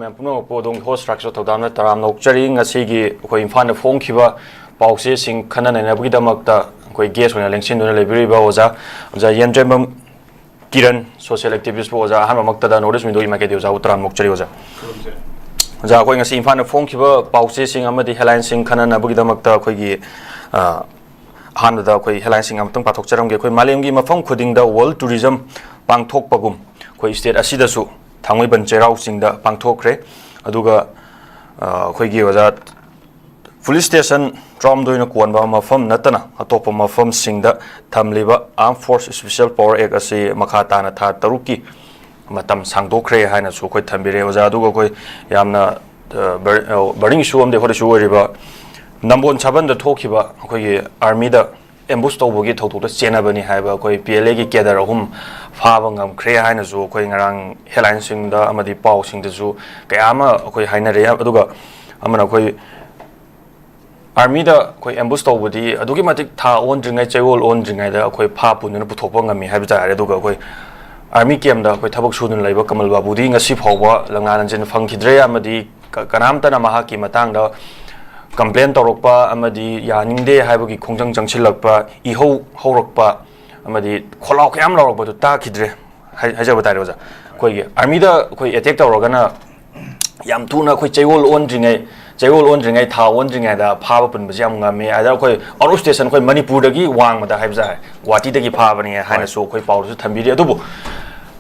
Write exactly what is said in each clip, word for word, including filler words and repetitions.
ꯃꯌꯥꯝ ꯄꯨꯝꯅꯃꯛꯄꯨ ꯑꯗꯣꯝꯒꯤ host ꯔꯥꯀꯦꯁ ꯊꯧꯗꯥꯝꯅ ꯇꯔꯥꯝꯅ ꯑꯣꯛꯆꯔꯤ꯫ ꯉꯁꯤꯒꯤ ꯑꯩꯈꯣꯏ ꯏꯝꯐꯥꯜꯗ ꯐꯣꯡꯈꯤꯕ ꯄꯥꯎꯆꯦꯁꯤꯡ ꯈꯟꯅ ꯅꯩꯅꯕꯒꯤꯗꯃꯛꯇ ꯑꯩꯈꯣꯏ guest ꯑꯣꯏꯅ ꯂꯦꯡꯁꯤꯟꯗꯨꯅ ꯂꯩꯕꯤꯔꯤꯕ ꯑꯣꯖꯥ, ꯑꯣꯖꯥ ꯌꯦꯟꯗ꯭ꯔꯦꯝꯕꯝ ꯀꯤꯔꯟ, social activist ꯄꯨ ꯑꯣꯖꯥ, ꯑꯍꯥꯟꯕꯃꯛꯇꯗ North East Windowꯒꯤ ꯃꯥꯏꯀꯩꯗꯒꯤ ꯑꯣꯖꯥꯕꯨ ꯇꯔꯥꯝꯅ ꯑꯣꯛꯆꯔꯤ ꯑꯣꯖꯥ꯫ ꯑꯣꯖꯥ, ꯑꯩꯈꯣꯏ ꯉꯁꯤ ꯏꯝꯐꯥꯜꯗ ꯐꯣꯡꯈꯤꯕ ꯄꯥꯎꯆꯦꯁꯤꯡ ꯑꯃꯗꯤ headlineꯁꯤꯡ ꯈꯟꯅꯅꯕꯒꯤꯗꯃꯛꯇ ꯑꯩꯈꯣꯏꯒꯤ, ꯑ, ꯑꯍꯥꯟꯕꯗ ꯑꯩꯈꯣꯏ headlineꯁꯤꯡ ꯑꯃꯇꯪ ꯄꯥꯊꯣꯛꯆꯔꯝꯒꯦ꯫ ꯑꯩꯈꯣꯏ ꯃꯥꯂꯦꯝꯒꯤ ꯃꯐꯝ ꯈꯨꯗꯤꯡꯗ World Tourism ꯄꯥꯡꯊꯣꯛꯄꯒꯨꯝ ꯑꯩꯈꯣꯏ state ꯑꯁꯤꯗꯁꯨ ꯊꯥꯡꯃꯩꯕꯟ ꯆꯩꯔꯥꯎ ꯆꯤꯡꯗ ꯄꯥꯡꯊꯣꯛꯈ꯭ꯔꯦ꯫ ꯑꯗꯨꯒ, ꯑ, ꯑꯩꯈꯣꯏꯒꯤ ꯑꯣꯖꯥ, police station ꯇꯔꯥꯍꯨꯝꯗꯣꯏꯅ ꯀꯣꯟꯕ ꯃꯐꯝ ꯅꯠꯇꯅ ꯑꯇꯣꯞꯄ ꯃꯐꯝꯁꯤꯡꯗ ꯊꯝꯂꯤꯕ Armed Force Special Power Act ꯑꯁꯤ ꯃꯈꯥ ꯇꯥꯅ ꯊꯥ ꯇꯔꯨꯛꯀꯤ ꯃꯇꯝ ꯁꯥꯡꯗꯣꯛꯈ꯭ꯔꯦ ꯍꯥꯏꯅꯁꯨ ꯑꯩꯈꯣꯏ ꯊꯝꯕꯤꯔꯦ ꯑꯣꯖꯥ꯫ ꯑꯗꯨꯒ ꯑꯩꯈꯣꯏ ꯌꯥꯝꯅ, ꯑ, ꯕꯔ-, ꯑ, burning issue ꯑꯃꯗꯤ ꯍꯣꯠ issue ꯑꯣꯏꯔꯤꯕ ꯅꯝꯕꯣꯜ ꯁꯥꯕꯟꯗ ꯊꯣꯛꯈꯤꯕ ꯑꯩꯈꯣꯏꯒꯤ armyꯗ ambush ꯇꯧꯕꯒꯤ ꯊꯧꯗꯣꯛꯇ ꯆꯦꯟꯅꯕꯅꯤ ꯍꯥꯏꯕ ꯑꯩꯈꯣꯏ P L Aꯒꯤ cadre ꯑꯍꯨꯝ ꯐꯥꯕ ꯉꯝꯈ꯭ꯔꯦ ꯍꯥꯏꯅꯁꯨ ꯑꯩꯈꯣꯏ ꯉꯔꯥꯡ headlineꯁꯤꯡꯗ ꯑꯃꯗꯤ ꯄꯥꯎꯁꯤꯡꯗꯁꯨ ꯀꯌꯥ ꯑꯃ ꯑꯩꯈꯣꯏ ꯍꯥꯏꯅꯔꯦ꯫ ꯑꯗꯨꯒ ꯑꯃꯅ ꯑꯩꯈꯣꯏ armyꯗ ꯑꯩꯈꯣꯏ ambush ꯇꯧꯕꯗꯤ ꯑꯗꯨꯛꯀꯤ ꯃꯇꯤꯛ ꯊꯥ ꯑꯣꯟꯗ꯭ꯔꯤꯉꯩ, ꯆꯌꯣꯜ ꯑꯣꯟꯗ꯭ꯔꯤꯉꯩꯗ ꯑꯩꯈꯣꯏ ꯐꯥ ꯄꯨꯟꯗꯨꯅ ꯄꯨꯊꯣꯛꯄ ꯉꯝꯃꯤ ꯍꯥꯏꯕ ꯇꯥꯔꯦ꯫ ꯑꯗꯨꯒ ꯑꯩꯈꯣꯏ army campꯇ ꯑꯩꯈꯣꯏ ꯊꯕꯛ ꯁꯨꯗꯨꯅ ꯂꯩꯕ ꯀꯃꯜ ꯕꯥꯕꯨꯗꯤ ꯉꯁꯤ ꯐꯥꯎꯕ ꯂꯪꯂꯥ ꯂꯪꯖꯤꯟ ꯐꯪꯈꯤꯗ꯭ꯔꯦ, ꯑꯃꯗꯤ ꯀ-, ꯀꯅꯥꯝꯇꯅ ꯃꯍꯥꯛꯀꯤ ꯃꯇꯥꯡꯗ complain ꯇꯧꯔꯛꯄ ꯑꯃꯗꯤ ꯌꯥꯅꯤꯡꯗꯦ ꯍꯥꯏꯕꯒꯤ ꯈꯣꯡꯖꯪ ꯆꯪꯁꯤꯜꯂꯛꯄ, ꯏꯍꯧ ꯍꯧꯔꯛꯄ ꯑꯃꯗꯤ ꯈꯣꯜꯂꯥꯎ ꯀꯌꯥꯝ ꯂꯥꯎꯔꯛꯄꯗꯨ ꯇꯥꯈꯤꯗ꯭ꯔꯦ꯫ ꯍꯥꯏ-, ꯍꯥꯏꯖꯕ ꯇꯥꯔꯦ ꯑꯣꯖꯥ꯫ ꯑꯩꯈꯣꯏꯒꯤ armyꯗ ꯑꯩꯈꯣꯏ attack ꯇꯧꯔꯒꯅ ꯌꯥꯝ ꯊꯨꯅ ꯑꯩꯈꯣꯏ ꯆꯌꯣꯜ ꯑꯣꯟꯗ꯭ꯔꯤꯉꯩ, ꯆꯌꯣꯜ ꯑꯣꯟꯗ꯭ꯔꯤꯉꯩ, ꯊꯥ ꯑꯣꯟꯗ꯭ꯔꯤꯉꯩꯗ ꯐꯥꯕ ꯄꯨꯟꯕꯁꯤ ꯌꯥꯝ ꯉꯝꯃꯤ꯫ ꯑꯗ ꯑꯩꯈꯣꯏ out of station, ꯑꯩꯈꯣꯏ ꯃꯅꯤꯄꯨꯔꯗꯒꯤ ꯋꯥꯡꯃꯗ ꯍꯥꯏꯕ ꯇꯥꯔꯦ, ꯒꯨꯍꯥꯇꯤꯗꯒꯤ ꯐꯥꯕꯅꯤ ꯍꯥꯏꯅꯁꯨ ꯑꯩꯈꯣꯏ ꯄꯥꯎꯗꯁꯨ ꯊꯝꯕꯤꯔꯤ꯫ ꯑꯗꯨꯕꯨ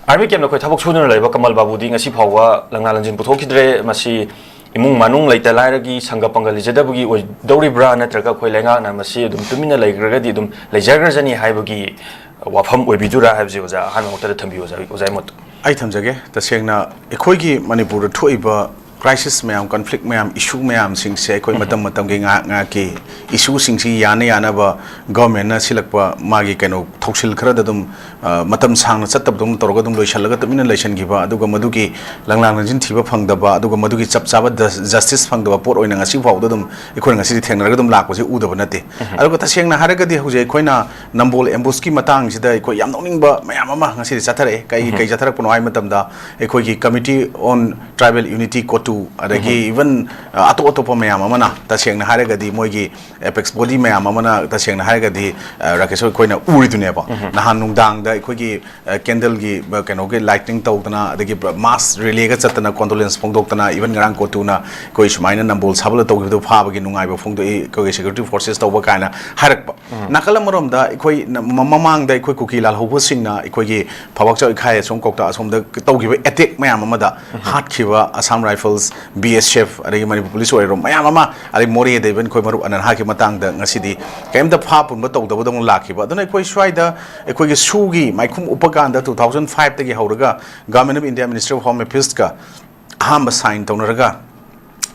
army campꯇ ꯑꯩꯈꯣꯏ ꯊꯕꯛ ꯁꯨꯗꯨꯅ ꯂꯩꯕ ꯀꯃꯜ ꯕꯥꯕꯨꯗꯤ ꯉꯁꯤ ꯐꯥꯎꯕ ꯂꯪꯂꯥ ꯂꯪꯖꯤꯟ ꯄꯨꯊꯣꯛꯈꯤꯗ꯭ꯔꯦ꯫ ꯃꯁꯤ ꯏꯃꯨꯡ ꯃꯅꯨꯡ ꯂꯩꯇ ꯂꯥꯏꯔꯒꯤ ꯁꯪꯒ ꯄꯪꯒ ꯂꯩꯖꯗꯕꯒꯤ ꯑꯣꯏꯗꯧꯔꯤꯕ꯭ꯔꯥ, ꯅꯠꯇ꯭ꯔꯒ ꯑꯩꯈꯣꯏ ꯂꯩꯉꯥꯛꯅ ꯃꯁꯤ ꯑꯗꯨꯝ ꯇꯨꯃꯤꯟꯅ ꯂꯩꯈ꯭ꯔꯒꯗꯤ ꯑꯗꯨꯝ ꯂꯩꯖꯈ꯭ꯔꯖꯅꯤ ꯍꯥꯏꯕꯒꯤ ꯋꯥꯐꯝ ꯑꯣꯏꯕꯤꯗꯣꯏꯔꯥ ꯍꯥꯏꯕꯁꯤ ꯑꯣꯖꯥ ꯑꯍꯥꯟꯕ ꯃꯛꯇꯗ ꯊꯝꯕꯤꯌꯨ ꯑꯣꯖꯥ, ꯑꯣꯖꯥꯒꯤ ꯃꯣꯠꯇ꯫ ꯑꯩ ꯊꯝꯖꯒꯦ꯫ ꯇꯁꯦꯡꯅ ꯑꯩꯈꯣꯏꯒꯤ ꯃꯅꯤꯄꯨꯔꯗ ꯊꯣꯛꯏꯕ ꯀ꯭ꯔꯥꯏꯁꯤꯁ ꯃꯌꯥꯝ, ꯀꯟꯐ꯭ꯂꯤꯛ ꯃꯌꯥꯝ, ꯏꯁꯨ ꯃꯌꯥꯝꯁꯤꯡꯁꯦ ꯑꯩꯈꯣꯏ ꯃꯇꯝ ꯃꯇꯝꯒꯤ ꯉꯥꯏꯍꯥꯛ ꯉꯥꯏꯍꯥꯛꯀꯤ ꯏꯁꯨꯁꯤꯡꯁꯤ ꯌꯥꯅ ꯌꯥꯅꯕ ꯒꯚꯔꯟꯃꯦꯟꯅ ꯁꯤꯜꯂꯛꯄ ꯃꯥꯒꯤ ꯀꯩꯅꯣ ꯊꯧꯁꯤꯜ ꯈꯔꯗ ꯑꯗꯨꯝ, ꯑ, ꯃꯇꯝ ꯁꯥꯡꯅ ꯆꯠꯇꯕꯗꯧꯅ ꯇꯧꯔꯒ ꯑꯗꯨꯝ ꯂꯣꯏꯁꯤꯜꯂꯒ ꯇꯨꯃꯤꯟꯅ ꯂꯩꯁꯤꯟꯈꯤꯕ, ꯑꯗꯨꯒ ꯃꯗꯨꯒꯤ ꯂꯪꯂꯥꯡ ꯂꯪꯖꯤꯟ ꯊꯤꯕ ꯐꯪꯗꯕ, ꯑꯗꯨꯒ ꯃꯗꯨꯒꯤ ꯆꯞ ꯆꯥꯕ ꯖꯁ-, ꯖꯁꯇꯤꯁ ꯐꯪꯗꯕ ꯄꯣꯠ ꯑꯣꯏꯅ ꯉꯁꯤ ꯐꯥꯎꯕꯗ ꯑꯗꯨꯝ ꯑꯩꯈꯣꯏꯅ ꯉꯁꯤꯗꯤ ꯊꯦꯡꯅꯔꯒ ꯑꯗꯨꯝ ꯂꯥꯛꯄꯁꯦ ꯎꯗꯕ ꯅꯠꯇꯦ꯫ ꯑꯗꯨꯒ ꯇꯁꯦꯡꯅ ꯍꯥꯏꯔꯒꯗꯤ ꯍꯧꯖꯤꯛ ꯑꯩꯈꯣꯏꯅ ꯅꯝꯕꯣꯜ ꯑꯦꯝꯕꯨꯁꯀꯤ ꯃꯇꯥꯡꯁꯤꯗ ꯑꯩꯈꯣꯏ ꯌꯥꯝ ꯅꯣꯛꯅꯤꯡꯕ ꯃꯌꯥꯝ ꯑꯃ ꯉꯁꯤꯗꯤ ꯆꯠꯊꯔꯛꯑꯦ꯫ ꯀꯩ, ꯀꯩ ꯆꯠꯊꯔꯛꯄꯅꯣ ꯍꯥꯏꯕ ꯃꯇꯝꯗ ꯑꯩꯈꯣꯏꯒꯤ Committee on Tribal Unity, ꯀꯣꯇꯨ, ꯑꯗꯒꯤ even, ꯑ, ꯑꯇꯣꯞ ꯑꯇꯣꯞꯄ ꯃꯌꯥꯝ ꯑꯃꯅ, ꯇꯁꯦꯡꯅ ꯍꯥꯏꯔꯒꯗꯤ ꯃꯣꯏꯒꯤ ꯑꯦꯄꯦꯛꯁ ꯕꯣꯗꯤ ꯃꯌꯥꯝ ꯑꯃꯅ, ꯇꯁꯦꯡꯅ ꯍꯥꯏꯔꯒꯗꯤ, ꯑ, ꯔꯥꯀꯦꯁ ꯍꯣꯏ, ꯑꯩꯈꯣꯏꯅ ꯎꯔꯤꯗꯨꯅꯦꯕ꯫ ꯅꯍꯥꯟ ꯅꯨꯡꯗꯥꯡꯗ ꯑꯩꯈꯣꯏꯒꯤ, ꯑ, ꯀꯦꯟꯗꯜꯒꯤ, ꯑ, ꯀꯩꯅꯣꯒꯤ ꯂꯥꯏꯇꯤꯡ ꯇꯧꯗꯅ, ꯑꯗꯒꯤ ꯃꯥꯁ ꯔꯦꯂꯤꯒ ꯆꯠꯇꯅ, ꯀꯣꯟꯗꯣꯂꯦꯟꯁ ꯐꯣꯡꯗꯣꯛꯇꯅ, even ꯉꯔꯥꯡ ꯀꯣꯇꯨꯅ ꯑꯩꯈꯣꯏ ꯁꯨꯃꯥꯏꯅ ꯅꯝꯕꯣꯜ ꯁꯥꯕꯂ ꯇꯧꯈꯤꯕꯗꯣ ꯐꯥꯕꯒꯤ ꯅꯨꯡꯉꯥꯏꯕ ꯐꯣꯡꯗꯣꯛꯏ, ꯑꯩꯈꯣꯏꯒꯤ ꯁꯦꯀ꯭ꯌꯨꯔꯤꯇꯤ ꯐꯣꯔꯁꯦꯁ ꯇꯧꯕ ꯀꯥꯏꯅ ꯍꯥꯏꯔꯛꯄ꯫ ꯅꯥꯀꯜ ꯑꯃꯔꯣꯝꯗ ꯑꯩꯈꯣꯏ ꯅ-, ꯃ-, ꯃꯃꯥꯡꯗ ꯑꯩꯈꯣꯏ ꯀꯨꯀꯤ ꯂꯥꯜꯍꯧꯕꯁꯤꯡꯅ ꯑꯩꯈꯣꯏꯒꯤ ꯐꯥꯕꯥꯛꯆꯥꯎ ꯏꯈꯥꯏ ꯑꯁꯣꯝ ꯀꯧꯇꯥ ꯑꯁꯣꯝꯗ ꯇꯧꯈꯤꯕ ꯑꯦꯇꯦꯛ ꯃꯌꯥꯝ ꯑꯃꯗ ꯍꯥꯠꯈꯤꯕ ꯑꯁꯥꯝ ꯔꯥꯏꯐꯜꯁ, ꯕꯤ ꯑꯦꯁ ꯑꯦꯐ, ꯑꯗꯒꯤ ꯃꯅꯤꯄꯨꯔ ꯄꯨꯂꯤꯁ ꯑꯣꯏꯔꯣ, ꯃꯌꯥꯝ ꯑꯃ, ꯑꯗꯩ ꯃꯣꯔꯦꯗ even ꯑꯩꯈꯣꯏ ꯃꯔꯨꯞ ꯑꯅꯟ ꯍꯥꯠꯈꯤꯕ ꯃꯇꯥꯡꯗ ꯉꯁꯤꯗꯤ ꯀꯔꯤꯝꯇ ꯐꯥ ꯄꯨꯟꯕ ꯇꯧꯗꯕꯗꯧꯅ ꯂꯥꯛꯈꯤꯕ꯫ ꯑꯗꯨꯅ ꯑꯩꯈꯣꯏ ꯁ꯭ꯋꯥꯏꯗ ꯑꯩꯈꯣꯏꯒꯤ ꯁꯨꯒꯤ ꯃꯥꯏꯈꯨꯝ ꯎꯞꯄ ꯀꯥꯟꯗ two thousand five ꯇꯒꯤ ꯍꯧꯔꯒ Government of India, Ministry of Home Affairs ꯀ ꯑꯍꯥꯟꯕ ꯁꯥꯏꯟ ꯇꯧꯅꯔꯒ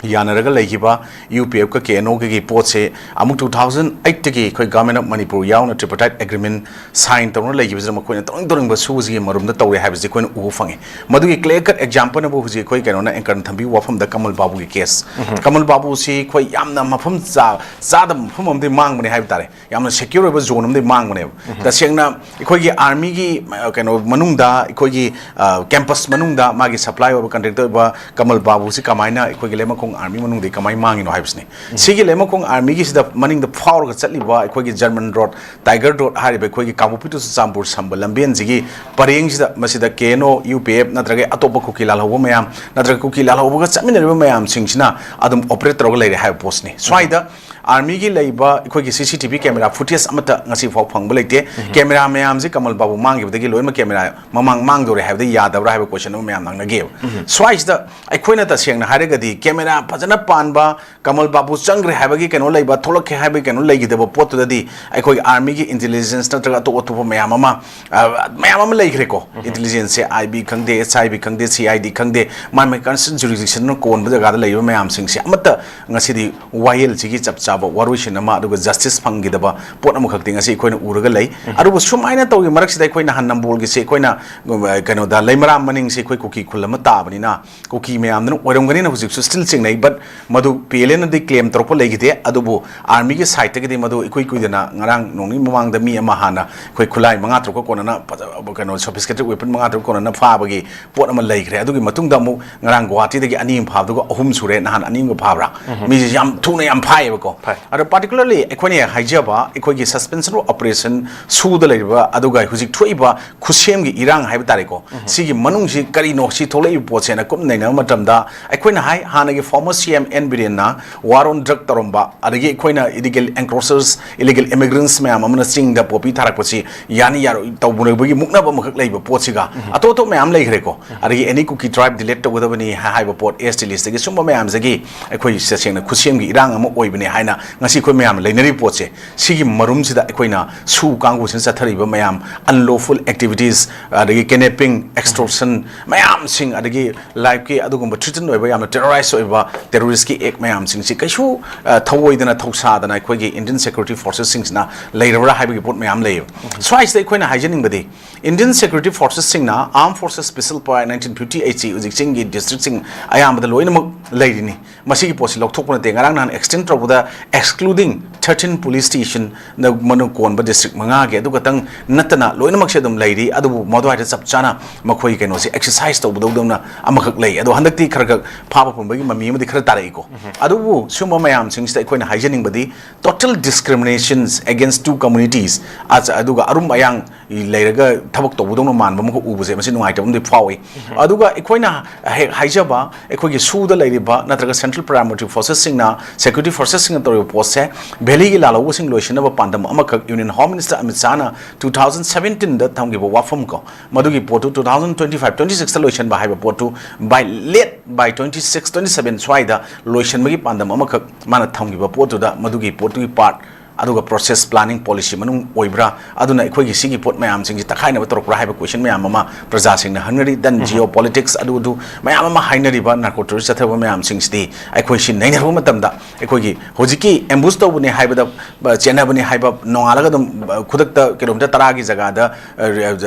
ꯌꯥꯅꯔꯒ ꯂꯩꯈꯤꯕ ꯌꯨ ꯄꯤ ꯑꯦꯐꯀ ꯀꯦ ꯑꯦꯟ ꯑꯣꯒꯒꯤ ꯄꯣꯠꯁꯦ ꯑꯃꯨꯛ two thousand eight ꯇꯒꯤ ꯑꯩꯈꯣꯏ Government of Manipur ꯌꯥꯎꯅ tripartite agreement ꯁꯥꯏꯟ ꯇꯧꯅ ꯂꯩꯈꯤꯕꯁꯤꯗ ꯃꯈꯣꯏꯅ ꯇꯧꯅꯤꯡ ꯇꯧꯅꯤꯡꯕ ꯁꯨꯕꯁꯤꯒꯤ ꯃꯔꯨꯝꯗ ꯇꯧꯔꯦ ꯍꯥꯏꯕꯁꯤ ꯑꯩꯈꯣꯏꯅ ꯎꯕ ꯐꯪꯉꯤ꯫ ꯃꯗꯨꯒꯤ clear cut example ꯅꯕꯨ ꯍꯧꯖꯤꯛ ꯑꯩꯈꯣꯏ ꯀꯩꯅꯣꯅ anchor ꯅ ꯊꯝꯕꯤꯕ ꯋꯥꯐꯝꯗ ꯀꯃꯜ ꯕꯥꯕꯨꯒꯤ ꯀꯦꯁ꯫ ꯀꯃꯜ ꯕꯥꯕꯨꯁꯤ ꯑꯩꯈꯣꯏ ꯌꯥꯝꯅ ꯃꯐꯝ ꯆꯥ-, ꯆꯥꯗꯕ ꯃꯐꯝ ꯑꯃꯗꯒꯤ ꯃꯥꯡꯕꯅꯦ ꯍꯥꯏꯕ ꯇꯥꯔꯦ꯫ ꯌꯥꯝꯅ ꯁꯦꯀ꯭ꯌꯣꯔ ꯑꯣꯏꯕ ꯖꯣꯟ ꯑꯃꯗꯒꯤ ꯃꯥꯡꯕꯅꯦꯕ꯫ ꯇꯁꯦꯡꯅ ꯑꯩꯈꯣꯏꯒꯤ ꯑꯥꯔꯃꯤꯒꯤ, ꯑ, ꯀꯩꯅꯣ ꯃꯅꯨꯡꯗ, ꯑꯩꯈꯣꯏꯒꯤ, ꯑ, ꯀꯦꯝꯄꯁ ꯃꯅꯨꯡꯗ ꯃꯥꯒꯤ ꯁꯄ꯭ꯂꯥꯏ ꯑꯣꯏꯕ, ꯀꯟꯇ꯭ꯔꯦꯛꯇꯔ ꯑꯣꯏꯕ ꯀꯃꯜ ꯕꯥꯕꯨꯁꯤ ꯀꯃꯥꯏꯅ ꯑꯩꯈꯣꯏꯒꯤ ꯂꯩꯃꯈꯣꯡ ꯑꯥꯔꯃꯤ ꯃꯅꯨꯡꯗꯒꯤ ꯀꯃꯥꯏꯅ ꯃꯥꯡꯉꯤꯅꯣ ꯍꯥꯏꯕꯁꯤꯅꯤ꯫ ꯁꯤꯒꯤ ꯂꯩꯃꯈꯣꯡ ꯑꯥꯔꯃꯤꯒꯤꯁꯤꯗ ꯃꯅꯤꯡꯗ ꯐꯥꯎꯔꯒ ꯆꯠꯂꯤꯕ ꯑꯩꯈꯣꯏꯒꯤ ꯖꯔꯃꯟ ꯔꯣꯗ, ꯇꯥꯏꯒꯔ ꯔꯣꯗ ꯍꯥꯏꯔꯤꯕ ꯑꯩꯈꯣꯏꯒꯤ ꯀꯥꯡꯄꯣꯛꯄꯤ to ꯆꯨꯔꯆꯥꯟꯄꯨꯔ ꯁꯝꯕ ꯂꯝꯕꯦꯟꯁꯤꯒꯤ ꯄꯔꯦꯡꯁꯤꯗ, ꯃꯁꯤꯗ ꯀꯦ N O, U P F ꯅꯠꯇ꯭ꯔꯒ ꯑꯇꯣꯞꯄ ꯀꯨꯀꯤ ꯂꯥꯜꯍꯧꯕ ꯃꯌꯥꯝ ꯅꯠꯇ꯭ꯔꯒ ꯀꯨꯀꯤ ꯂꯥꯜꯍꯧꯕꯒ ꯆꯠꯃꯤꯟꯅꯔꯤꯕ ꯃꯌꯥꯝꯁꯤꯡꯁꯤꯅ ꯑꯗꯨꯝ ꯑꯣꯄꯔꯦꯠ ꯇꯧꯔꯒ ꯂꯩꯔꯦ ꯍꯥꯏꯕ ꯄꯣꯠꯁꯤꯅꯤ꯫ ꯁ꯭ꯋꯥꯏꯗ ꯑꯥꯔꯃꯤꯒꯤ ꯂꯩꯕ ꯑꯩꯈꯣꯏꯒꯤ ꯁꯤ C T V camera footage ꯑꯃꯠꯇ ꯉꯁꯤ ꯐꯥꯎ ꯐꯪꯕ ꯂꯩꯇꯦ꯫ ꯀꯦꯃꯦꯔꯥ ꯃꯌꯥꯝꯁꯤ ꯀꯃꯜ ꯕꯥꯕꯨ ꯃꯥꯡꯈꯤꯕꯗꯒꯤ ꯂꯣꯏꯅꯃꯛ ꯀꯦꯃꯦꯔꯥ ꯃꯃꯥꯡ ꯃꯥꯡꯗꯧꯔꯦ ꯍꯥꯏꯕꯗ ꯌꯥꯗꯕ꯭ꯔꯥ ꯍꯥꯏꯕ ꯀꯣꯏꯁꯟ ꯑꯃ ꯃꯌꯥꯝ ꯅꯪꯅꯒꯦꯕ꯫ ꯁ꯭ꯋꯥꯏꯁꯤꯗ ꯑꯩꯈꯣꯏꯅ ꯇꯁꯦꯡꯅ ꯍꯥꯏꯔꯒꯗꯤ ꯀꯦꯃꯦꯔꯥ ꯐꯖꯅ ꯄꯥꯟꯕ, ꯀꯃꯜ ꯕꯥꯕꯨ ꯆꯪꯈ꯭ꯔꯦ ꯍꯥꯏꯕꯒꯤ ꯀꯩꯅꯣ ꯂꯩꯕ, ꯊꯣꯛꯂꯛꯀꯦ ꯍꯥꯏꯕꯒꯤ ꯀꯩꯅꯣ ꯂꯩꯈꯤꯗꯕ ꯄꯣꯠꯇꯨꯗꯗꯤ ꯑꯩꯈꯣꯏꯒꯤ ꯑꯥꯔꯃꯤꯒꯤ ꯏꯟꯇꯦꯂꯤꯖꯦꯟꯁ ꯅꯠꯇ꯭ꯔꯒ ꯑꯇꯣꯞ ꯑꯇꯣꯞꯄ ꯃꯌꯥꯝ ꯑꯃ, ꯑ, ꯃꯌꯥꯝ ꯑꯃ ꯂꯩꯈ꯭ꯔꯦꯀꯣ꯫ ꯏꯟꯇꯦꯂꯤꯖꯦꯟꯁꯁꯦ ꯑꯥꯏ ꯕꯤ ꯈꯪꯗꯦ, ꯑꯦꯁ ꯑꯥꯏ ꯕꯤ ꯈꯪꯗꯦ, ꯁꯤ ꯑꯥꯏ ꯗꯤ ꯈꯪꯗꯦ, ꯃꯥꯏ ꯃꯥꯏ ꯀꯟꯁꯔꯟ ꯖꯨꯔꯤꯗꯤꯛꯁꯟꯅ ꯀꯣꯟꯕ ꯖꯒꯥꯗ ꯂꯩꯔꯤꯕ ꯃꯌꯥꯝꯁꯤꯡꯁꯦ ꯑꯃꯠꯇ ꯉꯁꯤꯗꯤ ꯋꯥꯌꯦꯜꯁꯤꯒꯤ ꯆꯞ ꯆꯥꯕ ꯋꯥꯔꯣꯏꯁꯤꯟ ꯑꯃ ꯑꯗꯨꯒ ꯖꯁꯇꯤꯁ ꯐꯪꯈꯤꯗꯕ ꯄꯣꯠ ꯑꯃꯈꯛꯇꯤ ꯉꯁꯤ ꯑꯩꯈꯣꯏꯅ ꯎꯔꯒ ꯂꯩ꯫ ꯑꯗꯨꯕꯨ ꯁꯨꯃꯥꯏꯅ ꯇꯧꯔꯤ ꯃꯔꯛꯁꯤꯗ ꯑꯩꯈꯣꯏ ꯅꯍꯥꯟ ꯅꯝꯕꯣꯜꯒꯤꯁꯦ ꯑꯩꯈꯣꯏꯅ, ꯑ, ꯀꯩꯅꯣꯗ ꯂꯩꯃꯔꯥꯝ ꯃꯅꯤꯡꯁꯦ ꯑꯩꯈꯣꯏ ꯀꯨꯀꯤ ꯈꯨꯜ ꯑꯃ ꯇꯥꯕꯅꯤꯅ ꯀꯨꯀꯤ ꯃꯌꯥꯝꯗꯨꯅ ꯑꯣꯏꯔꯝꯒꯅꯤꯅ ꯍꯧꯖꯤꯛꯁꯨ ꯁ꯭ꯇꯤꯜ ꯆꯤꯡꯅꯩ꯫ ꯕꯠ ꯃꯗꯨ ꯄꯤ ꯑꯦꯜ ꯑꯦꯅꯗꯤ ꯀ꯭ꯂꯦꯝ ꯇꯧꯔꯛꯄ ꯂꯩꯈꯤꯗꯦ꯫ ꯑꯗꯨꯕꯨ ꯑꯥꯔꯃꯤꯒꯤ ꯁꯥꯏꯠꯇꯒꯤꯗꯤ ꯃꯗꯨ ꯏꯀꯨꯏ ꯀꯨꯏꯗꯅ ꯉꯔꯥꯡ ꯅꯣꯡꯅꯤ ꯃꯃꯥꯡꯗ ꯃꯤ ꯑꯃ ꯍꯥꯟꯅ ꯑꯩꯈꯣꯏ ꯈꯨꯠꯂꯥꯏ ꯃꯉꯥ ꯇꯔꯨꯛꯀ ꯀꯣꯟꯅꯅ ꯐꯖ-, ꯀꯩꯅꯣ, ꯁꯣꯐꯤꯁꯀꯦꯇꯦꯠ ꯋꯦꯄꯟ ꯃꯉꯥ ꯇꯔꯨꯛ ꯀꯣꯟꯅꯅ ꯐꯥꯕꯒꯤ ꯄꯣꯠ ꯑꯃ ꯂꯩꯈ꯭ꯔꯦ꯫ ꯑꯗꯨꯒꯤ ꯃꯇꯨꯡꯗ ꯑꯃꯨꯛ ꯉꯔꯥꯡ ꯒꯨꯋꯥꯍꯥꯇꯤꯗꯒꯤ ꯑꯅꯤ ꯑꯃ ꯐꯥꯕꯗꯨꯒ ꯑꯍꯨꯝ ꯁꯨꯔꯦ꯫ ꯅꯍꯥꯟ ꯑꯅꯤ ꯑꯃꯒ ꯐꯥꯕ꯭ꯔꯥ? ꯃꯤꯁꯦ ꯌꯥꯝ ꯊꯨꯅ ꯌꯥꯝ ꯐꯥꯏꯌꯦꯕꯀꯣ꯫ ꯐꯥꯏ꯫ ꯑꯗꯣ ꯄꯥꯔꯇꯤꯀꯨꯂꯔꯂꯤ ꯑꯩꯈꯣꯏꯅ ꯍꯥꯏꯖꯕ ꯑꯩꯈꯣꯏꯒꯤ ꯁꯁꯄꯦꯟꯁꯟ ꯑꯣꯐ ꯑꯣꯄꯔꯦꯁꯟ ꯁꯨꯗ ꯂꯩꯔꯤꯕ ꯑꯗꯨꯒ ꯍꯧꯖꯤꯛ ꯊꯣꯛꯏꯕ ꯈꯨꯠꯁꯦꯝꯒꯤ ꯏꯔꯥꯡ ꯍꯥꯏꯕ ꯇꯥꯔꯦꯀꯣ, ꯁꯤꯒꯤ ꯃꯅꯨꯡꯁꯤ ꯀꯔꯤꯅꯣ, ꯁꯤ ꯊꯣꯛꯂꯛꯏꯕ ꯄꯣꯠꯁꯦꯅ ꯀꯨꯞꯅ ꯅꯩꯅꯕ ꯃꯇꯝꯗ ꯑꯩꯈꯣꯏꯅ ꯍꯥꯏ, ꯍꯥꯟꯅꯒꯤ former C M N ꯕꯤꯔꯦꯟꯅ war on drug ꯇꯧꯔꯝꯕ, ꯑꯗꯒꯤ ꯑꯩꯈꯣꯏꯅ illegal encroachers, illegal immigrants ꯃꯌꯥꯝ ꯑꯃꯅ ꯆꯤꯡꯗ ꯄꯣꯄꯤ ꯊꯥꯔꯛꯄꯁꯤ ꯌꯥꯅꯤ ꯌꯥꯔꯣꯏ ꯇꯧꯕꯒꯤ ꯃꯨꯛꯅꯕ ꯑꯃꯈꯛ ꯂꯩꯕ ꯄꯣꯠꯁꯤꯒ ꯑꯇꯣꯞ ꯑꯇꯣꯞ ꯃꯌꯥꯝ ꯂꯩꯈ꯭ꯔꯦꯀꯣ꯫ ꯑꯗꯒꯤ any Kuki tribe delete ꯇꯧꯒꯗꯕꯅꯤ ꯍꯥꯏꯕ ꯄꯣꯠ, S T list ꯇꯒꯤ ꯁꯨꯝꯕ ꯃꯌꯥꯝꯁꯤꯒꯤ ꯑꯩꯈꯣꯏ ꯇꯁꯦꯡꯅ ꯈꯨꯠꯁꯦꯝꯒꯤ ꯏꯔꯥꯡ ꯑꯃ ꯑꯣꯏꯕꯅꯦ ꯍꯥꯏꯅ ꯉꯁꯤ ꯑꯩꯈꯣꯏ ꯃꯌꯥꯝꯅ ꯂꯩꯅꯔꯤꯕ ꯄꯣꯠꯁꯦ, ꯁꯤꯒꯤ ꯃꯔꯨꯝꯁꯤꯗ ꯑꯩꯈꯣꯏꯅ ꯁꯨ ꯀꯥꯡꯕꯨꯁꯤꯅ ꯆꯠꯊꯔꯤꯕ ꯃꯌꯥꯝ unlawful activities, ꯑꯗꯒꯤ kidnapping, extortion ꯃꯌꯥꯝꯁꯤꯡ, ꯑꯗꯒꯤ life ꯀꯤ ꯑꯗꯨꯒꯨꯝꯕ threaten ꯑꯣꯏꯕ, ꯌꯥꯝꯅ terrorize ꯑꯣꯏꯕ terrorist ꯀꯤ act ꯃꯌꯥꯝꯁꯤꯡꯁꯤ ꯀꯩꯁꯨ, ꯑ, ꯊꯧꯑꯣꯏꯗꯅ ꯊꯧꯁꯥꯗꯅ ꯑꯩꯈꯣꯏꯒꯤ Indian security forces ꯁꯤꯡꯁꯤꯅ ꯂꯩꯔꯕ꯭ꯔꯥ ꯍꯥꯏꯕꯒꯤ ꯄꯣꯠ ꯃꯌꯥꯝ ꯂꯩꯌꯦꯕ꯫ ꯁ꯭ꯋꯥꯏꯁꯤꯗ ꯑꯩꯈꯣꯏꯅ ꯍꯥꯏꯖꯅꯤꯡꯕꯗꯤ, Indian security forces ꯁꯤꯡꯅ Armed Forces Special Power nineteen fifty eight ꯁꯤ ꯍꯧꯖꯤꯛ ꯆꯤꯡꯒꯤ district ꯁꯤꯡ ꯑꯌꯥꯝꯕꯗ ꯂꯣꯏꯅꯃꯛ ꯂꯩꯔꯤꯅꯤ꯫ ꯃꯁꯤꯒꯤ ꯄꯣꯠꯁꯤ ꯂꯧꯊꯣꯛꯄ ꯅꯠꯇꯦ꯫ ꯉꯔꯥꯡ ꯅꯍꯥꯟ extend ꯇꯧꯕꯗ excluding thirteen police station ꯅ ꯃꯅꯨꯡ ꯀꯣꯟꯕ district ꯃꯉꯥꯒꯤ ꯑꯗꯨ ꯈꯛꯇꯪ ꯅꯠꯇꯅ ꯂꯣꯏꯅꯃꯛꯁꯦ ꯑꯗꯨꯝ ꯂꯩꯔꯤ꯫ ꯑꯗꯨꯕꯨ ꯃꯗꯨꯋꯥꯏꯗ ꯆꯞ ꯆꯥꯅ ꯃꯈꯣꯏ ꯀꯩꯅꯣꯁꯦ exercise ꯇꯧꯕꯗꯧꯗꯧꯅ ꯑꯃꯈꯛ ꯂꯩ꯫ ꯑꯗꯣ ꯍꯟꯗꯛꯇꯤ ꯈꯔ ꯈꯔ ꯐꯥꯕ ꯄꯨꯝꯕꯒꯤ ꯃꯃꯤ ꯑꯃꯗꯤ ꯈꯔ ꯇꯥꯔꯛꯏꯀꯣ꯫ ꯑꯗꯨꯕꯨ ꯁꯤꯒꯨꯝꯕ ꯃꯌꯥꯝꯁꯤꯡꯁꯤꯗ ꯑꯩꯈꯣꯏꯅ ꯍꯥꯏꯖꯅꯤꯡꯕꯗꯤ, total discriminations against two communities, ꯑꯗꯨꯒ ꯑꯔꯨꯝ ꯑꯌꯥꯡ ꯂꯩꯔꯒ ꯊꯕꯛ ꯇꯧꯕꯗꯧꯅ ꯃꯥꯟꯕ ꯑꯃꯈꯛ ꯎꯕꯁꯦ, ꯃꯁꯤ ꯅꯨꯡꯉꯥꯏꯇꯕ ꯑꯃꯗꯤ ꯐꯥꯎꯏ꯫ ꯑꯗꯨꯒ ꯑꯩꯈꯣꯏꯅ ꯍꯦꯛ ꯍꯥꯏꯖꯕ, ꯑꯩꯈꯣꯏꯒꯤ ꯁꯨꯗ ꯂꯩꯔꯤꯕ ꯅꯠꯇ꯭ꯔꯒ central paramilitary forces ꯁꯤꯡꯅ, security forces ꯁꯤꯡꯅ ꯇꯧꯔꯤꯕ ꯄꯣꯠꯁꯦ, ꯚꯦꯂꯤꯒꯤ ꯂꯥꯜꯍꯧꯕꯁꯤꯡ ꯂꯣꯏꯁꯤꯟꯅꯕ ꯄꯥꯟꯗꯝ ꯑꯃꯈꯛ ꯌꯨꯅꯤꯌꯟ ꯍꯣꯝ ꯃꯤꯅꯤꯁꯇꯔ ꯑꯃꯤꯠ ꯁꯥꯍꯅ ꯇꯨ ꯊꯥꯎꯖꯟ ꯁꯚꯦꯟꯇꯤꯟꯗ ꯊꯝꯈꯤꯕ ꯋꯥꯐꯝ ꯀꯣ, ꯃꯗꯨꯒꯤ ꯄꯣꯠꯇꯨ two thousand twenty five twenty ꯁꯤꯛꯁꯇ ꯂꯣꯏꯁꯤꯟꯕ ꯍꯥꯏꯕ ꯄꯣꯠꯇꯨ by late by twenty six twenty seven ꯁ꯭ꯋꯥꯏꯗ ꯂꯣꯏꯁꯤꯟꯕꯒꯤ ꯄꯥꯟꯗꯝ ꯑꯃꯈꯛ ꯃꯥꯅ ꯊꯝꯈꯤꯕ ꯄꯣꯠꯇꯨꯗ, ꯃꯗꯨꯒꯤ ꯄꯣꯠꯇꯨꯒꯤ ꯄꯥꯔꯠ ꯑꯗꯨꯒ ꯄ꯭ꯔꯣꯁꯦꯁ ꯄ꯭ꯂꯥꯅꯤꯡ ꯄꯣꯂꯤꯁꯤ ꯃꯅꯨꯡ ꯑꯣꯏꯕ꯭ꯔꯥ? ꯑꯗꯨꯅ ꯑꯩꯈꯣꯏꯒꯤ ꯁꯤꯒꯤ ꯄꯣꯠ ꯃꯌꯥꯝꯁꯤꯡꯁꯤ ꯇꯛꯈꯥꯏꯅꯕ ꯇꯧꯔꯛꯄ꯭ꯔꯥ ꯍꯥꯏꯕ ꯀꯣꯏꯁꯟ ꯃꯌꯥꯝ ꯑꯃ ꯄ꯭ꯔꯖꯥꯁꯤꯡꯅ ꯍꯪꯅꯔꯤ꯫ ꯗꯦꯟ ꯖꯤꯑꯣ ꯄꯣꯂꯤꯇꯤꯛꯁ ꯑꯗꯨ ꯑꯗꯨ ꯃꯌꯥꯝ ꯑꯃ ꯍꯥꯏꯅꯔꯤꯕ ꯅꯥꯔꯀꯣ ꯇꯦꯔꯣꯔꯤꯁ ꯆꯠꯊꯕ ꯃꯌꯥꯝꯁꯤꯡꯁꯤꯗꯤ ꯑꯩꯈꯣꯏ ꯁꯤ ꯅꯩꯅꯔꯨꯕ ꯃꯇꯝꯗ, ꯑꯩꯈꯣꯏꯒꯤ ꯍꯧꯖꯤꯛꯀꯤ ꯑꯦꯝꯕꯨꯁ ꯇꯧꯕꯅꯤ ꯍꯥꯏꯕꯗ, ꯑ, ꯆꯦꯟꯅꯕꯅꯤ ꯍꯥꯏꯕ, ꯅꯣꯡꯉꯥꯜꯂꯒ ꯑꯗꯨꯝ, ꯑ, ꯈꯨꯗꯛꯇ ꯀꯤꯂꯣꯃꯤꯇꯔ ꯇꯔꯥꯒꯤ ꯖꯒꯥꯗ, ꯑ,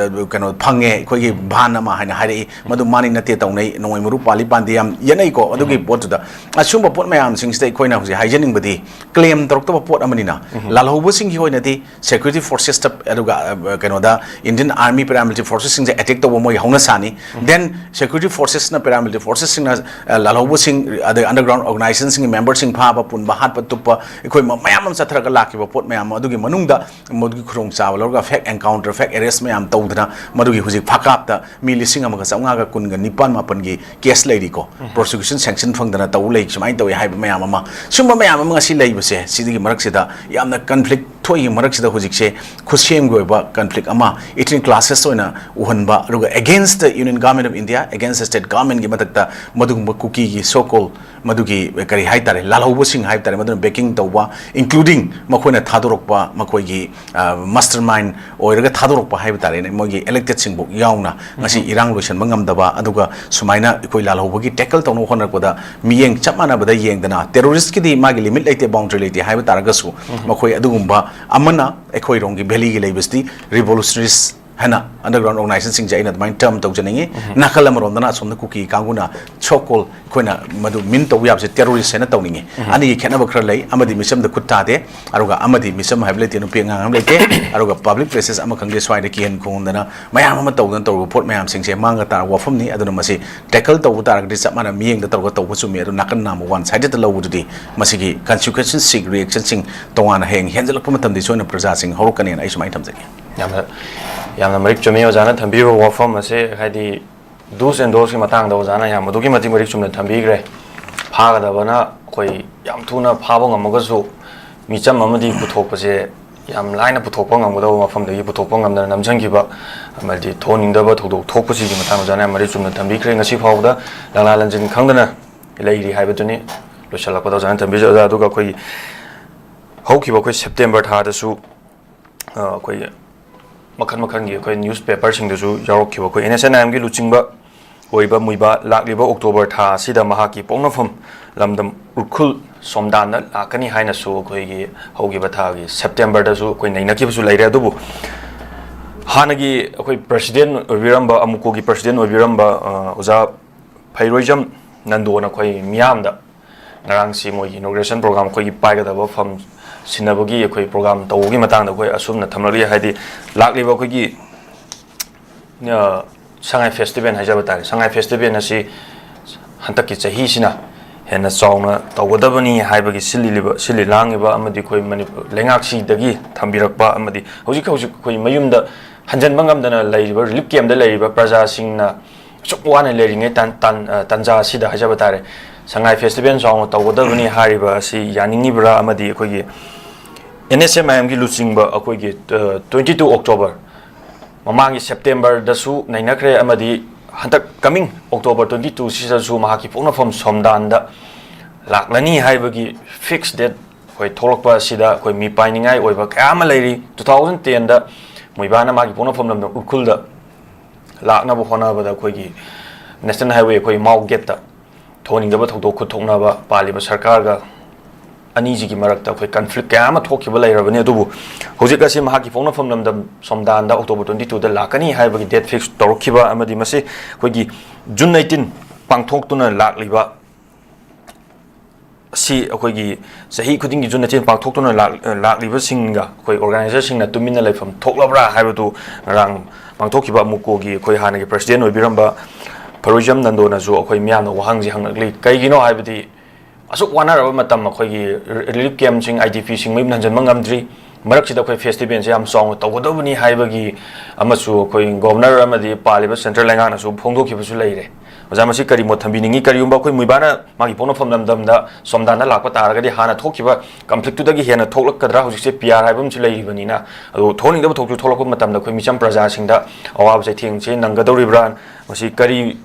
ꯀꯩꯅꯣ ꯐꯪꯉꯦ, ꯑꯩꯈꯣꯏꯒꯤ ꯚꯥꯟ ꯑꯃ ꯍꯥꯏꯅ ꯍꯥꯏꯔꯛꯏ꯫ ꯃꯗꯨ ꯃꯥꯅꯤ ꯅꯠꯇꯦ ꯇꯧꯅꯩ, ꯅꯣꯡꯃꯩ ꯃꯔꯨ ꯄꯥꯜꯂꯤ ꯄꯥꯟꯗꯦ ꯌꯥꯝ ꯌꯦꯠꯅꯩꯀꯣ꯫ ꯑꯗꯨꯒꯤ ꯄꯣꯠꯇꯨꯗ ꯑꯁꯤꯒꯨꯝꯕ ꯄꯣꯠ ꯃꯌꯥꯝꯁꯤꯡꯁꯤꯗ ꯑꯩꯈꯣꯏꯅ ꯍꯧꯖꯤꯛ ꯍꯥꯏꯖꯅꯤꯡꯕꯗꯤ, ꯀ꯭ꯂꯦꯝ ꯇꯧꯔꯛꯇꯕ ꯄꯣꯠ ꯑꯃꯅꯤꯅ, ꯂꯥꯜꯍꯧꯕꯁꯤꯡꯒꯤ ꯑꯣꯏꯅꯗꯤ ꯁꯦꯀ꯭ꯌꯨꯔꯤꯇꯤ ꯐꯣꯔꯁꯦꯁꯇ, ꯑꯗꯨꯒ, ꯑ, ꯀꯩꯅꯣꯗ, ꯏꯟꯗꯤꯌꯟ ꯑꯥꯔꯃꯤ ꯄꯦꯔꯥꯃꯤꯂꯤꯇꯔꯤ ꯐꯣꯔꯁꯦꯁꯁꯤꯡꯁꯦ ꯑꯦꯇꯦꯛ ꯇꯧꯕ ꯃꯣꯏ ꯍꯧꯅ ꯁꯥꯅꯤ꯫ ꯗꯦꯟ ꯁꯦꯀ꯭ꯌꯨꯔꯤꯇꯤ ꯐꯣꯔꯁꯦꯁꯅ, ꯄꯦꯔꯥꯃꯤꯂꯤꯇꯔꯤ ꯐꯣꯔꯁꯦꯁꯁꯤꯡꯅ, ꯑ, ꯂꯥꯜꯍꯧꯕꯁꯤꯡ, ꯑꯗꯩ ꯑꯟꯗꯔꯒ꯭ꯔꯥꯎꯟ ꯑꯣꯔꯒꯅꯥꯏꯖꯦꯁꯟꯁꯤꯡꯒꯤ ꯃꯦꯝꯕꯔꯁꯤꯡ ꯐꯥꯕ, ꯄꯨꯟꯕ, ꯍꯥꯠꯄ, ꯇꯨꯞꯄ, ꯑꯩꯈꯣꯏ ꯃ-, ꯃꯌꯥꯝ ꯑꯃ ꯆꯠꯊꯔꯒ ꯂꯥꯛꯈꯤꯕ ꯄꯣꯠ ꯃꯌꯥꯝ ꯑꯃ, ꯑꯗꯨꯒꯤ ꯃꯅꯨꯡꯗ ꯃꯗꯨꯒꯤ ꯈꯨꯗꯣꯡꯆꯥꯕ ꯂꯧꯔꯒ ꯐꯦꯛ ꯑꯦꯟꯀꯥꯎꯟꯇꯔ, ꯐꯦꯛ ꯑꯦꯔꯦꯁ ꯃꯌꯥꯝ ꯇꯧꯗꯅ, ꯃꯗꯨꯒꯤ ꯍꯧꯖꯤꯛ ꯐꯥꯀꯥꯞꯇ ꯃꯤ ꯂꯤꯁꯤꯡ ꯑꯃꯒ ꯆꯥꯝꯃꯉꯥꯒ ꯀꯨꯟꯒ ꯅꯤꯄꯥꯟ ꯃꯥꯄꯟꯒꯤ ꯀꯦꯁ ꯂꯩꯔꯤꯀꯣ꯫ ꯄ꯭ꯔꯣꯁꯤꯀ꯭ꯌꯨꯁꯟ ꯁꯦꯡꯁꯟ ꯐꯪꯗꯅ ꯇꯧ ꯂꯩ, ꯁꯨꯃꯥꯏꯅ ꯇꯧꯏ ꯍꯥꯏꯕ ꯃꯌꯥꯝ ꯑꯃ, ꯁꯨꯝꯕ ꯃꯌꯥꯝ ꯑꯃ ꯉꯁꯤ ꯂꯩꯕꯁꯦ, ꯁꯤꯗꯒꯤ ꯃꯔꯛꯁꯤꯗ ꯌꯥꯝꯅ ꯀꯟꯐ꯭ꯂꯤꯛ ꯊꯣꯛꯏ꯫ ꯃꯔꯛꯁꯤꯗ ꯍꯧꯖꯤꯛꯁꯦ ꯈꯨꯠꯁꯦꯝꯒꯤ ꯑꯣꯏꯕ ꯀꯟꯐ꯭ꯂꯤꯛ ꯑꯃ ꯏꯊꯅꯤꯛ ꯀ꯭ꯂꯥꯁꯦꯁ ꯑꯣꯏꯅ ꯎꯍꯟꯕ, ꯑꯗꯨꯒ against the Union Government of India, against the state governmentꯀꯤ ꯃꯊꯛꯇ ꯃꯗꯨꯒꯨꯝꯕ ꯀꯨꯀꯤꯒꯤ so called ꯃꯗꯨꯒꯤ, ꯀꯔꯤ ꯍꯥꯏꯇꯥꯔꯦ, ꯂꯥꯜꯍꯧꯕꯁꯤꯡ ꯍꯥꯏꯕ ꯇꯥꯔꯦ, ꯃꯗꯨꯅ ꯕꯦꯀꯤꯡ ꯇꯧꯕ, including ꯃꯈꯣꯏꯅ ꯊꯥꯗꯣꯔꯛꯄ, ꯃꯈꯣꯏꯒꯤ, ꯑ, ꯃꯥꯁꯇꯔ ꯃꯥꯏꯟ ꯑꯣꯏꯔꯒ ꯊꯥꯗꯣꯔꯛꯄ ꯍꯥꯏꯕ ꯇꯥꯔꯦꯅꯦ, ꯃꯣꯏꯒꯤ ꯏꯂꯦꯛꯇꯦꯗꯁꯤꯡꯕꯨ ꯌꯥꯎꯅ ꯉꯁꯤ ꯏꯔꯥꯡ ꯂꯣꯏꯁꯤꯟꯕ ꯉꯝꯗꯕ, ꯑꯗꯨꯒ ꯁꯨꯃꯥꯏꯅ ꯑꯩꯈꯣꯏ ꯂꯥꯜꯍꯧꯕꯒꯤ ꯇꯦꯀꯜ ꯇꯧꯅꯕ ꯍꯣꯠꯅꯔꯛꯄꯗ ꯃꯤꯠꯌꯦꯡ ꯆꯞ ꯃꯥꯟꯅꯕꯗ ꯌꯦꯡꯗꯅ, ꯇꯦꯔꯣꯔꯤꯁꯀꯤꯗꯤ ꯃꯥꯒꯤ ꯂꯤꯃꯤꯠ ꯂꯩꯇꯦ, ꯕꯥꯎꯟꯗꯔꯤ ꯂꯩꯇꯦ ꯍꯥꯏꯕ ꯇꯥꯔꯒꯁꯨ, ꯃꯈꯣꯏ ꯑꯗꯨꯒꯨꯝꯕ ꯑꯃꯅ ꯑꯩꯈꯣꯏꯔꯣꯝꯒꯤ ꯚꯦꯂꯤꯒꯤ ꯂꯩꯕꯁꯤꯗꯤ ꯔꯤꯚꯣꯂꯨꯁꯅꯔꯤꯁ ꯍꯥꯏꯅ ꯑꯟꯗꯔꯒ꯭ꯔꯥꯎꯟ ꯑꯣꯔꯒꯅꯥꯏꯖꯦꯁꯟꯁꯤꯡꯁꯦ ꯑꯩꯅ ꯑꯗꯨꯃꯥꯏꯅ ꯇꯔꯝ ꯇꯧꯖꯅꯤꯡꯉꯤ꯫ ꯅꯥꯀꯜ ꯑꯃꯔꯣꯝꯗꯅ ꯑꯁꯣꯝꯗ ꯀꯨꯀꯤ ꯀꯥꯡꯕꯨꯅ so called ꯑꯩꯈꯣꯏꯅ ꯃꯗꯨ ꯃꯤꯟ ꯇꯧꯕ ꯌꯥꯕꯁꯦ ꯇꯦꯔꯣꯔꯤꯁ ꯍꯥꯏꯅ ꯇꯧꯅꯤꯡꯉꯤ꯫ ꯑꯅꯤꯒꯤ ꯈꯦꯠꯅꯕ ꯈꯔ ꯂꯩ꯫ ꯑꯃꯗꯤ ꯃꯤꯆꯝꯗ ꯈꯨꯠ ꯊꯥꯗꯦ, ꯑꯗꯨꯒ ꯑꯃꯗꯤ ꯃꯤꯆꯝ ꯍꯥꯏꯕ ꯂꯩꯇꯦ, ꯅꯨꯄꯤ ꯑꯉꯥꯡ ꯑꯃ ꯂꯩꯇꯦ, ꯑꯗꯨꯒ ꯄꯕ꯭ꯂꯤꯛ ꯄ꯭ꯂꯦꯁꯦꯁ ꯑꯃ ꯈꯪꯗꯦ, ꯁ꯭ꯋꯥꯏꯗ ꯀꯤꯍꯟ ꯈꯣꯡꯍꯟꯗꯅ ꯃꯌꯥꯝ ꯑꯃ ꯇꯧꯗꯅ ꯇꯧꯔꯤꯕ ꯄꯣꯠ ꯃꯌꯥꯝꯁꯤꯡꯁꯦ ꯃꯥꯡꯒ ꯇꯥꯔꯕ ꯋꯥꯐꯝꯅꯤ꯫ ꯑꯗꯨꯅ ꯃꯁꯤ ꯇꯦꯀꯜ ꯇꯧꯕ ꯇꯥꯔꯒꯗꯤ ꯆꯞ ꯃꯥꯟꯅ ꯃꯤꯠꯌꯦꯡꯗ ꯇꯧꯔꯒ ꯇꯧꯕ ꯆꯨꯝꯃꯤ, ꯑꯗꯨ ꯅꯥꯀꯟ ꯅꯥꯝꯃ ꯋꯥꯟ ꯁꯥꯏꯗꯦꯗꯇ ꯂꯧꯕꯗꯨꯗꯤ ꯃꯁꯤꯒꯤ ꯀꯟꯁꯤꯀ꯭ꯋꯦꯟꯁꯁꯤꯡ, ꯔꯤꯑꯦꯛꯁꯟꯁꯤꯡ ꯇꯣꯉꯥꯟꯅ ꯍꯌꯦꯡ ꯍꯦꯟꯖꯜꯂꯛꯄ ꯃꯇꯝꯗꯤ ꯁꯣꯏꯗꯅ ꯄ꯭ꯔꯖꯥꯁꯤꯡ ꯍꯧꯔꯛꯀꯅꯤꯅ ꯑꯩ ꯁꯨꯃꯥꯏꯅ ꯊꯝꯖꯒꯦ꯫ ꯌꯥꯝꯅ, ꯌꯥꯝꯅ ꯃꯔꯤꯛ ꯆꯨꯝꯃꯤ ꯑꯣꯖꯥꯅ ꯊꯝꯕꯤꯔꯤꯕ ꯋꯥꯐꯝ ꯑꯁꯦ, ꯍꯥꯏꯗꯤ do's and don'tsꯀꯤ ꯃꯇꯥꯡꯗ ꯑꯣꯖꯥꯅ ꯌꯥꯝ ꯑꯗꯨꯛꯀꯤ ꯃꯇꯤꯛ ꯃꯔꯤꯛ ꯆꯨꯝꯅ ꯊꯝꯕꯤꯈ꯭ꯔꯦ꯫ ꯐꯥꯒꯗꯕꯅ ꯑꯩꯈꯣꯏ ꯌꯥꯝ ꯊꯨꯅ ꯐꯥꯕ ꯉꯝꯃꯒꯁꯨ, ꯃꯤꯆꯝ ꯑꯃꯗꯤ ꯄꯨꯊꯣꯛꯄꯁꯦ ꯌꯥꯝ ꯂꯥꯏꯅ ꯄꯨꯊꯣꯛꯄ ꯉꯝꯒꯗꯕ ꯃꯐꯝꯗꯒꯤ ꯄꯨꯊꯣꯛꯄ ꯉꯝꯗꯅ ꯅꯝꯁꯤꯟꯈꯤꯕ, ꯑꯃꯗꯤ ꯊꯣꯛꯍꯟꯅꯤꯡꯗꯕ ꯊꯧꯗꯣꯛ ꯊꯣꯛꯄꯁꯤꯒꯤ ꯃꯇꯥꯡꯗ ꯑꯣꯖꯥꯅ ꯌꯥꯝ ꯃꯔꯤꯛ ꯆꯨꯝꯅ ꯊꯝꯕꯤꯈ꯭ꯔꯦ꯫ ꯉꯁꯤ ꯐꯥꯎꯕꯗ ꯂꯪꯂꯥ ꯂꯪꯖꯤꯟ ꯈꯪꯗꯅ ꯂꯩꯔꯤ ꯍꯥꯏꯕꯗꯨꯅꯤ꯫ ꯂꯣꯏꯁꯤꯜꯂꯛꯄꯗ ꯑꯣꯖꯥꯅ ꯊꯝꯕꯤꯖ-, ꯑꯣꯖꯥ, ꯑꯗꯨꯒ ꯑꯩꯈꯣꯏꯒꯤ ꯍꯧꯈꯤꯕ ꯑꯩꯈꯣꯏ ꯁꯦꯞꯇꯦꯝꯕꯔ ꯊꯥꯗꯁꯨ, ꯑ, ꯑꯩꯈꯣꯏ ꯃꯈꯜ ꯃꯈꯜꯒꯤ ꯑꯩꯈꯣꯏ ꯅ꯭ꯌꯨꯁ ꯄꯦꯄꯔꯁꯤꯡꯗꯁꯨ ꯌꯥꯎꯔꯛꯈꯤꯕ ꯑꯩꯈꯣꯏ NSCN-IM-ꯒꯤ ꯂꯨꯆꯤꯡꯕ ꯑꯣꯏꯕ ꯃꯨꯏꯕꯥ ꯂꯥꯛꯂꯤꯕ ꯑꯣꯛꯇꯣꯕꯔ ꯊꯥ ꯑꯁꯤꯗ ꯃꯍꯥꯛꯀꯤ ꯄꯣꯛꯅꯐꯝ ꯂꯝꯗꯝ ꯎꯈ꯭ꯔꯨꯜ ꯁꯣꯝꯗꯥꯟꯗ ꯂꯥꯛꯀꯅꯤ ꯍꯥꯏꯅꯁꯨ ꯑꯩꯈꯣꯏꯒꯤ ꯍꯧꯈꯤꯕ ꯊꯥꯒꯤ ꯁꯦꯞꯇꯦꯝꯕꯔꯗꯁꯨ ꯑꯩꯈꯣꯏ ꯅꯩꯅꯈꯤꯕꯁꯨ ꯂꯩꯔꯦ꯫ ꯑꯗꯨꯕꯨ ꯍꯥꯟꯅꯒꯤ ꯑꯩꯈꯣꯏ ꯄ꯭ꯔꯁꯤꯗꯦꯟ ꯑꯣꯏꯕꯤꯔꯝꯕ, ꯑꯃꯨꯀꯣꯒꯤ ꯄ꯭ꯔꯁꯤꯗꯦꯟ ꯑꯣꯏꯕꯤꯔꯝꯕ, ꯑ, ꯑꯣꯖꯥ ꯐꯩꯔꯣꯏꯖꯝ ꯅꯟꯗꯣꯅ ꯑꯩꯈꯣꯏ ꯃꯤꯌꯥꯝꯗ ꯉꯔꯥꯡꯁꯤ ꯃꯣꯏꯒꯤ ꯏꯅꯣꯒ꯭ꯔꯦꯁꯟ ꯄ꯭ꯔꯣꯒ꯭ꯔꯥꯝ, ꯑꯩꯈꯣꯏꯒꯤ ꯄꯥꯏꯒꯗꯕ ꯐꯝ ꯁꯤꯟꯅꯕꯒꯤ ꯑꯩꯈꯣꯏ ꯄ꯭ꯔꯣꯒ꯭ꯔꯥꯝ ꯇꯧꯕꯒꯤ ꯃꯇꯥꯡꯗ ꯑꯩꯈꯣꯏ ꯑꯁꯨꯝꯅ ꯊꯝꯂꯛꯂꯤ꯫ ꯍꯥꯏꯗꯤ ꯂꯥꯛꯂꯤꯕ ꯑꯩꯈꯣꯏꯒꯤ, ꯑ, ꯁꯉꯥꯏ ꯐꯦꯁꯇꯤꯚꯦꯜ ꯍꯥꯏꯖꯕ ꯇꯥꯔꯦ, ꯁꯉꯥꯏ ꯐꯦꯁꯇꯤꯚꯦꯜ ꯑꯁꯤ ꯍꯟꯗꯛꯀꯤ ꯆꯍꯤꯁꯤꯅ ꯍꯦꯟꯅ ꯆꯥꯎꯅ ꯇꯧꯒꯗꯕꯅꯤ ꯍꯥꯏꯕꯒꯤ ꯁꯤꯜꯂꯤꯕ, ꯁꯤꯜꯂꯤ ꯂꯥꯡꯉꯤꯕ ꯑꯃꯗꯤ ꯑꯩꯈꯣꯏ ꯃꯅꯤꯄꯨꯔ ꯂꯩꯉꯥꯛꯁꯤꯗꯒꯤ ꯊꯝꯕꯤꯔꯛꯄ ꯑꯃꯗꯤ ꯍꯧꯖꯤꯛ ꯍꯧꯖꯤꯛ ꯑꯩꯈꯣꯏ ꯃꯌꯨꯝꯗ ꯍꯟꯖꯟꯕ ꯉꯝꯗꯅ ꯂꯩꯔꯤꯕ ꯔꯤꯂꯤꯐ ꯀꯦꯝꯞꯇ ꯂꯩꯔꯤꯕ ꯄ꯭ꯔꯖꯥꯁꯤꯡꯅ ꯑꯁꯨꯛ ꯋꯥꯅ ꯂꯩꯔꯤꯉꯩ ꯇꯥꯟ-, ꯇꯥꯟ-, ꯑ, ꯇꯥꯟꯖꯥ ꯑꯁꯤꯗ ꯍꯥꯏꯖꯕ ꯇꯥꯔꯦ, ꯁꯉꯥꯏ ꯐꯦꯁꯇꯤꯚꯦꯜ ꯆꯥꯎꯅ ꯇꯧꯒꯗꯕꯅꯤ ꯍꯥꯏꯔꯤꯕ ꯑꯁꯤ ꯌꯥꯅꯤꯡꯉꯤꯕ꯭ꯔꯥ? ꯑꯃꯗꯤ ꯑꯩꯈꯣꯏꯒꯤ NSCN-IM-ꯒꯤ ꯂꯨꯆꯤꯡꯕ ꯑꯩꯈꯣꯏꯒꯤ, ꯑ, twenty two October, ꯃꯃꯥꯡꯒꯤ ꯁꯦꯞꯇꯦꯝꯕꯔꯗꯁꯨ ꯅꯩꯅꯈ꯭ꯔꯦ, ꯑꯃꯗꯤ ꯍꯟꯗꯛ coming October twenty two ꯁꯤꯗꯁꯨ ꯃꯍꯥꯛꯀꯤ ꯄꯣꯛꯅꯐꯝ ꯁꯣꯝꯗꯥꯟꯗ ꯂꯥꯛꯂꯅꯤ ꯍꯥꯏꯕꯒꯤ ꯐꯤꯛꯁ ꯗꯦꯠ ꯑꯩꯈꯣꯏ ꯊꯣꯛꯂꯛꯄ ꯑꯁꯤꯗ ꯑꯩꯈꯣꯏ ꯃꯤꯄꯥꯏꯅꯤꯡꯉꯥꯏ ꯑꯣꯏꯕ ꯀꯌꯥ ꯑꯃ ꯂꯩꯔꯤ꯫ Two thousand ten-ꯗ ꯃꯨꯏꯕꯥꯅ ꯃꯥꯒꯤ ꯄꯣꯛꯅꯐꯝ ꯂꯝꯗꯝ ꯎꯈ꯭ꯔꯨꯜꯗ ꯂꯥꯛꯅꯕ ꯍꯣꯠꯅꯕꯗ ꯑꯩꯈꯣꯏꯒꯤ National Highway ꯑꯩꯈꯣꯏ ꯃꯥꯎ ꯒꯦꯠꯇ ꯊꯣꯛꯍꯟꯅꯤꯡꯗꯕ ꯊꯧꯗꯣꯛ ꯈꯨꯠꯊꯣꯛꯅꯕ ꯄꯥꯜꯂꯤꯕ ꯁꯔꯀꯥꯔꯒ ꯑꯅꯤꯁꯤꯒꯤ ꯃꯔꯛꯇ ꯑꯩꯈꯣꯏ ꯀꯟꯐ꯭ꯂꯤꯛ ꯀꯌꯥ ꯑꯃ ꯊꯣꯛꯈꯤꯕ ꯂꯩꯔꯕꯅꯤ꯫ ꯑꯗꯨꯕꯨ ꯍꯧꯖꯤꯛ ꯑꯁꯤ ꯃꯍꯥꯛꯀꯤ ꯄꯣꯛꯅꯐꯝ ꯂꯝꯗꯝ ꯁꯣꯝꯗꯥꯟꯗ October twenty two-ꯗ ꯂꯥꯛꯀꯅꯤ ꯍꯥꯏꯕꯒꯤ ꯗꯦꯠ ꯐꯤꯛꯁ ꯇꯧꯔꯛꯈꯤꯕ ꯑꯃꯗꯤ ꯃꯁꯤ ꯑꯩꯈꯣꯏꯒꯤ June eighteen ꯄꯥꯡꯊꯣꯛꯇꯨꯅ ꯂꯥꯛꯂꯤꯕ ꯑꯁꯤ ꯑꯩꯈꯣꯏꯒꯤ ꯆꯍꯤ ꯈꯨꯗꯤꯡꯒꯤ June eighteen ꯄꯥꯡꯊꯣꯛꯇꯨꯅ ꯂꯥꯛ-, ꯂꯥꯛꯂꯤꯕꯁꯤꯡꯒ ꯑꯩꯈꯣꯏ ꯑꯣꯔꯒꯅꯥꯏꯖꯔꯁꯤꯡꯅ ꯇꯨꯃꯤꯟꯅ ꯂꯩꯐꯝ ꯊꯣꯛꯂꯕ꯭ꯔꯥ ꯍꯥꯏꯕꯗꯨ ꯉꯔꯥꯡ ꯄꯥꯡꯊꯣꯛꯈꯤꯕ ꯑꯃꯨꯀꯣꯒꯤ ꯑꯩꯈꯣꯏ ꯍꯥꯟꯅꯒꯤ ꯄ꯭ꯔꯁꯤꯗꯦꯟ ꯑꯣꯏꯕꯤꯔꯝꯕ ꯐꯔꯣꯏꯖꯝ ꯅꯟꯗꯣꯅꯁꯨ ꯑꯩꯈꯣꯏ ꯃꯤꯌꯥꯝꯅ ꯋꯥꯍꯪꯁꯤ ꯍꯪꯂꯛꯂꯤ꯫ ꯀꯩꯒꯤꯅꯣ ꯍꯥꯏꯕꯗꯤ ꯑꯁꯨꯛ ꯋꯥꯅꯔꯕ ꯃꯇꯝ ꯑꯩꯈꯣꯏꯒꯤ ꯔꯤ-, ꯔꯤꯂꯤꯐ ꯀꯦꯝꯞꯁꯤꯡ, IDPꯁꯤꯡ ꯃꯌꯨꯝꯗ ꯍꯟꯖꯤꯟꯕ ꯉꯝꯗ꯭ꯔꯤ, ꯃꯔꯛꯁꯤꯗ ꯑꯩꯈꯣꯏ ꯐꯦꯁꯇꯤꯚꯦꯜꯁꯦ ꯌꯥꯝ ꯆꯥꯎꯅ ꯇꯧꯒꯗꯕꯅꯤ ꯍꯥꯏꯕꯒꯤ ꯑꯃꯁꯨ ꯑꯩꯈꯣꯏ ꯒꯣꯕꯔꯅꯔ ꯑꯃꯗꯤ ꯄꯥꯜꯂꯤꯕ ꯁꯦꯟꯇ꯭ꯔꯦꯜ ꯂꯩꯉꯥꯛꯅꯁꯨ ꯐꯣꯡꯗꯣꯛꯈꯤꯕꯁꯨ ꯂꯩꯔꯦ꯫ ꯑꯣꯖꯥ, ꯃꯁꯤ ꯀꯔꯤ ꯃꯣꯠ ꯊꯝꯕꯤꯅꯤꯡꯉꯤ? ꯀꯔꯤꯒꯨꯝꯕ ꯑꯩꯈꯣꯏ ꯃꯨꯏꯕꯥꯅ ꯃꯥꯒꯤ ꯄꯣꯛꯅꯐꯝ ꯂꯝꯗꯝꯗ ꯁꯣꯝꯗꯥꯟꯗ ꯂꯥꯛꯄ ꯇꯥꯔꯒꯗꯤ ꯍꯥꯟꯅ ꯊꯣꯛꯈꯤꯕ ꯀꯟꯐ꯭ꯂꯤꯛꯇꯨꯗꯒꯤ ꯍꯦꯟꯅ ꯊꯣꯛꯂꯛꯀꯗ꯭ꯔꯥ? ꯍꯧꯖꯤꯛꯁꯦ ꯄꯤ ꯑꯥꯔ ꯍꯥꯏꯕ ꯑꯃꯁꯨ ꯂꯩꯔꯤꯕꯅꯤꯅ, ꯑꯗꯨ ꯊꯣꯛꯍꯟꯅꯤꯡꯗꯕ ꯊꯧꯗꯣꯛ ꯊꯣꯛꯂꯛꯄ ꯃꯇꯝꯗ ꯑꯩꯈꯣꯏ ꯃꯤꯆꯝ ꯄ꯭ꯔꯖꯥꯁꯤꯡꯗ ꯑꯋꯥꯕ ꯆꯩꯊꯦꯡꯁꯦ ꯅꯪꯒꯗꯧꯔꯤꯕ꯭ꯔꯥ? ꯃꯁꯤ ꯀꯔꯤ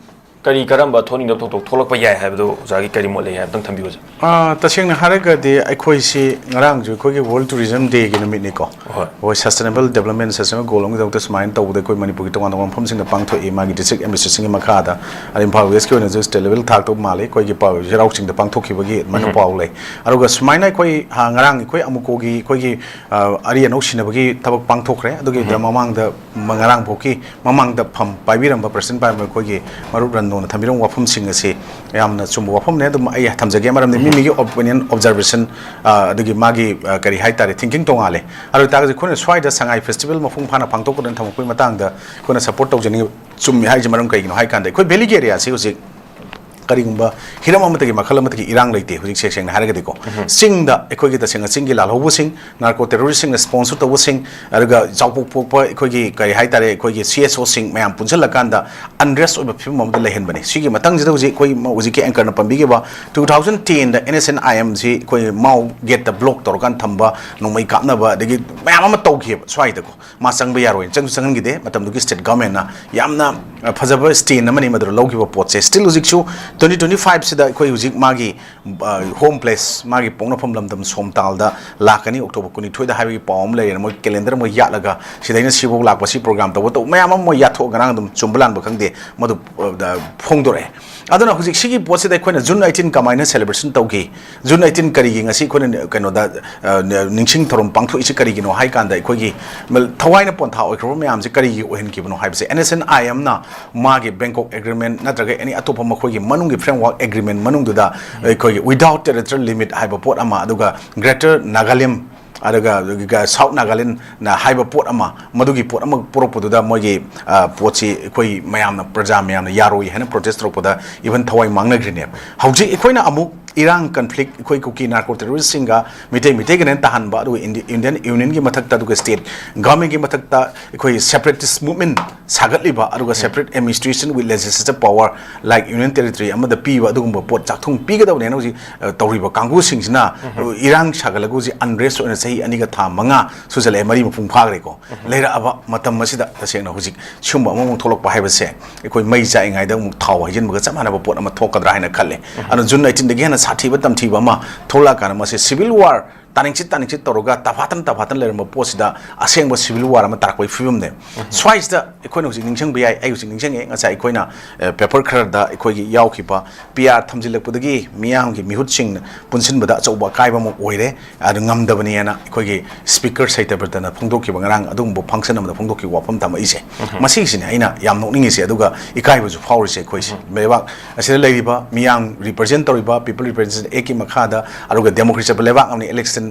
ꯀꯔꯤ ꯀꯔꯝꯕ ꯊꯣꯛꯅꯤꯡꯗꯕ ꯊꯧꯗꯣꯛ ꯊꯣꯛꯂꯛꯄ ꯌꯥꯏ ꯍꯥꯏꯕꯗꯨ ꯑꯣꯖꯥꯒꯤ ꯀꯔꯤ ꯃꯣꯠ ꯂꯩ ꯍꯥꯏꯕꯗꯪ ꯊꯝꯕꯤꯌꯨ, ꯑꯣꯖꯥ꯫ ꯑꯥ, ꯇꯁꯦꯡꯅ ꯍꯥꯏꯔꯒꯗꯤ ꯑꯩꯈꯣꯏꯁꯤ ꯉꯔꯥꯡꯁꯨ ꯑꯩꯈꯣꯏꯒꯤ World Tourism Day ꯒꯤ ꯅꯨꯃꯤꯠꯅꯤꯀꯣ꯫ ꯍꯣꯏ꯫ ꯑꯩꯈꯣꯏ sustainable development, sustainable goal ꯑꯃꯒꯤꯗꯃꯛꯇ ꯁꯨꯃꯥꯏꯅ ꯇꯧꯕꯗ ꯑꯩꯈꯣꯏ ꯃꯅꯤꯄꯨꯔꯒꯤ ꯇꯣꯉꯥꯟ ꯇꯣꯉꯥꯟꯕ ꯃꯐꯝꯁꯤꯡꯗ ꯄꯥꯡꯊꯣꯛꯏ꯫ ꯃꯥꯒꯤ district administration ꯒꯤ ꯃꯈꯥꯗ, ꯑꯗꯩ ꯏꯝꯐꯥꯜ West ꯀꯤ ꯑꯣꯏꯅꯁꯨ state level ꯊꯥꯛꯇ ꯃꯥꯜꯂꯤ, ꯑꯩꯈꯣꯏꯒꯤ ꯄ-, ꯆꯩꯔꯥꯎ ꯆꯤꯡꯗ ꯄꯥꯡꯊꯣꯛꯈꯤꯕꯒꯤ ꯑꯗꯨꯃꯥꯏꯅ ꯎꯝ꯫ ꯄꯥꯎ ꯂꯩ꯫ ꯑꯗꯨꯒ ꯁꯨꯃꯥꯏꯅ ꯑꯩꯈꯣꯏ, ꯑꯥ, ꯉꯔꯥꯡ ꯑꯩꯈꯣꯏ ꯑꯃꯨꯀꯣꯒꯤ ꯑꯩꯈꯣꯏꯒꯤ, ꯑꯥ, ꯑꯔꯤ ꯑꯅꯧ ꯁꯤꯟꯅꯕꯒꯤ ꯊꯕꯛ ꯄꯥꯡꯊꯣꯛꯈ꯭ꯔꯦ꯫ ꯑꯗꯨꯒꯤꯗ ꯎꯝ꯫ ꯃꯃꯥꯡꯗ ꯃ-, ꯉꯔꯥꯡ ꯐꯥꯎꯒꯤ ꯃꯃꯥꯡꯗ ꯐꯝ ꯄꯥꯏꯕꯤꯔꯝꯕ, president ꯄꯥꯏꯔꯝꯕ ꯑꯩꯈꯣꯏꯒꯤ ꯃꯔꯨꯞ ꯔꯟꯗꯣꯅ ꯊꯝꯕꯤꯔꯝꯕ ꯋꯥꯐꯝꯁꯤꯡ ꯑꯁꯤ ꯌꯥꯝꯅ ꯆꯨꯝꯕ ꯋꯥꯐꯝꯅꯦ꯫ ꯑꯗꯨꯝ ꯑꯩ ꯊꯝꯖꯒꯦ, ꯃꯔꯝꯗꯤ ꯃꯤ ꯃꯤꯒꯤ opinion, observation, ꯑ, ꯑꯗꯨꯒꯤ ꯃꯥꯒꯤ, ꯑ, ꯀꯔꯤ ꯍꯥꯏꯇꯥꯔꯦ, thinking ꯇꯣꯉꯥꯜꯂꯦ꯫ ꯑꯗꯨ ꯑꯣꯏꯇꯥꯔꯒꯁꯨ ꯑꯩꯈꯣꯏꯅ ꯁ꯭ꯋꯥꯏꯗ ꯁꯉꯥꯏ festival ꯃꯄꯨꯡ ꯐꯥꯅ ꯄꯥꯡꯊꯣꯛꯀꯗꯅ ꯊꯝꯃꯛꯄꯒꯤ ꯃꯇꯥꯡꯗ ꯑꯩꯈꯣꯏꯅ support ꯇꯧꯖꯅꯤꯡꯉꯤ꯫ ꯆꯨꯝꯃꯤ ꯍꯥꯏꯁꯦ ꯃꯔꯝ ꯀꯩꯒꯤꯅꯣ ꯍꯥꯏ ꯀꯥꯟꯗ ꯑꯩꯈꯣꯏ valley ꯒꯤ area ꯁꯤ ꯍꯧꯖꯤꯛ ꯀꯔꯤꯒꯨꯝꯕ ꯍꯤꯔꯝ ꯑꯃꯠꯇꯒꯤ ꯃꯈꯜ ꯑꯃꯠꯇꯒꯤ ꯏꯔꯥꯡ ꯂꯩꯇꯦ ꯍꯧꯖꯤꯛ, ꯁꯦꯡ-, ꯁꯦꯡꯅ ꯍꯥꯏꯔꯒꯗꯤꯀꯣ꯫ ꯎꯝ꯫ ꯆꯤꯡꯗ ꯑꯩꯈꯣꯏꯒꯤ ꯇꯁꯦꯡꯅ ꯆꯤꯡꯒꯤ ꯂꯥꯜꯍꯧꯕꯁꯤꯡ, narco terrorist ꯁꯤꯡꯅ sponsor ꯇꯧꯕꯁꯤꯡ, ꯑꯗꯨꯒ ꯆꯥꯎꯄꯣꯛ ꯄꯣꯛꯄ ꯑꯩꯈꯣꯏꯒꯤ ꯀꯔꯤ ꯍꯥꯏꯇꯥꯔꯦ, ꯑꯩꯈꯣꯏꯒꯤ C S O ꯁꯤꯡ ꯃꯌꯥꯝ ꯄꯨꯟꯁꯤꯜꯂꯀꯥꯟꯗ unrest ꯑꯣꯏꯕ ꯐꯤꯕꯝ ꯑꯃꯗ ꯂꯩꯍꯟꯕꯅꯤ꯫ ꯁꯤꯒꯤ ꯃꯊꯪꯁꯤꯗ ꯍꯧꯖꯤꯛ ꯑꯩꯈꯣꯏ ꯃ-, ꯍꯧꯖꯤꯛꯀꯤ anchor ꯅ ꯄꯟꯕꯤꯈꯤꯕ two thousand ten the N S N I M ꯁꯤ ꯑꯩꯈꯣꯏ ꯃꯥꯎ gate ꯇ block ꯇꯧꯔꯀꯥꯟꯗ ꯊꯝꯕ, ꯅꯣꯡꯃꯩ ꯀꯥꯞꯅꯕ, ꯑꯗꯒꯤ ꯃꯌꯥꯝ ꯑꯃ ꯇꯧꯈꯤꯑꯕ ꯁ꯭ꯋꯥꯏꯗꯀꯣ꯫ ꯃꯥ ꯆꯪꯕ ꯌꯥꯔꯣꯏꯅ ꯆꯪꯁꯨ ꯆꯪꯍꯟꯈꯤꯗꯦ꯫ ꯃꯇꯝꯗꯨꯒꯤ state government ꯅ ꯌꯥꯝꯅ, ꯑ, ꯐꯖꯕ stand ꯑꯃꯅꯤ ꯃꯗꯨꯗ ꯂꯧꯈꯤꯕ ꯄꯣꯠꯁꯦ꯫ Still ꯍꯧꯖꯤꯛꯁꯨ twenty twenty five ꯁꯤꯗ ꯑꯩꯈꯣꯏ ꯍꯧꯖꯤꯛ ꯃꯥꯒꯤ, ꯑ, home place, ꯃꯥꯒꯤ ꯄꯣꯛꯅꯐꯝ ꯂꯝꯗꯝ ꯁꯣꯝꯇꯥꯜꯗ ꯂꯥꯛꯀꯅꯤ, October ꯀꯨꯟꯅꯤꯊꯣꯏꯗ ꯍꯥꯏꯕꯒꯤ ꯄꯥꯎ ꯑꯃ ꯂꯩꯔꯦ꯫ ꯃꯣꯏ calendar ꯃꯣꯏ ꯌꯥꯠꯂꯒ ꯁꯤꯗꯩꯅ ꯁꯤꯐꯥꯎ ꯂꯥꯛꯄ, ꯁꯤ program ꯇꯧꯕ ꯇꯧꯕ ꯃꯌꯥꯝ ꯑꯃ ꯃꯣꯏ ꯌꯥꯠꯊꯣꯛꯑꯒ ꯉꯔꯥꯡ ꯑꯗꯨꯝ ꯆꯨꯝꯕ ꯂꯥꯟꯕ ꯈꯪꯗꯦ, ꯃꯗꯨ, ꯑ, ꯐꯣꯡꯗꯣꯔꯛꯑꯦ꯫ ꯑꯗꯨꯅ ꯍꯧꯖꯤꯛ ꯁꯤꯒꯤ ꯄꯣꯠꯁꯤꯗ ꯑꯩꯈꯣꯏꯅ June eighteen ꯀꯃꯥꯏꯅ celebration ꯇꯧꯈꯤ? June eighteen ꯀꯔꯤꯒꯤ ꯉꯁꯤ ꯑꯩꯈꯣꯏꯅ ꯀꯩꯅꯣꯗ, ꯑ, ꯅꯤꯡꯁꯤꯡ ꯊꯧꯔꯝ ꯄꯥꯡꯊꯣꯛꯏꯁꯤ ꯀꯔꯤꯒꯤꯅꯣ ꯍꯥꯏ ꯀꯥꯟꯗ, ꯑꯩꯈꯣꯏꯒꯤ ꯃ-, ꯊꯋꯥꯏꯅ ꯄꯣꯟꯊꯥ ꯑꯣꯏꯈ꯭ꯔꯕ ꯃꯌꯥꯝꯁꯤ ꯀꯔꯤꯒꯤ ꯑꯣꯏꯍꯟꯈꯤꯕꯅꯣ ꯍꯥꯏꯕꯁꯦ, N S N I M ꯅ ꯃꯥꯒꯤ Bangkok Agreement ꯅꯠꯇ꯭ꯔꯒ any ꯑꯇꯣꯞꯄ ꯃꯈꯣꯏꯒꯤ ꯃꯅꯨꯡꯒꯤ framework agreement ꯃꯅꯨꯡꯗꯨꯗ ꯑꯩꯈꯣꯏꯒꯤ without territorial limit ꯍꯥꯏꯕ ꯄꯣꯠ ꯑꯃ, ꯑꯗꯨꯒ Greater Nagalim, ꯑꯗꯨꯒ, ꯑꯗꯨꯒ South Nagaland ꯅ ꯍꯥꯏꯕ ꯄꯣꯠ ꯑꯃ, ꯃꯗꯨꯒꯤ ꯄꯣꯠ ꯑꯃ ꯄꯨꯔꯛꯄꯗꯨꯗ ꯃꯣꯏꯒꯤ, ꯑ, ꯄꯣꯠꯁꯤ ꯑꯩꯈꯣꯏ ꯃꯌꯥꯝꯅ, ꯄ꯭ꯔꯖꯥ ꯃꯌꯥꯝꯅ ꯌꯥꯔꯣꯏ ꯍꯥꯏꯅ protest ꯇꯧꯔꯛꯄꯗ even ꯊꯋꯥꯏ ꯃꯥꯡꯅꯈ꯭ꯔꯤꯅꯦꯕ꯫ ꯍꯧꯖꯤꯛ ꯑꯩꯈꯣꯏꯅ ꯑꯃꯨꯛ ꯏꯔꯥꯡ ꯀꯟꯐ꯭ꯂꯤꯛ ꯑꯩꯈꯣꯏ ꯀꯨꯀꯤ ꯅꯥꯔꯀꯣ ꯇꯦꯔꯣꯔꯤꯁꯁꯤꯡꯒ ꯃꯤꯇꯩ ꯃꯤꯇꯩꯒꯅ ꯇꯥꯍꯟꯕ, ꯑꯗꯨꯒ ꯏꯟꯗꯤ- ꯏꯟꯗꯤꯌꯟ ꯌꯨꯅꯤꯌꯟꯒꯤ ꯃꯊꯛꯇ, ꯑꯗꯨꯒ ꯁ꯭ꯇꯦꯠ ꯒꯚꯔꯟꯃꯦꯟꯠꯀꯤ ꯃꯊꯛꯇ ꯑꯩꯈꯣꯏ ꯁꯦꯄꯔꯦꯇꯤꯁ ꯃꯨꯚꯃꯦꯟꯠ ꯁꯥꯒꯠꯂꯤꯕ, ꯑꯗꯨꯒ separate administration with legislative power like union territory ꯑꯃꯗ ꯄꯤꯕ, ꯑꯗꯨꯒꯨꯝꯕ ꯄꯣꯠ ꯆꯥꯛꯊꯨꯡ ꯄꯤꯒꯗꯕꯅꯦꯅ ꯍꯧꯖꯤꯛ ꯑ, ꯇꯧꯔꯤꯕ ꯀꯥꯡꯕꯨꯁꯤꯡꯁꯤꯅ ꯏꯔꯥꯡ ꯁꯥꯒꯠꯂꯒ ꯍꯧꯖꯤꯛ ꯑꯟꯔꯦꯁ ꯑꯣꯏꯅ ꯆꯍꯤ ꯑꯅꯤꯒ ꯊꯥ ꯃꯉꯥ ꯁꯨꯖꯜꯂꯛꯑꯦ, ꯃꯔꯤ ꯃꯄꯨꯡ ꯐꯥꯈ꯭ꯔꯦꯀꯣ꯫ ꯂꯩꯔꯛꯑꯕ ꯃꯇꯝ ꯑꯁꯤꯗ ꯇꯁꯦꯡꯅ ꯍꯧꯖꯤꯛ ꯁꯤꯒꯨꯝꯕ ꯑꯃꯃꯨꯛ ꯊꯣꯛꯂꯛꯄ ꯍꯥꯏꯕꯁꯦ ꯑꯩꯈꯣꯏ ꯃꯩ ꯆꯥꯛꯏꯉꯩꯗ ꯑꯃꯨꯛ ꯊꯥꯎ ꯍꯩꯖꯤꯟꯕꯒ ꯆꯞ ꯃꯥꯟꯅꯕ ꯄꯣꯠ ꯑꯃ ꯊꯣꯛꯀꯗ꯭ꯔꯥ ꯍꯥꯏꯅ ꯈꯜꯂꯦ꯫ ꯑꯗꯨꯅ ꯖꯨꯟ ꯑꯩꯠꯇꯤꯟꯗꯒꯤ ꯍꯦꯟꯅ ꯁꯥꯊꯤꯕ ꯇꯝꯊꯤꯕ ꯑꯃ ꯊꯣꯛꯂꯛꯑꯀꯥꯟꯗ ꯃꯁꯤ ꯁꯤꯚꯤꯜ ꯋꯥꯔ ꯇꯥꯅꯤꯡꯆꯤꯠ ꯇꯥꯅꯤꯡꯆꯤꯠ ꯇꯧꯔꯒ ꯇꯐꯥꯠꯇꯅ ꯇꯐꯥꯠꯇꯅ ꯂꯩꯔꯝꯕ ꯄꯣꯠꯁꯤꯗ ꯑꯁꯦꯡꯕ ꯁꯤꯚꯤꯜ ꯋꯥꯔ ꯑꯃ ꯇꯥꯔꯛꯄꯒꯤ ꯐꯤꯕꯝꯅꯦ꯫ ꯁ꯭ꯋꯥꯏꯁꯤꯗ ꯑꯩꯈꯣꯏꯅ ꯍꯧꯖꯤꯛ ꯅꯤꯡꯁꯤꯡꯕ ꯌꯥꯏ, ꯑꯩ ꯍꯧꯖꯤꯛ ꯅꯤꯡꯁꯤꯡꯉꯦ, ꯉꯁꯥꯏ ꯑꯩꯈꯣꯏꯅ ꯑ, ꯄꯦꯄꯔ ꯈꯔꯗ ꯑꯩꯈꯣꯏꯒꯤ ꯌꯥꯎꯈꯤꯕ ꯄꯤ ꯑꯥꯔ ꯊꯝꯖꯤꯜꯂꯛꯄꯗꯒꯤ ꯃꯤꯌꯥꯝꯒꯤ ꯃꯤꯍꯨꯠꯁꯤꯡ ꯄꯨꯟꯁꯤꯟꯕꯗ ꯑꯆꯧꯕ ꯑꯀꯥꯏꯕ ꯑꯃ ꯑꯣꯏꯔꯦ꯫ ꯑꯗꯨ ꯉꯝꯗꯕꯅꯦꯅ ꯑꯩꯈꯣꯏꯒꯤ ꯁ꯭ꯄꯤꯀꯔ ꯁꯩꯇꯕ꯭ꯔꯇꯅ ꯐꯣꯡꯗꯣꯛꯈꯤꯕ, ꯉꯔꯥꯡ ꯑꯗꯨꯒꯨꯝꯕ ꯐꯪꯁꯟ ꯑꯃꯗ ꯐꯣꯡꯗꯣꯛꯈꯤꯕ ꯋꯥꯐꯝ ꯊꯝꯃꯛꯏꯁꯦ꯫ ꯃꯁꯤꯒꯤꯁꯤꯅꯦ ꯑꯩꯅ ꯌꯥꯝ ꯅꯣꯛꯅꯤꯡꯉꯤꯁꯦ, ꯑꯗꯨꯒ ꯏꯀꯥꯏꯕꯁꯨ ꯐꯥꯎꯔꯤꯁꯦ꯫ ꯑꯩꯈꯣꯏꯁꯦ ꯂꯩꯕꯥꯛ ꯑꯁꯤꯗ ꯂꯩꯔꯤꯕ ꯃꯤꯌꯥꯝ ꯔꯤꯄ꯭ꯔꯖꯦꯟ ꯇꯧꯔꯤꯕ, ꯄꯤꯄꯜ ꯔꯤꯄ꯭ꯔꯖꯦꯟꯇꯦꯇꯤꯚ ꯑꯦꯛꯀꯤ ꯃꯈꯥꯗ, ꯑꯗꯨꯒ ꯗꯦꯃꯣꯀ꯭ꯔꯦꯁꯤ ꯆꯠꯄ ꯂꯩꯕꯥꯛ ꯑꯃꯅ ꯏꯂꯦꯛꯁꯟ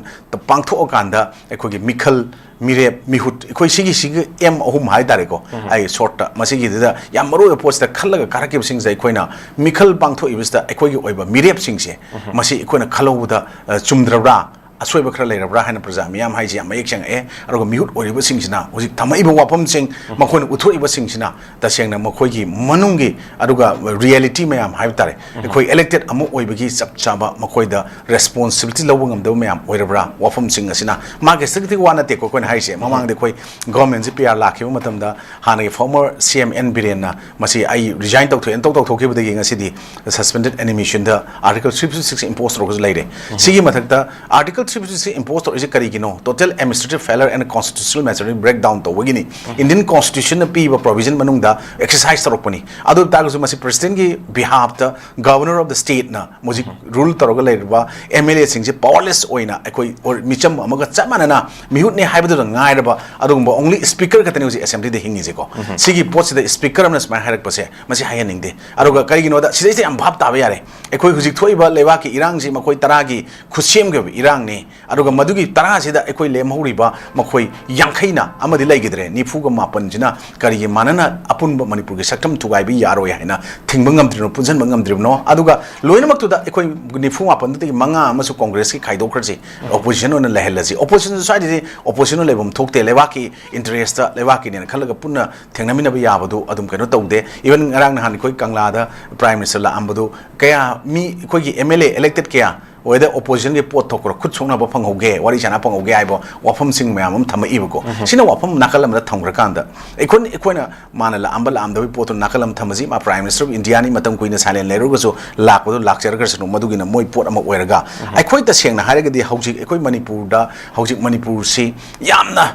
ꯄꯥꯡꯊꯣꯛꯑꯀꯥꯟꯗ ꯑꯩꯈꯣꯏꯒꯤ ꯃꯤꯈꯜ, ꯃꯤꯔꯦꯞ, ꯃꯤꯍꯨꯠ, ꯑꯩꯈꯣꯏ ꯁꯤꯒꯤ, ꯁꯤꯒꯤ ꯑꯦꯝ ꯑꯍꯨꯝ ꯍꯥꯏꯇꯥꯔꯦꯀꯣ, ꯑꯩ ꯁꯣꯔꯠꯇ ꯃꯁꯤꯒꯤꯗꯨꯗ ꯌꯥꯝ ꯃꯔꯨ ꯑꯣꯏꯕ ꯄꯣꯠꯁꯤꯗ ꯈꯜꯂꯒ ꯀꯥꯔꯛꯈꯤꯕꯁꯤꯡꯁꯦ, ꯑꯩꯈꯣꯏꯅ ꯃꯤꯈꯜ ꯄꯥꯡꯊꯣꯛꯏꯕꯁꯤꯗ ꯑꯩꯈꯣꯏꯒꯤ ꯑꯣꯏꯕ ꯃꯤꯔꯦꯞꯁꯤꯡꯁꯦ, ꯃꯁꯤ ꯑꯩꯈꯣꯏꯅ ꯈꯜꯍꯧꯕꯗ ꯑ, ꯆꯨꯝꯗ꯭ꯔꯕ꯭ꯔꯥ, ꯑꯁꯣꯏꯕ ꯈꯔ ꯂꯩꯔꯕ꯭ꯔꯥ ꯍꯥꯏꯅ ꯄ꯭ꯔꯖꯥ ꯃꯤꯌꯥꯝ ꯍꯥꯏꯁꯦ ꯌꯥꯝ ꯃꯌꯦꯛ ꯁꯦꯡꯉꯛꯑꯦ꯫ ꯑꯗꯨꯒ ꯃꯤꯍꯨꯠ ꯑꯣꯏꯔꯤꯕꯁꯤꯡꯁꯤꯅ ꯍꯧꯖꯤꯛ ꯊꯝꯃꯛꯏꯕ ꯋꯥꯐꯝꯁꯤꯡ, ꯃꯈꯣꯏꯅ ꯎꯠꯊꯣꯛꯏꯕꯁꯤꯡꯁꯤꯅ ꯇꯁꯦꯡꯅ ꯃꯈꯣꯏꯒꯤ ꯃꯅꯨꯡꯒꯤ, ꯑꯗꯨꯒ ꯔꯤꯌꯦꯂꯤꯇꯤ ꯃꯌꯥꯝ ꯍꯥꯏꯕ ꯇꯥꯔꯦ, ꯑꯩꯈꯣꯏ ꯏꯂꯦꯛꯇꯦꯗ ꯑꯃ ꯑꯣꯏꯕꯒꯤ ꯆꯞ ꯆꯥꯕ ꯃꯈꯣꯏꯗ ꯔꯦꯁꯄꯣꯟꯁꯤꯕꯤꯂꯤꯇꯤ ꯂꯧꯕ ꯉꯝꯗꯕ ꯃꯌꯥꯝ ꯑꯣꯏꯔꯕ꯭ꯔꯥ? ꯋꯥꯐꯝꯁꯤꯡ ꯑꯁꯤꯅ ꯃꯥꯒꯤ ꯁ꯭ꯇꯦꯇꯤꯛ ꯋꯥ ꯅꯠꯇꯦꯀꯣ ꯑꯩꯈꯣꯏꯅ ꯍꯥꯏꯔꯤꯁꯦ꯫ ꯃꯃꯥꯡꯗ ꯑꯩꯈꯣꯏ ꯒꯣꯔꯃꯦꯟꯁꯤ ꯄꯤ ꯑꯥꯔ ꯂꯥꯛꯈꯤꯕ ꯃꯇꯝꯗ ꯍꯥꯟꯅꯒꯤ ꯐꯣꯔꯃꯔ ꯁꯤ ꯑꯦꯝ ꯑꯦꯟ ꯕꯤꯔꯦꯟꯅ ꯃꯁꯤ ꯑꯩ ꯔꯤꯖꯥꯏꯟ ꯇꯧꯊꯣꯛꯑꯦꯅ ꯇꯧ ꯇꯧꯊꯣꯛꯈꯤꯕꯗꯒꯤ ꯉꯁꯤꯗꯤ ꯁꯁꯄꯦꯟꯗꯦꯗ ꯑꯦꯅꯤꯃꯦꯁꯟꯗ article three fifty six impose ꯇꯧꯔꯒꯁꯨ ꯂꯩꯔꯦ꯫ ꯁꯤꯒꯤ ꯃꯊꯛꯇ article three fifty six impose ꯇꯧꯔꯤꯁꯦ ꯀꯔꯤꯒꯤꯅꯣ? Total administrative failure and constitutional machinery breakdown ꯇꯧꯕꯒꯤꯅꯤ꯫ ꯏꯟꯗꯤꯌꯟ ꯀꯣꯟꯁꯇꯤꯇ꯭ꯌꯨꯁꯟꯅ ꯄꯤꯕ ꯄ꯭ꯔꯣꯚꯤꯖꯟ ꯃꯅꯨꯡꯗ ꯑꯦꯛꯁꯔꯁꯥꯏꯁ ꯇꯧꯔꯛꯄꯅꯤ꯫ ꯑꯗꯨ ꯑꯣꯏ ꯇꯥꯔꯒꯁꯨ ꯃꯁꯤ ꯄ꯭ꯔꯦꯁꯤꯗꯦꯟꯒꯤ ꯕꯤꯍꯥꯐꯇ ꯒꯚꯔꯅꯔ ꯑꯣꯐ ꯗ ꯁ꯭ꯇꯦꯠꯅ ꯍꯧꯖꯤꯛ ꯔꯨꯜ ꯇꯧꯔꯒ ꯂꯩꯔꯤꯕ ꯑꯦꯝ ꯑꯦꯜ ꯑꯦꯁꯤꯡꯁꯦ ꯄꯥꯋꯔꯂꯦꯁ ꯑꯣꯏꯅ ꯑꯩꯈꯣꯏ ꯑꯣꯔ-, ꯃꯤꯆꯝ ꯑꯃꯒ ꯆꯞ ꯃꯥꯟꯅꯅ ꯃꯤꯍꯨꯠꯅꯦ ꯍꯥꯏꯕꯗꯨꯗ ꯉꯥꯏꯔꯕ ꯑꯗꯨꯒꯨꯝꯕ ꯑꯣꯡꯂꯤ ꯁ꯭ꯄꯤꯀꯔ ꯈꯛꯇꯅꯤ ꯍꯧꯖꯤꯛ ꯑꯦꯁꯦꯝꯕ꯭ꯂꯤꯗ ꯍꯤꯡꯉꯤꯁꯦꯀꯣ꯫ ꯁꯤꯒꯤ ꯄꯣꯠꯁꯤꯗ ꯁ꯭ꯄꯤꯀꯔ ꯑꯃꯅ ꯁꯨꯃꯥꯏꯅ ꯍꯥꯏꯔꯛꯄꯁꯦ ꯃꯁꯤ ꯍꯥꯏꯍꯟꯅꯤꯡꯗꯦ꯫ ꯑꯗꯨꯒ ꯀꯔꯤꯒꯤꯅꯣꯗ ꯁꯤꯗꯩꯁꯤꯗ ꯌꯥꯝ ꯚꯥꯞ ꯇꯥꯕ ꯌꯥꯔꯦ꯫ ꯑꯩꯈꯣꯏ ꯍꯧꯖꯤꯛ ꯊꯣꯛꯏꯕ ꯂꯩꯕꯥꯛꯀꯤ ꯏꯔꯥꯡꯁꯤ ꯃꯈꯣꯏ ꯇꯔꯥꯒꯤ ꯈꯨꯠꯁꯦꯝꯒꯤ ꯑꯣꯏꯕ ꯏꯔꯥꯡꯅꯤ꯫ ꯑꯗꯨꯒ ꯃꯗꯨꯒꯤ ꯇꯔꯥꯁꯤꯗ ꯑꯩꯈꯣꯏ ꯂꯦꯝꯍꯧꯔꯤꯕ ꯃꯈꯣꯏ ꯌꯥꯡꯈꯩꯅ ꯑꯃꯗꯤ ꯂꯩꯈꯤꯗ꯭ꯔꯦ, ꯅꯤꯐꯨꯒ ꯃꯥꯄꯟꯁꯤꯅ ꯀꯔꯤꯒꯤ ꯃꯥꯟꯅꯅ ꯑꯄꯨꯟꯕ ꯃꯅꯤꯄꯨꯔꯒꯤ ꯁꯛꯇꯝ ꯊꯨꯒꯥꯏꯕ ꯌꯥꯔꯣꯏ ꯍꯥꯏꯅ ꯊꯤꯡꯕ ꯉꯝꯗ꯭ꯔꯤꯕꯅꯣ, ꯄꯨꯟꯁꯤꯟꯕ ꯉꯝꯗ꯭ꯔꯤꯕꯅꯣ? ꯑꯗꯨꯒ ꯂꯣꯏꯅꯃꯛꯇꯨꯗ ꯑꯩꯈꯣꯏ ꯅꯤꯐꯨ ꯃꯥꯄꯟꯗꯨꯗꯒꯤ ꯃꯉꯥ ꯑꯃꯁꯨ ꯀꯣꯡꯒ꯭ꯔꯦꯁꯀꯤ ꯈꯥꯏꯗꯣꯛꯈ꯭ꯔꯁꯤ, ꯑꯣꯄꯣꯖꯤꯁꯟ ꯑꯣꯏꯅ ꯂꯩꯍꯜꯂꯁꯤ꯫ ꯑꯣꯄꯣꯖꯤꯁꯟ ꯁ꯭ꯋꯥꯏꯗꯗꯤ ꯑꯣꯄꯣꯖꯤꯁꯟ ꯂꯩꯐꯝ ꯊꯣꯛꯇꯦ, ꯂꯩꯕꯥꯛꯀꯤ ꯏꯟꯇꯔꯦꯁꯇ ꯂꯩꯕꯥꯛꯀꯤꯅꯦꯅ ꯈꯜꯂꯒ ꯄꯨꯟꯅ ꯊꯦꯡꯅꯃꯤꯟꯅꯕ ꯌꯥꯕꯗꯨ ꯑꯗꯨꯝ ꯀꯩꯅꯣ ꯇꯧꯗꯦ꯫ ꯏꯚꯟ ꯉꯔꯥꯡ ꯅꯍꯥꯟ ꯑꯩꯈꯣꯏ ꯀꯪꯂꯥꯗ ꯄ꯭ꯔꯥꯏꯝ ꯃꯤꯅꯤꯁꯇꯔ ꯂꯥꯛꯑꯝꯕꯗꯨ ꯀꯌꯥ ꯃꯤ ꯑꯩꯈꯣꯏꯒꯤ ꯑꯦꯝ ꯑꯦꯜ ꯑꯦ ꯏꯂꯦꯛꯇꯦꯗ ꯀꯌꯥ ꯑꯣꯏꯗ ꯑꯣꯄꯣꯖꯤꯁꯟꯒꯤ ꯄꯣꯠ ꯊꯣꯛꯄ꯭ꯔꯥ, ꯈꯨꯠ ꯁꯣꯛꯅꯕ ꯐꯪꯍꯧꯒꯦ, ꯋꯥꯔꯤ ꯁꯥꯟꯅ ꯐꯪꯍꯧꯒꯦ ꯍꯥꯏꯕ ꯋꯥꯐꯝꯁꯤꯡ ꯃꯌꯥꯝ ꯑꯃ ꯊꯝꯃꯛꯏꯕꯀꯣ꯫ ꯁꯤꯅ ꯋꯥꯐꯝ ꯅꯥꯀꯜ ꯑꯃꯗ ꯊꯝꯈ꯭ꯔꯀꯥꯟꯗ ꯑꯩꯈꯣꯏꯅ, ꯑꯩꯈꯣꯏꯅ ꯃꯥꯅ ꯂꯥꯛꯑꯝꯕ ꯂꯥꯛꯑꯝꯗꯕꯒꯤ ꯄꯣꯠꯇꯨ ꯅꯥꯀꯜ ꯑꯃ ꯊꯝꯃꯁꯤ꯫ ꯃꯥ ꯄ꯭ꯔꯥꯏꯝ ꯃꯤꯅꯤꯁꯇꯔ ꯑꯣꯐ ꯏꯟꯗꯤꯌꯥꯅꯤ, ꯃꯇꯝ ꯀꯨꯏꯅ ꯁꯥꯏꯂꯦꯟ ꯂꯩꯔꯨꯔꯒꯁꯨ ꯂꯥꯛꯄꯗꯣ ꯂꯥꯛꯆꯔꯒꯁꯅꯨ, ꯃꯗꯨꯒꯤꯅ ꯃꯣꯏ ꯄꯣꯠ ꯑꯃ ꯑꯣꯏꯔꯒ꯫ ꯑꯩꯈꯣꯏ ꯇꯁꯦꯡꯅ ꯍꯥꯏꯔꯒꯗꯤ ꯍꯧꯖꯤꯛ ꯑꯩꯈꯣꯏ ꯃꯅꯤꯄꯨꯔꯗ ꯍꯧꯖꯤꯛ ꯃꯅꯤꯄꯨꯔꯁꯤ ꯌꯥꯝꯅ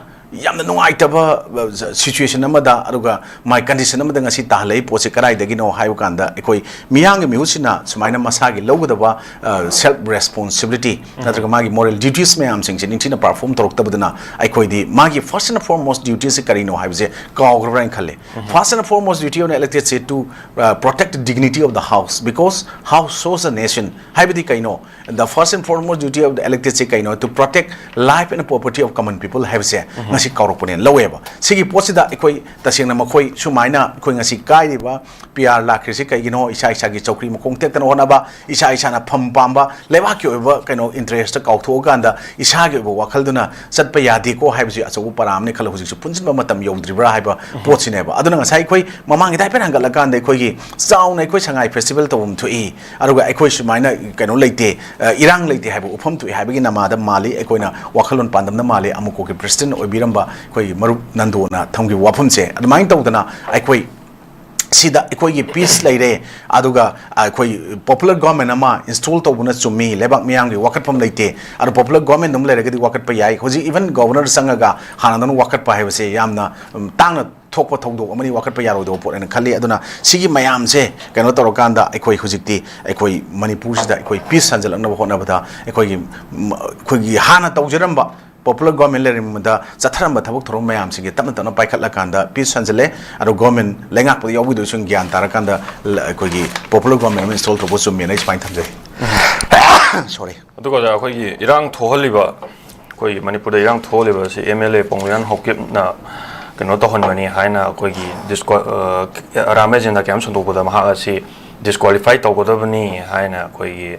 ꯌꯥꯝꯅ ꯅꯨꯡꯉꯥꯏꯇꯕ ꯁꯤꯆꯨꯋꯦꯁꯟ ꯑꯃꯗ, ꯑꯗꯨꯒ ꯃꯥꯏ ꯀꯟꯗꯤꯁꯟ ꯑꯃꯗ ꯉꯁꯤ ꯇꯥꯍꯜꯂꯛꯏ ꯄꯣꯠꯁꯤ ꯀꯗꯥꯏꯗꯒꯤꯅꯣ ꯍꯥꯏꯕ ꯀꯥꯟꯗ, ꯑꯩꯈꯣꯏ ꯃꯤꯌꯥꯝꯒꯤ ꯃꯤꯍꯨꯠꯁꯤꯅ ꯁꯨꯃꯥꯏꯅ ꯃꯁꯥꯒꯤ ꯂꯧꯒꯗꯕ ꯁꯦꯜꯐ ꯔꯦꯁꯄꯣꯟꯁꯤꯕꯤꯂꯤꯇꯤ ꯅꯠꯇ꯭ꯔꯒ ꯃꯥꯒꯤ ꯃꯣꯔꯦꯜ ꯗ꯭ꯌꯨꯇꯤꯁ ꯃꯌꯥꯝꯁꯤꯡꯁꯦ ꯅꯤꯡꯊꯤꯅ ꯄꯔꯐꯣꯔꯝ ꯇꯧꯔꯛꯇꯕꯗꯨꯅ ꯑꯩꯈꯣꯏꯗꯤ ꯃꯥꯒꯤ first and foremost duty ꯁꯤ ꯀꯔꯤꯅꯣ ꯍꯥꯏꯕꯁꯦ ꯀꯥꯎꯈ꯭ꯔꯕ꯭ꯔꯥ ꯍꯥꯏꯅ ꯈꯜꯂꯦ꯫ First and foremost duty of an elected ꯁꯤ to protect the dignity of the house, because house shows the nation ꯍꯥꯏꯕꯗꯤ ꯀꯩꯅꯣ? The first and foremost duty of the elected ꯁꯤ ꯀꯩꯅꯣ? To protect life and property of common people ꯍꯥꯏꯕꯁꯦ ꯉꯁꯤ ꯀꯥꯎꯔꯛꯄꯅꯦꯅ ꯂꯧꯋꯦꯕ꯫ ꯁꯤꯒꯤ ꯄꯣꯠꯁꯤꯗ ꯑꯩꯈꯣꯏ ꯇꯁꯦꯡꯅ ꯃꯈꯣꯏ ꯁꯨꯃꯥꯏꯅ ꯑꯩꯈꯣꯏ ꯉꯁꯤ ꯀꯥꯏꯔꯤꯕ ꯄꯤ ꯑꯥꯔ ꯂꯥꯛꯈ꯭ꯔꯤꯁꯤ ꯀꯩꯒꯤꯅꯣ? ꯏꯁꯥ ꯏꯁꯥꯒꯤ ꯆꯧꯀ꯭ꯔꯤ ꯃꯈꯣꯡ ꯇꯦꯛꯇꯅ ꯍꯣꯠꯅꯕ, ꯏꯁꯥ ꯏꯁꯥꯅ ꯐꯝ ꯄꯥꯝꯕ, ꯂꯩꯕꯥꯛꯀꯤ ꯑꯣꯏꯕ ꯀꯩꯅꯣ ꯏꯟꯇꯔꯦꯁꯇ ꯀꯥꯎꯊꯣꯛꯑꯀꯥꯟꯗ ꯏꯁꯥꯒꯤ ꯑꯣꯏꯕ ꯋꯥꯈꯜꯗꯨꯅ ꯆꯠꯄ ꯌꯥꯗꯦꯀꯣ ꯍꯥꯏꯕꯁꯤ ꯑꯆꯧꯕ ꯄꯔꯥ ꯑꯃꯅꯤ ꯈꯜꯂꯣ꯫ ꯍꯧꯖꯤꯛꯁꯨ ꯄꯨꯟꯁꯤꯟꯕ ꯃꯇꯝ ꯌꯧꯗ꯭ꯔꯤꯕ꯭ꯔꯥ ꯍꯥꯏꯕ ꯄꯣꯠꯁꯤꯅꯦꯕ꯫ ꯑꯗꯨꯅ ꯉꯁꯥꯏ ꯑꯩꯈꯣꯏ ꯃꯃꯥꯡꯒꯤꯗ ꯍꯥꯏꯐꯦꯠ ꯍꯟꯒꯠꯂꯀꯥꯟꯗ ꯑꯩꯈꯣꯏꯒꯤ ꯆꯥꯎꯅ ꯑꯩꯈꯣꯏ ꯁꯉꯥꯏ ꯐꯦꯁꯇꯤꯚꯦꯜ ꯇꯧꯐꯝ ꯊꯣꯛꯏ, ꯑꯗꯨꯒ ꯑꯩꯈꯣꯏ ꯁꯨꯃꯥꯏꯅ ꯀꯩꯅꯣ ꯂꯩꯇꯦ, ꯑ, ꯏꯔꯥꯡ ꯂꯩꯇꯦ ꯍꯥꯏꯕ ꯎꯐꯝ ꯊꯣꯛꯏ ꯍꯥꯏꯕꯒꯤ ꯅꯃꯥꯗ ꯃꯥꯜꯂꯤ, ꯑꯩꯈꯣꯏꯅ ꯋꯥꯈꯜꯂꯣꯟ ꯄꯥꯟꯗꯝꯗ ꯃꯥꯜꯂꯤ꯫ ꯑꯃꯨꯀꯣꯒꯤ ꯄ꯭ꯔꯦꯁꯤꯗꯦꯟ ꯑꯣꯏꯕꯤꯔꯝꯕ ꯑꯩꯈꯣꯏꯒꯤ ꯃꯔꯨꯞ ꯅꯟꯗꯣꯅ ꯊꯝꯈꯤꯕ ꯋꯥꯐꯝꯁꯦ ꯑꯗꯨꯃꯥꯏꯅ ꯇꯧꯗꯅ ꯑꯩꯈꯣꯏ ꯁꯤꯗ ꯑꯩꯈꯣꯏꯒꯤ ꯄꯤꯁ ꯂꯩꯔꯦ, ꯑꯗꯨꯒ ꯑꯩꯈꯣꯏ ꯄꯣꯄꯨꯂꯔ ꯒꯣꯔꯃꯦꯟ ꯑꯃ ꯏꯟꯁꯇꯣꯜ ꯇꯧꯕꯅ ꯆꯨꯝꯃꯤ, ꯂꯩꯕꯥꯛ ꯃꯤꯌꯥꯝꯒꯤ ꯋꯥꯀꯠꯐꯝ ꯂꯩꯇꯦ꯫ ꯑꯗꯣ ꯄꯣꯄꯨꯂꯔ ꯒꯣꯔꯃꯦꯟ ꯑꯗꯨꯝ ꯂꯩꯔꯒꯗꯤ ꯋꯥꯀꯠꯄ ꯌꯥꯏ꯫ ꯍꯧꯖꯤꯛ ꯏꯚꯟ ꯒꯣꯕꯔꯅꯔ ꯆꯪꯉꯒ ꯍꯥꯟꯅꯗꯧꯅ ꯋꯥꯀꯠꯄ ꯍꯥꯏꯕꯁꯦ ꯌꯥꯝꯅ, ꯎꯝ, ꯇꯥꯡꯅ ꯊꯣꯛꯄ ꯊꯧꯗꯣꯛ ꯑꯃꯅꯤ, ꯋꯥꯀꯠꯄ ꯌꯥꯔꯣꯏꯗꯕ ꯄꯣꯠ ꯍꯥꯏꯅ ꯈꯜꯂꯤ꯫ ꯑꯗꯨꯅ ꯁꯤꯒꯤ ꯃꯌꯥꯝꯁꯦ ꯀꯩꯅꯣ ꯇꯧꯔꯀꯥꯟꯗ ꯑꯩꯈꯣꯏ ꯍꯧꯖꯤꯛꯇꯤ ꯑꯩꯈꯣꯏ ꯃꯅꯤꯄꯨꯔꯁꯤꯗ ꯑꯩꯈꯣꯏ ꯄꯤꯁ ꯍꯟꯖꯤꯜꯂꯛꯅꯕ ꯍꯣꯠꯅꯕꯗ ꯑꯩꯈꯣꯏꯒꯤ, ꯎꯝ, ꯑꯩꯈꯣꯏꯒꯤ ꯍꯥꯟꯅ ꯇꯧꯖꯔꯝꯕ ꯄꯣꯄꯨꯂꯔ ꯒꯣꯔꯃꯦꯟ ꯂꯩꯔꯝꯕꯗ ꯆꯠꯊꯔꯝꯕ ꯊꯕꯛ ꯊꯧꯔꯝ ꯃꯌꯥꯝꯁꯤꯡꯁꯦ ꯇꯞꯅ ꯇꯞꯅ ꯄꯥꯏꯈꯠꯂꯀꯥꯟꯗ ꯄꯤꯁ ꯍꯟꯖꯤꯜꯂꯦ꯫ ꯑꯗꯣ ꯒꯣꯔꯃꯦꯟ ꯂꯩꯉꯥꯛꯄꯗ ꯌꯥꯎꯕꯤꯗꯕꯁꯤꯡ ꯒ꯭ꯌꯥꯟ ꯇꯥꯔꯀꯥꯟꯗ ꯂ-, ꯑꯩꯈꯣꯏꯒꯤ ꯄꯣꯄꯨꯂꯔ ꯒꯣꯔꯃꯦꯟ ꯑꯃ ꯏꯟꯁꯇꯣꯜ ꯇꯧꯕ ꯆꯨꯝꯃꯦꯅ ꯑꯩ ꯁꯨꯃꯥꯏꯅ ꯊꯝꯖꯩ꯫ Sorry. ꯑꯗꯨꯒ ꯑꯣꯖꯥ, ꯑꯩꯈꯣꯏꯒꯤ ꯏꯔꯥꯡ ꯊꯣꯛꯍꯜꯂꯤꯕ, ꯑꯩꯈꯣꯏꯒꯤ ꯃꯅꯤꯄꯨꯔꯗ ꯏꯔꯥꯡ ꯊꯣꯛꯍꯜꯂꯤꯕ ꯑꯁꯤ ꯑꯦꯝ ꯑꯦꯜ ꯑꯦ ꯄꯥꯎꯃꯩꯂꯥꯟ ꯍꯥꯎꯀꯤꯞꯅ ꯀꯩꯅꯣ ꯇꯧꯍꯟꯕꯅꯤ ꯍꯥꯏꯅ ꯑꯩꯈꯣꯏꯒꯤ ꯗꯤꯁꯀ꯭ꯋꯥ-, ꯑ, ꯔꯥꯝ ꯑꯦꯖꯦꯟꯗꯥ ꯀꯦꯝꯞ ꯁꯟꯗꯣꯛꯄꯗ ꯃꯍꯥꯛ ꯑꯁꯤ ꯗꯤꯁꯀ꯭ꯋꯥꯂꯤꯐꯥꯏ ꯇꯧꯒꯗꯕꯅꯤ ꯍꯥꯏꯅ ꯑꯩꯈꯣꯏꯒꯤ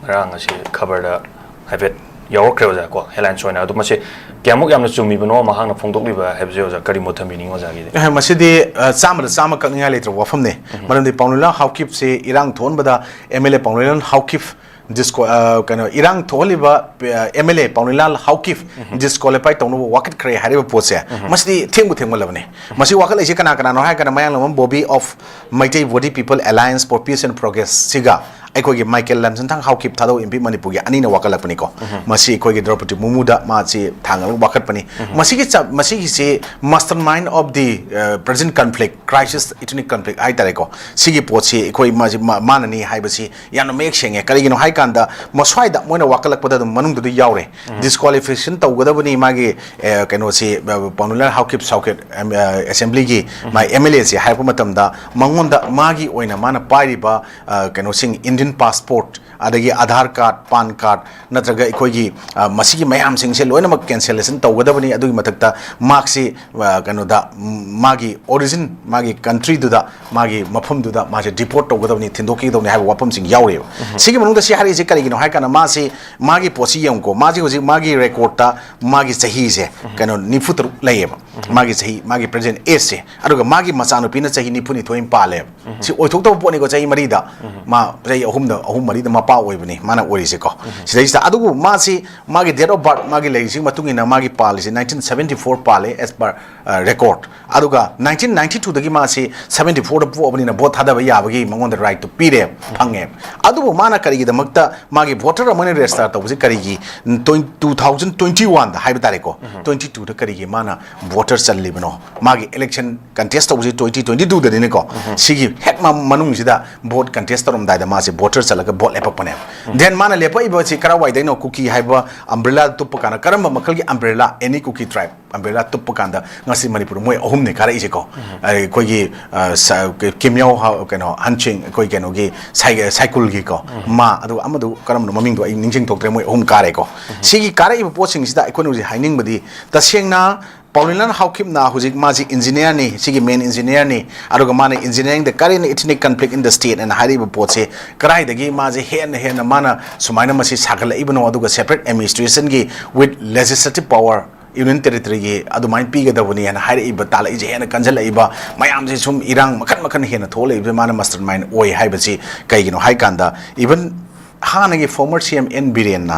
ꯉꯔꯥꯡ ꯑꯁꯤ ꯈꯕꯔꯗ ꯍꯥꯏꯐꯦꯠ ꯌꯥꯎꯔꯛꯈ꯭ꯔꯦ ꯑꯣꯖꯥ ꯀꯣ, ꯍꯦꯗꯂꯥꯏꯟꯁ ꯑꯣꯏꯅ꯫ ꯑꯗꯨ ꯃꯁꯤ ꯀꯌꯥꯃꯨꯛ ꯌꯥꯝꯅ ꯆꯨꯝꯃꯤꯕꯅꯣ ꯃꯍꯥꯛꯅ ꯐꯣꯡꯗꯣꯛꯂꯤꯕ ꯍꯥꯏꯕꯁꯦ ꯑꯣꯖꯥ, ꯀꯔꯤ ꯃꯣꯠ ꯊꯝꯕꯤꯅꯤꯡꯉꯤ ꯑꯣꯖꯥꯒꯤꯗꯤ? ꯑꯦ, ꯃꯁꯤꯗꯤ ꯑ, ꯆꯥꯝꯃꯗ ꯆꯥꯝꯃ ꯀꯛꯅꯤꯡꯉꯥꯏ ꯂꯩꯇ꯭ꯔꯕ ꯋꯥꯐꯝꯅꯤ꯫ ꯃꯔꯝꯗꯤ ꯄꯥꯎꯃꯩꯂꯥꯟ ꯍꯥꯎꯀꯤꯞꯁꯤ ꯏꯔꯥꯡ ꯊꯣꯛꯍꯟꯕꯗ M L A ꯄꯥꯎꯃꯩꯂꯥꯟ Haokip disco-, ꯑ, ꯀꯩꯅꯣ, ꯏꯔꯥꯡ ꯊꯣꯛꯍꯜꯂꯤꯕ M L A ꯄꯥꯎꯃꯩꯂꯥꯟ Haokip disqualify ꯇꯧꯅꯕ ꯋꯥꯀꯠꯈ꯭ꯔꯦ ꯍꯥꯏꯔꯤꯕ ꯄꯣꯠꯁꯦ, ꯃꯁꯤꯗꯤ ꯊꯦꯡꯕꯨ ꯊꯦꯡꯃꯜꯂꯕꯅꯤ꯫ ꯃꯁꯤ ꯋꯥꯀꯠꯂꯛꯏꯁꯦ ꯀꯅꯥ ꯀꯅꯥꯅꯣ ꯍꯥꯏꯔ ꯀꯥꯟꯗ ꯃꯌꯥꯡꯂꯝꯕꯝ Bobby of Meitei Body People Alliance for Peace and Progress ꯁꯤꯒ ꯑꯩꯈꯣꯏꯒꯤ ꯃꯥꯏꯀꯦꯜ ꯂꯟꯁꯟꯊꯥꯡ ꯍꯥꯎꯀꯤꯞ ꯊꯥꯗꯧ ꯏꯝꯄꯤ ꯃꯅꯤꯄꯨꯔꯒꯤ ꯑꯅꯤꯅ ꯋꯥꯀꯠꯂꯛꯄꯅꯤꯀꯣ꯫ ꯃꯁꯤ ꯑꯩꯈꯣꯏꯒꯤ ꯗ꯭ꯔꯧꯄꯗꯤ ꯃꯨꯔꯃꯨꯗ ꯃꯥꯁꯤ ꯊꯥꯡꯒꯠꯂꯒ ꯋꯥꯀꯠꯄꯅꯤ꯫ ꯃꯁꯤꯒꯤ ꯆ-, ꯃꯁꯤꯒꯤꯁꯤ mastermind of the present conflict, crisis, ethnic conflict ꯍꯥꯏꯇꯥꯔꯦꯀꯣ꯫ ꯁꯤꯒꯤ ꯄꯣꯠꯁꯤ ꯑꯩꯈꯣꯏ ꯃꯥꯁꯤ ꯃꯥ-, ꯃꯥꯅꯅꯤ ꯍꯥꯏꯕꯁꯤ ꯌꯥꯝꯅ ꯃꯌꯦꯛ ꯁꯦꯡꯉꯦ꯫ ꯀꯔꯤꯒꯤꯅꯣ ꯍꯥꯏ ꯀꯥꯟꯗ ꯃꯁ꯭ꯋꯥꯏꯗ ꯃꯣꯏꯅ ꯋꯥꯀꯠꯂꯛꯄꯗ ꯑꯗꯨꯝ ꯃꯅꯨꯡꯗꯨꯗ ꯌꯥꯎꯔꯦ꯫ ꯗꯤꯁꯀ꯭ꯋꯥꯂꯤꯐꯤꯀꯦꯁꯟ ꯇꯧꯒꯗꯕꯅꯤ ꯃꯥꯒꯤ, ꯑꯦ, ꯀꯩꯅꯣꯁꯤ, ꯑ, ꯄꯥꯎꯃꯩꯂꯥꯟ ꯍꯥꯎꯀꯤꯞ ꯁꯥꯎꯀꯤꯞ, ꯑꯦꯝ-, ꯑ, ꯑꯦꯁꯦꯝꯕ꯭ꯂꯤꯒꯤ ꯃꯥ ꯑꯦꯝ ꯑꯦꯜ ꯑꯦꯁꯦ ꯍꯥꯏꯔꯛꯄ ꯃꯇꯝꯗ ꯃꯉꯣꯟꯗ ꯃꯥꯒꯤ ꯑꯣꯏꯅ ꯃꯥꯅ ꯄꯥꯏꯔꯤꯕ, ꯑ, ꯀꯩꯅꯣꯁꯤꯡ, ꯏꯟꯗꯤꯌꯟ ꯄꯥꯁꯄꯣꯔꯠ, ꯑꯗꯒꯤ ꯑꯥꯙꯥꯔ ꯀꯥꯔꯗ, ꯄꯥꯟ ꯀꯥꯔꯗ, ꯅꯠꯇ꯭ꯔꯒ ꯑꯩꯈꯣꯏꯒꯤ, ꯑ, ꯃꯁꯤꯒꯤ ꯃꯌꯥꯝꯁꯤꯡꯁꯦ ꯂꯣꯏꯅꯃꯛ ꯀꯦꯟꯁꯦꯂꯦꯁꯟ ꯇꯧꯒꯗꯕꯅꯤ꯫ ꯑꯗꯨꯒꯤ ꯃꯊꯛꯇ ꯃꯍꯥꯛꯁꯤ, ꯑ, ꯀꯩꯅꯣꯗ, ꯃꯥꯒꯤ ꯑꯣꯔꯤꯖꯤꯟ, ꯃꯥꯒꯤ ꯀꯟꯇ꯭ꯔꯤꯗꯨꯗ, ꯃꯥꯒꯤ ꯃꯐꯝꯗꯨꯗ ꯃꯥꯁꯦ ꯗꯤꯄꯣꯔꯠ ꯇꯧꯒꯗꯕꯅꯤ, ꯊꯤꯟꯗꯣꯛꯈꯤꯒꯗꯕꯅꯤ ꯍꯥꯏꯕ ꯋꯥꯐꯝꯁꯤꯡ ꯌꯥꯎꯔꯤꯑꯕ꯫ ꯁꯤꯒꯤ ꯃꯅꯨꯡꯗ ꯁꯤ ꯍꯥꯏꯔꯛꯏꯁꯦ ꯀꯔꯤꯒꯤꯅꯣ ꯍꯥꯏ ꯀꯥꯟꯗ ꯃꯥꯁꯤ, ꯃꯥꯒꯤ ꯄꯣꯠꯁꯤ ꯌꯦꯡꯉꯨꯀꯣ, ꯃꯥꯁꯤ ꯍꯧꯖꯤꯛ ꯃꯥꯒꯤ ꯔꯦꯀꯣꯔꯠꯇ ꯃꯥꯒꯤ ꯆꯍꯤꯁꯦ ꯀꯩꯅꯣ ꯅꯤꯐꯨ ꯇꯔꯨꯛ ꯂꯩꯌꯦꯕ꯫ ꯃꯥꯒꯤ ꯆꯍꯤ, ꯃꯥꯒꯤ ꯄ꯭ꯔꯦꯖꯦꯟ ꯑꯦꯖꯁꯦ꯫ ꯑꯗꯨꯒ ꯃꯥꯒꯤ ꯃꯆꯥꯅꯨꯄꯤꯅ ꯆꯍꯤ ꯅꯤꯐꯨꯅꯤꯊꯣꯏ ꯄꯥꯜꯂꯦꯕ꯫ ꯁꯤ ꯑꯣꯏꯊꯣꯛꯇꯕ ꯄꯣꯠꯅꯤꯀꯣ, ꯆꯍꯤ ꯃꯔꯤꯗ꯫ ꯃꯥ ꯆꯍꯤ ꯑꯍꯨꯝꯗ, ꯑꯍꯨꯝ ꯃꯔꯤꯗ ꯃꯄꯥ ꯑꯣꯏꯕꯅꯤ ꯃꯥꯅ ꯑꯣꯏꯔꯤꯁꯦꯀꯣ꯫ ꯁꯤꯗꯩꯁꯤꯗ ꯑꯗꯨꯕꯨ ꯃꯥꯁꯤ ꯃꯥꯒꯤ date of birth, ꯃꯥꯒꯤ ꯂꯩꯔꯤꯁꯤꯒꯤ ꯃꯇꯨꯡ ꯏꯟꯅ ꯃꯥꯒꯤ ꯄꯥꯜꯂꯤꯁꯦ ꯅꯥꯏꯟꯇꯤꯟ ꯁꯕꯦꯟꯇꯤ ꯐꯣꯔ ꯄꯥꯜꯂꯦ, as per record꯫ ꯑꯗꯨꯒ ꯅꯥꯏꯟꯇꯤꯟ ꯅꯥꯏꯟꯇꯤ ꯇꯨꯗꯒꯤ ꯃꯥꯁꯤ ꯁꯕꯦꯟꯇꯤ ꯐꯣꯔꯗ ꯄꯣꯛꯑꯕꯅꯤꯅ ꯚꯣꯠ ꯊꯥꯗꯕ ꯌꯥꯕꯒꯤ ꯃꯉꯣꯟꯗ ꯔꯥꯏꯠꯇꯨ ꯄꯤꯔꯦ, ꯐꯪꯉꯦ꯫ ꯑꯗꯨꯕꯨ ꯃꯥꯅ ꯀꯔꯤꯒꯤꯗꯃꯛꯇ ꯃꯥꯒꯤ ꯚꯣꯇꯔ ꯑꯃ ꯑꯣꯏꯅ ꯔꯦꯖꯤꯁꯇꯥꯔ ꯇꯧꯕꯁꯤ ꯀꯔꯤꯒꯤ, ꯇꯨ ꯊꯥꯎꯖꯟ ꯇ꯭ꯋꯦꯟꯇꯤ ꯋꯥꯟꯗ ꯍꯥꯏꯕ ꯇꯥꯔꯦꯀꯣ, ꯇ꯭ꯋꯦꯟꯇꯤ ꯇꯨꯗ ꯀꯔꯤꯒꯤ ꯃꯥꯅ ꯚꯣꯠ ꯚꯣꯇꯔ ꯆꯜꯂꯤꯕꯅꯣ? ꯃꯥꯒꯤ ꯏꯂꯦꯛꯁꯟ ꯀꯟꯇꯦꯁ ꯇꯧꯕꯁꯤ ꯇ꯭ꯋꯦꯟꯇꯤ ꯇ꯭ꯋꯦꯟꯇꯤ ꯇꯨꯗꯅꯤꯅꯦꯀꯣ꯫ ꯁꯤꯒꯤ ꯍꯦꯛ ꯃ- ꯃꯅꯨꯡꯁꯤꯗ ꯚꯣꯠ ꯀꯟꯇꯦꯁ ꯇꯧꯔꯝꯗꯥꯏꯗ ꯃꯥꯁꯦ ꯚꯣꯇꯔ ꯆꯠꯂꯒ ꯚꯣꯠ ꯂꯦꯞꯄꯛꯄꯅꯦꯕ꯫ ꯗꯦꯟ ꯃꯥꯅ ꯂꯦꯞꯄꯛꯏꯕꯁꯤ ꯀꯔꯥꯏꯋꯥꯏꯗꯩꯅꯣ? ꯀꯨꯀꯤ ꯍꯥꯏꯕ ꯑꯝꯕ꯭ꯔꯦꯂꯥ ꯇꯨꯞꯄ ꯀꯥꯟꯗ ꯀꯔꯝꯕ ꯃꯈꯜꯒꯤ ꯑꯝꯕ꯭ꯔꯦꯂꯥ? ꯑꯦꯅꯤ ꯀꯨꯀꯤ ꯇ꯭ꯔꯥꯏꯕ ꯑꯝꯕ꯭ꯔꯦꯂꯥ ꯇꯨꯞꯄ ꯀꯥꯟꯗ ꯉꯁꯤ ꯃꯅꯤꯄꯨꯔ ꯃꯣꯏ ꯑꯍꯨꯝꯅꯦ ꯀꯥꯔꯛꯏꯁꯦꯀꯣ꯫ ꯑꯩꯈꯣꯏꯒꯤ ꯑ, ꯁ- ꯀꯤꯝꯌꯥꯎ ꯍ- ꯀꯩꯅꯣ ꯍꯟꯆꯤꯡ, ꯑꯩꯈꯣꯏ ꯀꯩꯅꯣꯒꯤ ꯁꯥꯏ- ꯁꯥꯏꯀꯨꯜꯒꯤꯀꯣ, ꯃꯥ, ꯑꯗꯨꯒ ꯑꯃꯗꯨ ꯀꯔꯝꯕꯅꯣ ꯃꯃꯤꯡꯗꯣ ꯑꯩ ꯅꯤꯡꯁꯤꯡ ꯊꯣꯛꯇ꯭ꯔꯦ꯫ ꯃꯣꯏ ꯑꯍꯨꯝ ꯀꯥꯔꯦꯀꯣ꯫ ꯁꯤꯒꯤ ꯀꯥꯔꯛꯏꯕ ꯄꯣꯠꯁꯤꯡꯁꯤꯗ ꯑꯩꯈꯣꯏꯅ ꯍꯧꯖꯤꯛ ꯍꯥꯏꯅꯤꯡꯕꯗꯤ, ꯇꯁꯦꯡꯅ ꯄꯥꯎꯂꯤꯅꯥꯟ ꯍꯥꯎꯈꯤꯞꯅ ꯍꯧꯖꯤꯛ ꯃꯥꯁꯤ ꯏꯟꯖꯤꯅꯤꯌꯥꯔꯅꯤ, ꯁꯤꯒꯤ ꯃꯦꯟ ꯏꯟꯖꯤꯅꯤꯌꯥꯔꯅꯤ, ꯑꯗꯨꯒ ꯃꯥꯅ engineering the current ethnic conflict in the state ꯑꯅ ꯍꯥꯏꯔꯤꯕ ꯄꯣꯠꯁꯦ ꯀꯗꯥꯏꯗꯒꯤ ꯃꯥꯁꯦ ꯍꯦꯟꯅ ꯍꯦꯟꯅ ꯃꯥꯅ ꯁꯨꯃꯥꯏꯅ ꯃꯁꯤ ꯁꯥꯒꯠꯂꯛꯏꯕꯅꯣ, ꯑꯗꯨꯒ separate administrationꯒꯤ with legislative power ꯌꯨꯅꯤꯌꯟ ꯇꯦꯔꯤꯇꯣꯔꯤꯒꯤ ꯑꯗꯨꯃꯥꯏꯅ ꯄꯤꯒꯗꯕꯅꯤ ꯍꯥꯏꯅ ꯍꯥꯏꯔꯛꯏꯕ, ꯇꯥꯜꯂꯛꯏꯁꯦ ꯍꯦꯟꯅ ꯀꯟꯁꯤꯜꯂꯛꯏꯕ ꯃꯌꯥꯝꯁꯦ, ꯁꯨꯝ ꯏꯔꯥꯡ ꯃꯈꯜ ꯃꯈꯜ ꯍꯦꯟꯅ ꯊꯣꯛꯂꯛꯏꯕꯁꯦ ꯃꯥꯅ ꯃꯥꯁꯇꯔ ꯃꯥꯏꯟ ꯑꯣꯏ ꯍꯥꯏꯕꯁꯤ ꯀꯩꯒꯤꯅꯣ ꯍꯥꯏ ꯀꯥꯟꯗ, ꯏꯚꯟ ꯍꯥꯟꯅꯒꯤ ꯐꯣꯔꯃꯔ ꯁꯤ ꯑꯦꯝ ꯑꯦꯟ ꯕꯤꯔꯦꯟꯅ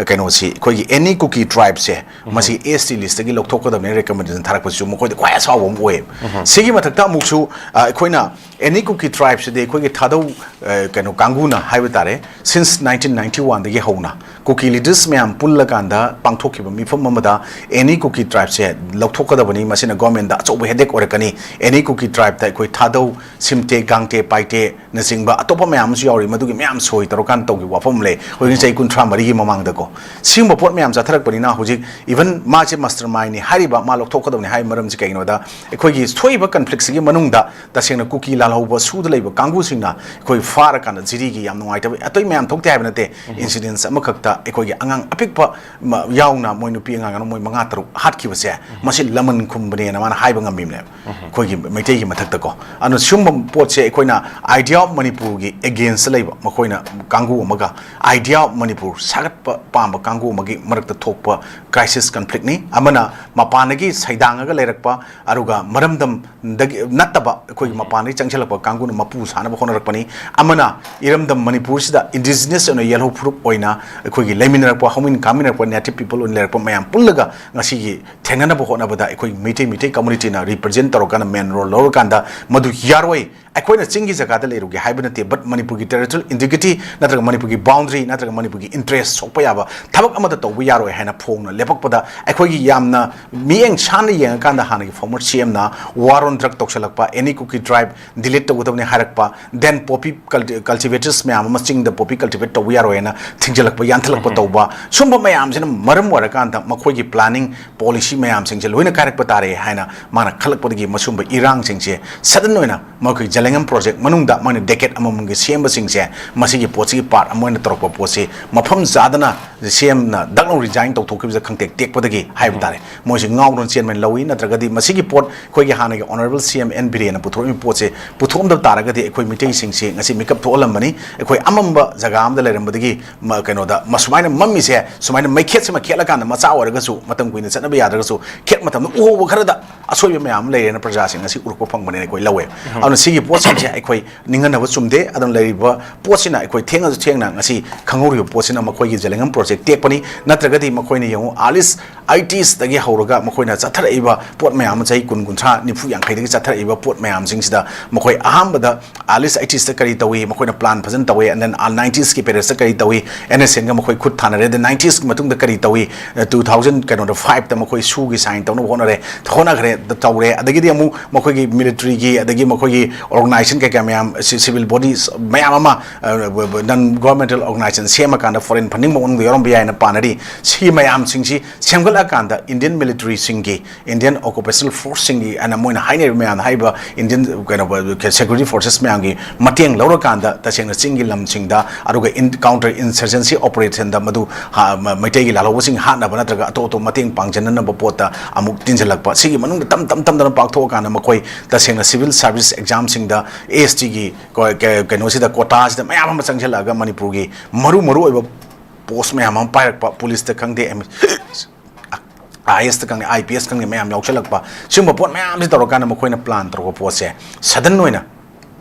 ꯀꯩꯅꯣꯁꯤ, ꯑꯩꯈꯣꯏꯒꯤ ꯑꯦꯅꯤ ꯀꯨꯀꯤ ꯇ꯭ꯔꯥꯏꯕꯁꯦ ꯃꯁꯤ ꯑꯦꯁ ꯇꯤ ꯂꯤꯁꯇꯒꯤ ꯂꯧꯊꯣꯛꯀꯗꯕꯅꯤ ꯔꯤꯀꯃꯦꯟꯗꯦꯁꯟ ꯊꯥꯔꯛꯄꯁꯤꯁꯨ ꯃꯈꯣꯏꯗ ꯈ꯭ꯋꯥꯏ ꯑꯁꯥꯎꯕ ꯑꯃ ꯑꯣꯏꯌꯦꯕ꯫ ꯁꯤꯒꯤ ꯃꯊꯛꯇ ꯑꯃꯨꯛꯁꯨ ꯑ, ꯑꯩꯈꯣꯏꯅ ꯑꯦꯅꯤ ꯀꯨꯀꯤ ꯇ꯭ꯔꯥꯏꯕꯁꯤꯗꯤ ꯑꯩꯈꯣꯏꯒꯤ ꯊꯥꯗꯧ ꯑ, ꯀꯩꯅꯣ ꯀꯥꯡꯕꯨꯅ ꯍꯥꯏꯕ ꯇꯥꯔꯦ, ꯁꯤꯟꯁ ꯅꯥꯏꯟꯇꯤꯟ ꯅꯥꯏꯟꯇꯤ ꯋꯥꯟꯗꯒꯤ ꯍꯧꯅ ꯀꯨꯀꯤ ꯂꯤꯗꯔꯁ ꯃꯌꯥꯝ ꯄꯨꯜꯂꯀꯥꯟꯗ ꯄꯥꯡꯊꯣꯛꯈꯤꯕ ꯃꯤꯐꯝ ꯑꯃꯗ ꯑꯦꯅꯤ ꯀꯨꯀꯤ ꯇ꯭ꯔꯥꯏꯕꯁꯦ ꯂꯧꯊꯣꯛꯀꯗꯕꯅꯤ, ꯃꯁꯤꯅ ꯒꯣꯔꯃꯦꯟꯗ ꯑꯆꯧꯕ ꯍꯦꯗꯦꯛ ꯑꯣꯏꯔꯛꯀꯅꯤ, ꯑꯦꯅꯤ ꯀꯨꯀꯤ ꯇ꯭ꯔꯥꯏꯕꯇ ꯑꯩꯈꯣꯏ ꯊꯥꯗꯧ, ꯁꯤꯝꯇꯦ, ꯒꯥꯡꯇꯦ, ꯄꯥꯏꯇꯦ ꯅꯆꯤꯡꯕ ꯑꯇꯣꯞꯄ ꯃꯌꯥꯝ ꯑꯃꯁꯨ ꯌꯥꯎꯔꯤ, ꯃꯗꯨꯒꯤ ꯃꯌꯥꯝ ꯁꯣꯏ ꯇꯧꯔꯀꯥꯟꯗ ꯇꯧꯈꯤꯕ ꯋꯥꯐꯝ ꯑꯃ ꯂꯩ꯫ ꯍꯧꯖꯤꯛ ꯆꯍꯤ ꯀꯨꯟꯊ꯭ꯔꯥ ꯃꯔꯤꯒꯤ ꯃꯃꯥꯡꯗꯀꯣ, ꯁꯤꯒꯨꯝꯕ ꯄꯣꯠ ꯃꯌꯥꯝ ꯆꯠꯊꯔꯛꯄꯅꯤꯅ ꯍꯧꯖꯤꯛ ꯏꯚꯟ ꯃꯥꯁꯦ ꯃꯥꯁꯇꯔ ꯃꯥꯏꯟꯅꯤ ꯍꯥꯏꯔꯤꯕ, ꯃꯥ ꯂꯧꯊꯣꯛꯀꯗꯕꯅꯤ ꯍꯥꯏꯕ ꯃꯔꯝꯁꯤ ꯀꯩꯒꯤꯅꯣꯗ, ꯑꯩꯈꯣꯏꯒꯤ ꯊꯣꯛꯏꯕ ꯀꯟꯐ꯭ꯂꯤꯛꯁꯤꯒꯤ ꯃꯅꯨꯡꯗ ꯇꯁꯦꯡꯅ ꯀꯨꯀꯤ ꯂꯥꯜꯍꯧꯕ ꯁꯨꯗ ꯂꯩꯕ ꯀꯥꯡꯕꯨꯁꯤꯡꯅ ꯑꯩꯈꯣꯏ ꯐꯥꯔꯀꯥꯟꯗ ꯖꯤꯔꯤꯒꯤ ꯌꯥꯝ ꯅꯨꯡꯉꯥꯏꯇꯕ ꯑꯇꯩ ꯃꯌꯥꯝ ꯊꯣꯛꯇꯦ ꯍꯥꯏꯕ ꯅꯠꯇꯦ, ꯏꯟꯁꯤꯗꯦꯟꯁ ꯑꯃꯈꯛꯇ ꯑꯩꯈꯣꯏꯒꯤ ꯑꯉꯥꯡ ꯑꯄꯤꯛꯄ ꯃ- ꯌꯥꯎꯅ ꯃꯣꯏ ꯅꯨꯄꯤ ꯑꯉꯥꯡ ꯑꯃ ꯃꯣꯏ ꯃꯉꯥ ꯇꯔꯨꯛ ꯍꯥꯠꯈꯤꯕꯁꯦ, ꯃꯁꯤ ꯂꯃꯟ ꯈꯨꯝꯕꯅꯦꯅ ꯃꯥꯅ ꯍꯥꯏꯕ ꯉꯝꯃꯤꯕꯅꯦꯕ ꯑꯩꯈꯣꯏꯒꯤ ꯃꯩꯇꯩꯒꯤ ꯃꯊꯛꯇꯀꯣ꯫ ꯑꯗꯨꯅ ꯁꯤꯒꯨꯝꯕ ꯄꯣꯠꯁꯦ ꯑꯩꯈꯣꯏꯅ Idea of Manipurꯒꯤ againstꯇ ꯂꯩꯕ ꯃꯈꯣꯏꯅ ꯀꯥꯡꯕꯨ ꯑꯃꯒ Idea of Manipur ꯁꯥꯒꯠꯄ ꯄꯥꯝꯕ ꯀꯥꯡꯕꯨ ꯑꯃꯒꯤ ꯃꯔꯛꯇ ꯊꯣꯛꯄ ꯀ꯭ꯔꯥꯏꯁꯤꯁ ꯀꯟꯐ꯭ꯂꯤꯛꯅꯤ꯫ ꯑꯃꯅ ꯃꯄꯥꯟꯗꯒꯤ ꯁꯩꯗꯥꯡꯉꯒ ꯂꯩꯔꯛꯄ, ꯑꯗꯨꯒ ꯃꯔꯝꯗꯝꯗꯒꯤ ꯅꯠꯇꯕ ꯑꯩꯈꯣꯏꯒꯤ ꯃꯄꯥꯟꯗꯒꯤ ꯆꯪꯁꯤꯜꯂꯛꯄ ꯀꯥꯡꯕꯨꯅ ꯃꯄꯨ ꯁꯥꯅꯕ ꯍꯣꯠꯅꯔꯛꯄꯅꯤ꯫ ꯑꯃꯅ ꯏꯔꯝꯗꯝ ꯃꯅꯤꯄꯨꯔꯁꯤꯗ indigenous ꯑꯣꯏꯅ ꯌꯦꯜꯍꯧ ꯐꯨꯔꯨꯞ ꯑꯣꯏꯅ ꯑꯩꯈꯣꯏ ꯑꯩꯈꯣꯏꯒꯤ ꯂꯩꯃꯤꯟꯅꯔꯛꯄ, ꯍꯧꯃꯤꯟ ꯀꯥꯃꯤꯟꯅꯔꯛꯄ native people ꯑꯣꯏꯅ ꯂꯩꯔꯛꯄ ꯃꯌꯥꯝ ꯄꯨꯜꯂꯒ ꯉꯁꯤꯒꯤ ꯊꯦꯡꯅꯅꯕ ꯍꯣꯠꯅꯕꯗ ꯑꯩꯈꯣꯏ ꯃꯩꯇꯩ, ꯃꯩꯇꯩ communityꯅ represent ꯇꯧꯔꯀꯥꯟꯗ main role ꯂꯧꯔꯀꯥꯟꯗ ꯃꯗꯨ ꯌꯥꯔꯣꯏ꯫ ꯑꯩꯈꯣꯏꯅ ꯆꯤꯡꯒꯤ ꯖꯒꯥꯗ ꯂꯩꯔꯨꯒꯦ ꯍꯥꯏꯕ ꯅꯠꯇꯦ, but ꯃꯅꯤꯄꯨꯔꯒꯤ territorial integrity ꯅꯠꯇ꯭ꯔꯒ ꯃꯅꯤꯄꯨꯔꯒꯤ boundary ꯅꯠꯇ꯭ꯔꯒ ꯃꯅꯤꯄꯨꯔꯒꯤ interest ꯁꯣꯛꯄ ꯌꯥꯕ ꯊꯕꯛ ꯑꯃꯠꯇ ꯇꯧꯕ ꯌꯥꯔꯣꯏ ꯍꯥꯏꯅ ꯐꯣꯡꯅ ꯂꯦꯞꯄꯛꯄꯗ, ꯑꯩꯈꯣꯏꯒꯤ ꯌꯥꯝꯅ ꯃꯤꯠꯌꯦꯡ ꯁꯥꯟꯅ ꯌꯦꯡꯉꯀꯥꯟꯗ ꯍꯥꯟꯅꯒꯤ former CMꯅ war on drug ꯇꯧꯁꯜꯂꯛꯄ, any Kuki tribe delete ꯇꯧꯒꯗꯕꯅꯤ ꯍꯥꯏꯔꯛꯄ, then poppy culti-, cultivators ꯃꯌꯥꯝ ꯑꯃ ꯆꯤꯡꯗ poppy cultivate ꯇꯧꯕ ꯌꯥꯔꯣꯏ ꯍꯥꯏꯅ ꯊꯤꯡꯖꯤꯜꯂꯛꯄ, ꯌꯥꯟꯊꯠꯂꯛꯄ ꯇꯧꯕ, ꯁꯨꯝꯕ ꯃꯌꯥꯝꯁꯤꯅ ꯃꯔꯝ ꯑꯣꯏꯔꯀꯥꯟꯗ ꯃꯈꯣꯏꯒꯤ planning policy ꯃꯌꯥꯝꯁꯤꯡꯁꯦ ꯂꯣꯏꯅ ꯀꯥꯏꯔꯛꯄ ꯇꯥꯔꯦ ꯍꯥꯏꯅ ꯃꯥꯅ ꯈꯜꯂꯛꯄꯗꯒꯤ ꯃꯁꯨꯝꯕ ꯏꯔꯥꯡꯁꯤꯡꯁꯦ sudden ꯑꯣꯏꯅ ꯃꯈꯣꯏ ꯖꯦꯂꯦꯡꯉꯝ project ꯃꯅꯨꯡꯗ ꯃꯣꯏꯅ decade ꯑꯃꯃꯝꯒꯤ ꯁꯦꯝꯕꯁꯤꯡꯁꯦ ꯃꯁꯤꯒꯤ ꯄꯣꯠꯁꯤꯒꯤ part ꯑꯃ ꯑꯣꯏꯅ ꯇꯧꯔꯛꯄ ꯄꯣꯠꯁꯤ ꯃꯐꯝ ꯆꯥꯗꯅ CMꯅ ꯗꯛ ꯂꯥꯎ resign ꯇꯧꯊꯣꯛꯈꯤꯕꯁꯦ ꯈꯪꯇꯦꯛ ꯇꯦꯛꯄꯗꯒꯤ ꯍꯥꯏꯕ ꯇꯥꯔꯦ꯫ ꯃꯣꯏꯁꯤ ꯉꯥꯎꯗꯨꯅ ꯆꯦꯟꯕꯅ ꯂꯧꯏ, ꯅꯠꯇ꯭ꯔꯒꯗꯤ ꯃꯁꯤꯒꯤ ꯄꯣꯠ ꯑꯩꯈꯣꯏꯒꯤ ꯍꯥꯟꯅꯒꯤ honourable CM ꯑꯦꯟ ꯕꯤꯔꯦꯟꯅ ꯄꯨꯊꯣꯔꯛꯏꯕ ꯄꯣꯠꯁꯦ ꯄꯨꯊꯣꯛꯑꯝꯗꯕ ꯇꯥꯔꯒꯗꯤ ꯑꯩꯈꯣꯏ ꯃꯤꯇꯩꯁꯤꯡꯁꯤ ꯉꯁꯤ ꯃꯤꯀꯞ ꯊꯣꯛꯍꯜꯂꯝꯕꯅꯤ꯫ ꯑꯩꯈꯣꯏ ꯑꯃꯝꯕ ꯖꯒꯥ ꯑꯃꯗ ꯂꯩꯔꯝꯕꯗꯒꯤ ꯃ-, ꯀꯩꯅꯣꯗ ꯃꯁꯨꯃꯥꯏꯅ ꯃꯝꯃꯤꯁꯦ, ꯁꯨꯃꯥꯏꯅ ꯃꯩꯈꯦꯠꯁꯤꯃ ꯈꯦꯠꯂꯀꯥꯟꯗ ꯃꯆꯥ ꯑꯣꯏꯔꯒꯁꯨ ꯃꯇꯝ ꯀꯨꯏꯅ ꯆꯠꯅꯕ ꯌꯥꯗ꯭ꯔꯒꯁꯨ ꯈꯦꯠ ꯃꯇꯝꯗ ꯎꯍꯧꯕ ꯈꯔꯗ ꯑꯁꯣꯏꯕ ꯃꯌꯥꯝ ꯑꯃ ꯂꯩꯔꯦꯅ ꯄ꯭ꯔꯖꯥꯁꯤꯡ ꯉꯁꯤ ꯎꯔꯛꯄ ꯐꯪꯕꯅꯦꯅ ꯑꯩꯈꯣꯏ ꯂꯧꯋꯦ꯫ ꯑꯗꯨꯅ ꯁꯤꯒꯤ ꯄꯣꯠꯁꯤꯡꯁꯦ ꯑꯩꯈꯣꯏ ꯅꯤꯡꯍꯟꯅꯕ ꯆꯨꯝꯗꯦ꯫ ꯑꯗꯨꯅ ꯂꯩꯔꯤꯕ ꯄꯣꯠꯁꯤꯅ ꯑꯩꯈꯣꯏ ꯊꯦꯡꯉꯁꯨ ꯊꯦꯡꯅ ꯉꯁꯤ ꯈꯪꯍꯧꯔꯤꯕ ꯄꯣꯠꯁꯤꯅ ꯃꯈꯣꯏꯒꯤ ꯖꯦꯂꯦꯡꯉꯝ project ꯇꯦꯛꯄꯅꯤ꯫ ꯅꯠꯇ꯭ꯔꯒꯗꯤ ꯃꯈꯣꯏꯅ ꯌꯦꯡꯉꯨ, early eightiesꯇꯒꯤ ꯍꯧꯔꯒ ꯃꯈꯣꯏꯅ ꯆꯠꯊꯔꯛꯏꯕ ꯄꯣꯠ ꯃꯌꯥꯝ ꯑꯃ ꯆꯍꯤ ꯀꯨꯟ, ꯀꯨꯟꯊ꯭ꯔꯥ, ꯅꯤꯐꯨ, ꯌꯥꯡꯈꯩꯗꯒꯤ ꯆꯠꯊꯔꯛꯏꯕ ꯄꯣꯠ ꯃꯌꯥꯝꯁꯤꯡꯁꯤꯗ ꯃꯈꯣꯏ ꯑꯍꯥꯟꯕꯗ early eightiesꯇ ꯀꯔꯤ ꯇꯧꯏ, ꯃꯈꯣꯏꯅ plan ꯐꯖꯅ ꯇꯧꯏ, and then ninetiesꯀꯤ periodꯇ ꯀꯔꯤ ꯇꯧꯏ, NSCNꯒ ꯃꯈꯣꯏ ꯈꯨꯠ ꯊꯥꯅꯔꯦ, ꯑꯗ ninetiesꯀꯤ ꯃꯇꯨꯡꯗ ꯀꯔꯤ ꯇꯧꯏ, two thousand ꯀꯩꯅꯣꯗ fiveꯇ ꯃꯈꯣꯏ ꯁꯨꯒꯤ sign ꯇꯧꯅꯕ ꯍꯣꯠꯅꯔꯦ, ꯍꯣꯠꯅꯈ꯭ꯔꯦ, ꯇꯧꯔꯦ, ꯑꯗꯒꯤꯗꯤ ꯑꯃꯨꯛ ꯃꯈꯣꯏꯒꯤ militaryꯒꯤ ꯑꯗꯒꯤ ꯃꯈꯣꯏꯒꯤ organization ꯀꯩꯀꯥ ꯃꯌꯥꯝ, ci-, civil bodies ꯃꯌꯥꯝ ꯑꯃ, ꯑ, non governmental organization ꯁꯦꯝꯃꯀꯥꯟꯗ foreign funding ꯃꯑꯣꯡꯗ ꯌꯥꯎꯔꯝꯕ ꯌꯥꯏꯅ ꯄꯥꯅꯔꯤ꯫ ꯁꯤ ꯃꯌꯥꯝꯁꯤꯡꯁꯤ ꯁꯦꯝꯒꯠꯂꯀꯥꯟꯗ Indian militaryꯁꯤꯡꯒꯤ, Indian occupational forceꯁꯤꯡꯒꯤ ꯑꯅ ꯃꯣꯏꯅ ꯍꯥꯏꯅꯔꯤꯕ ꯃꯌꯥꯝꯗ ꯍꯥꯏꯔꯤꯕ Indian ꯀꯩꯅꯣ security forces ꯃꯌꯥꯝꯒꯤ ꯃꯇꯦꯡ ꯂꯧꯔꯀꯥꯟꯗ ꯇꯁꯦꯡꯅ ꯆꯤꯡꯒꯤ ꯂꯝꯁꯤꯡꯗ ꯑꯗꯨꯒ in-, counter insurgency operationꯗ ꯃꯗꯨ ꯍꯥ-, ꯃ-, ꯃꯩꯇꯩꯒꯤ ꯂꯥꯜꯍꯧꯕꯁꯤꯡ ꯍꯥꯠꯅꯕ ꯅꯠꯇ꯭ꯔꯒ ꯑꯇꯣꯞ ꯑꯇꯣꯞꯄ ꯃꯇꯦꯡ ꯄꯥꯡꯖꯅꯅꯕ ꯄꯣꯠꯇ ꯑꯃꯨꯛ ꯇꯤꯟꯁꯤꯜꯂꯛꯄ꯫ ꯁꯤꯒꯤ ꯃꯅꯨꯡꯗ ꯇꯝ ꯇꯝ ꯇꯝꯗꯅ ꯄꯥꯛꯊꯣꯛꯑꯀꯥꯟꯗ ꯃꯈꯣꯏ ꯇꯁꯦꯡꯅ civil service examꯁꯤꯡꯗ STꯒꯤ ꯀꯣ-, ꯀ-, ꯀꯩꯅꯣꯁꯤꯗ quotaꯁꯤꯗ ꯃꯌꯥꯝ ꯑꯃ ꯆꯪꯁꯤꯜꯂꯛꯑꯒ ꯃꯅꯤꯄꯨꯔꯒꯤ ꯃꯔꯨ ꯃꯔꯨ ꯑꯣꯏꯕ post ꯃꯌꯥꯝ ꯑꯃ ꯄꯥꯏꯔꯛꯄ, policeꯇ ꯈꯪꯗꯦ, ꯑꯦꯝ-, IASꯇ ꯈꯪꯗꯦ, IPS ꯈꯪꯗꯦ, ꯃꯌꯥꯝ ꯌꯥꯎꯁꯜꯂꯛꯄ, ꯁꯤꯒꯨꯝꯕ ꯄꯣꯠ ꯃꯌꯥꯝꯁꯤ ꯇꯧꯔꯀꯥꯟꯗ ꯃꯈꯣꯏꯅ plan ꯇꯧꯔꯛꯄ ꯄꯣꯠꯁꯦ sudden ꯑꯣꯏꯅ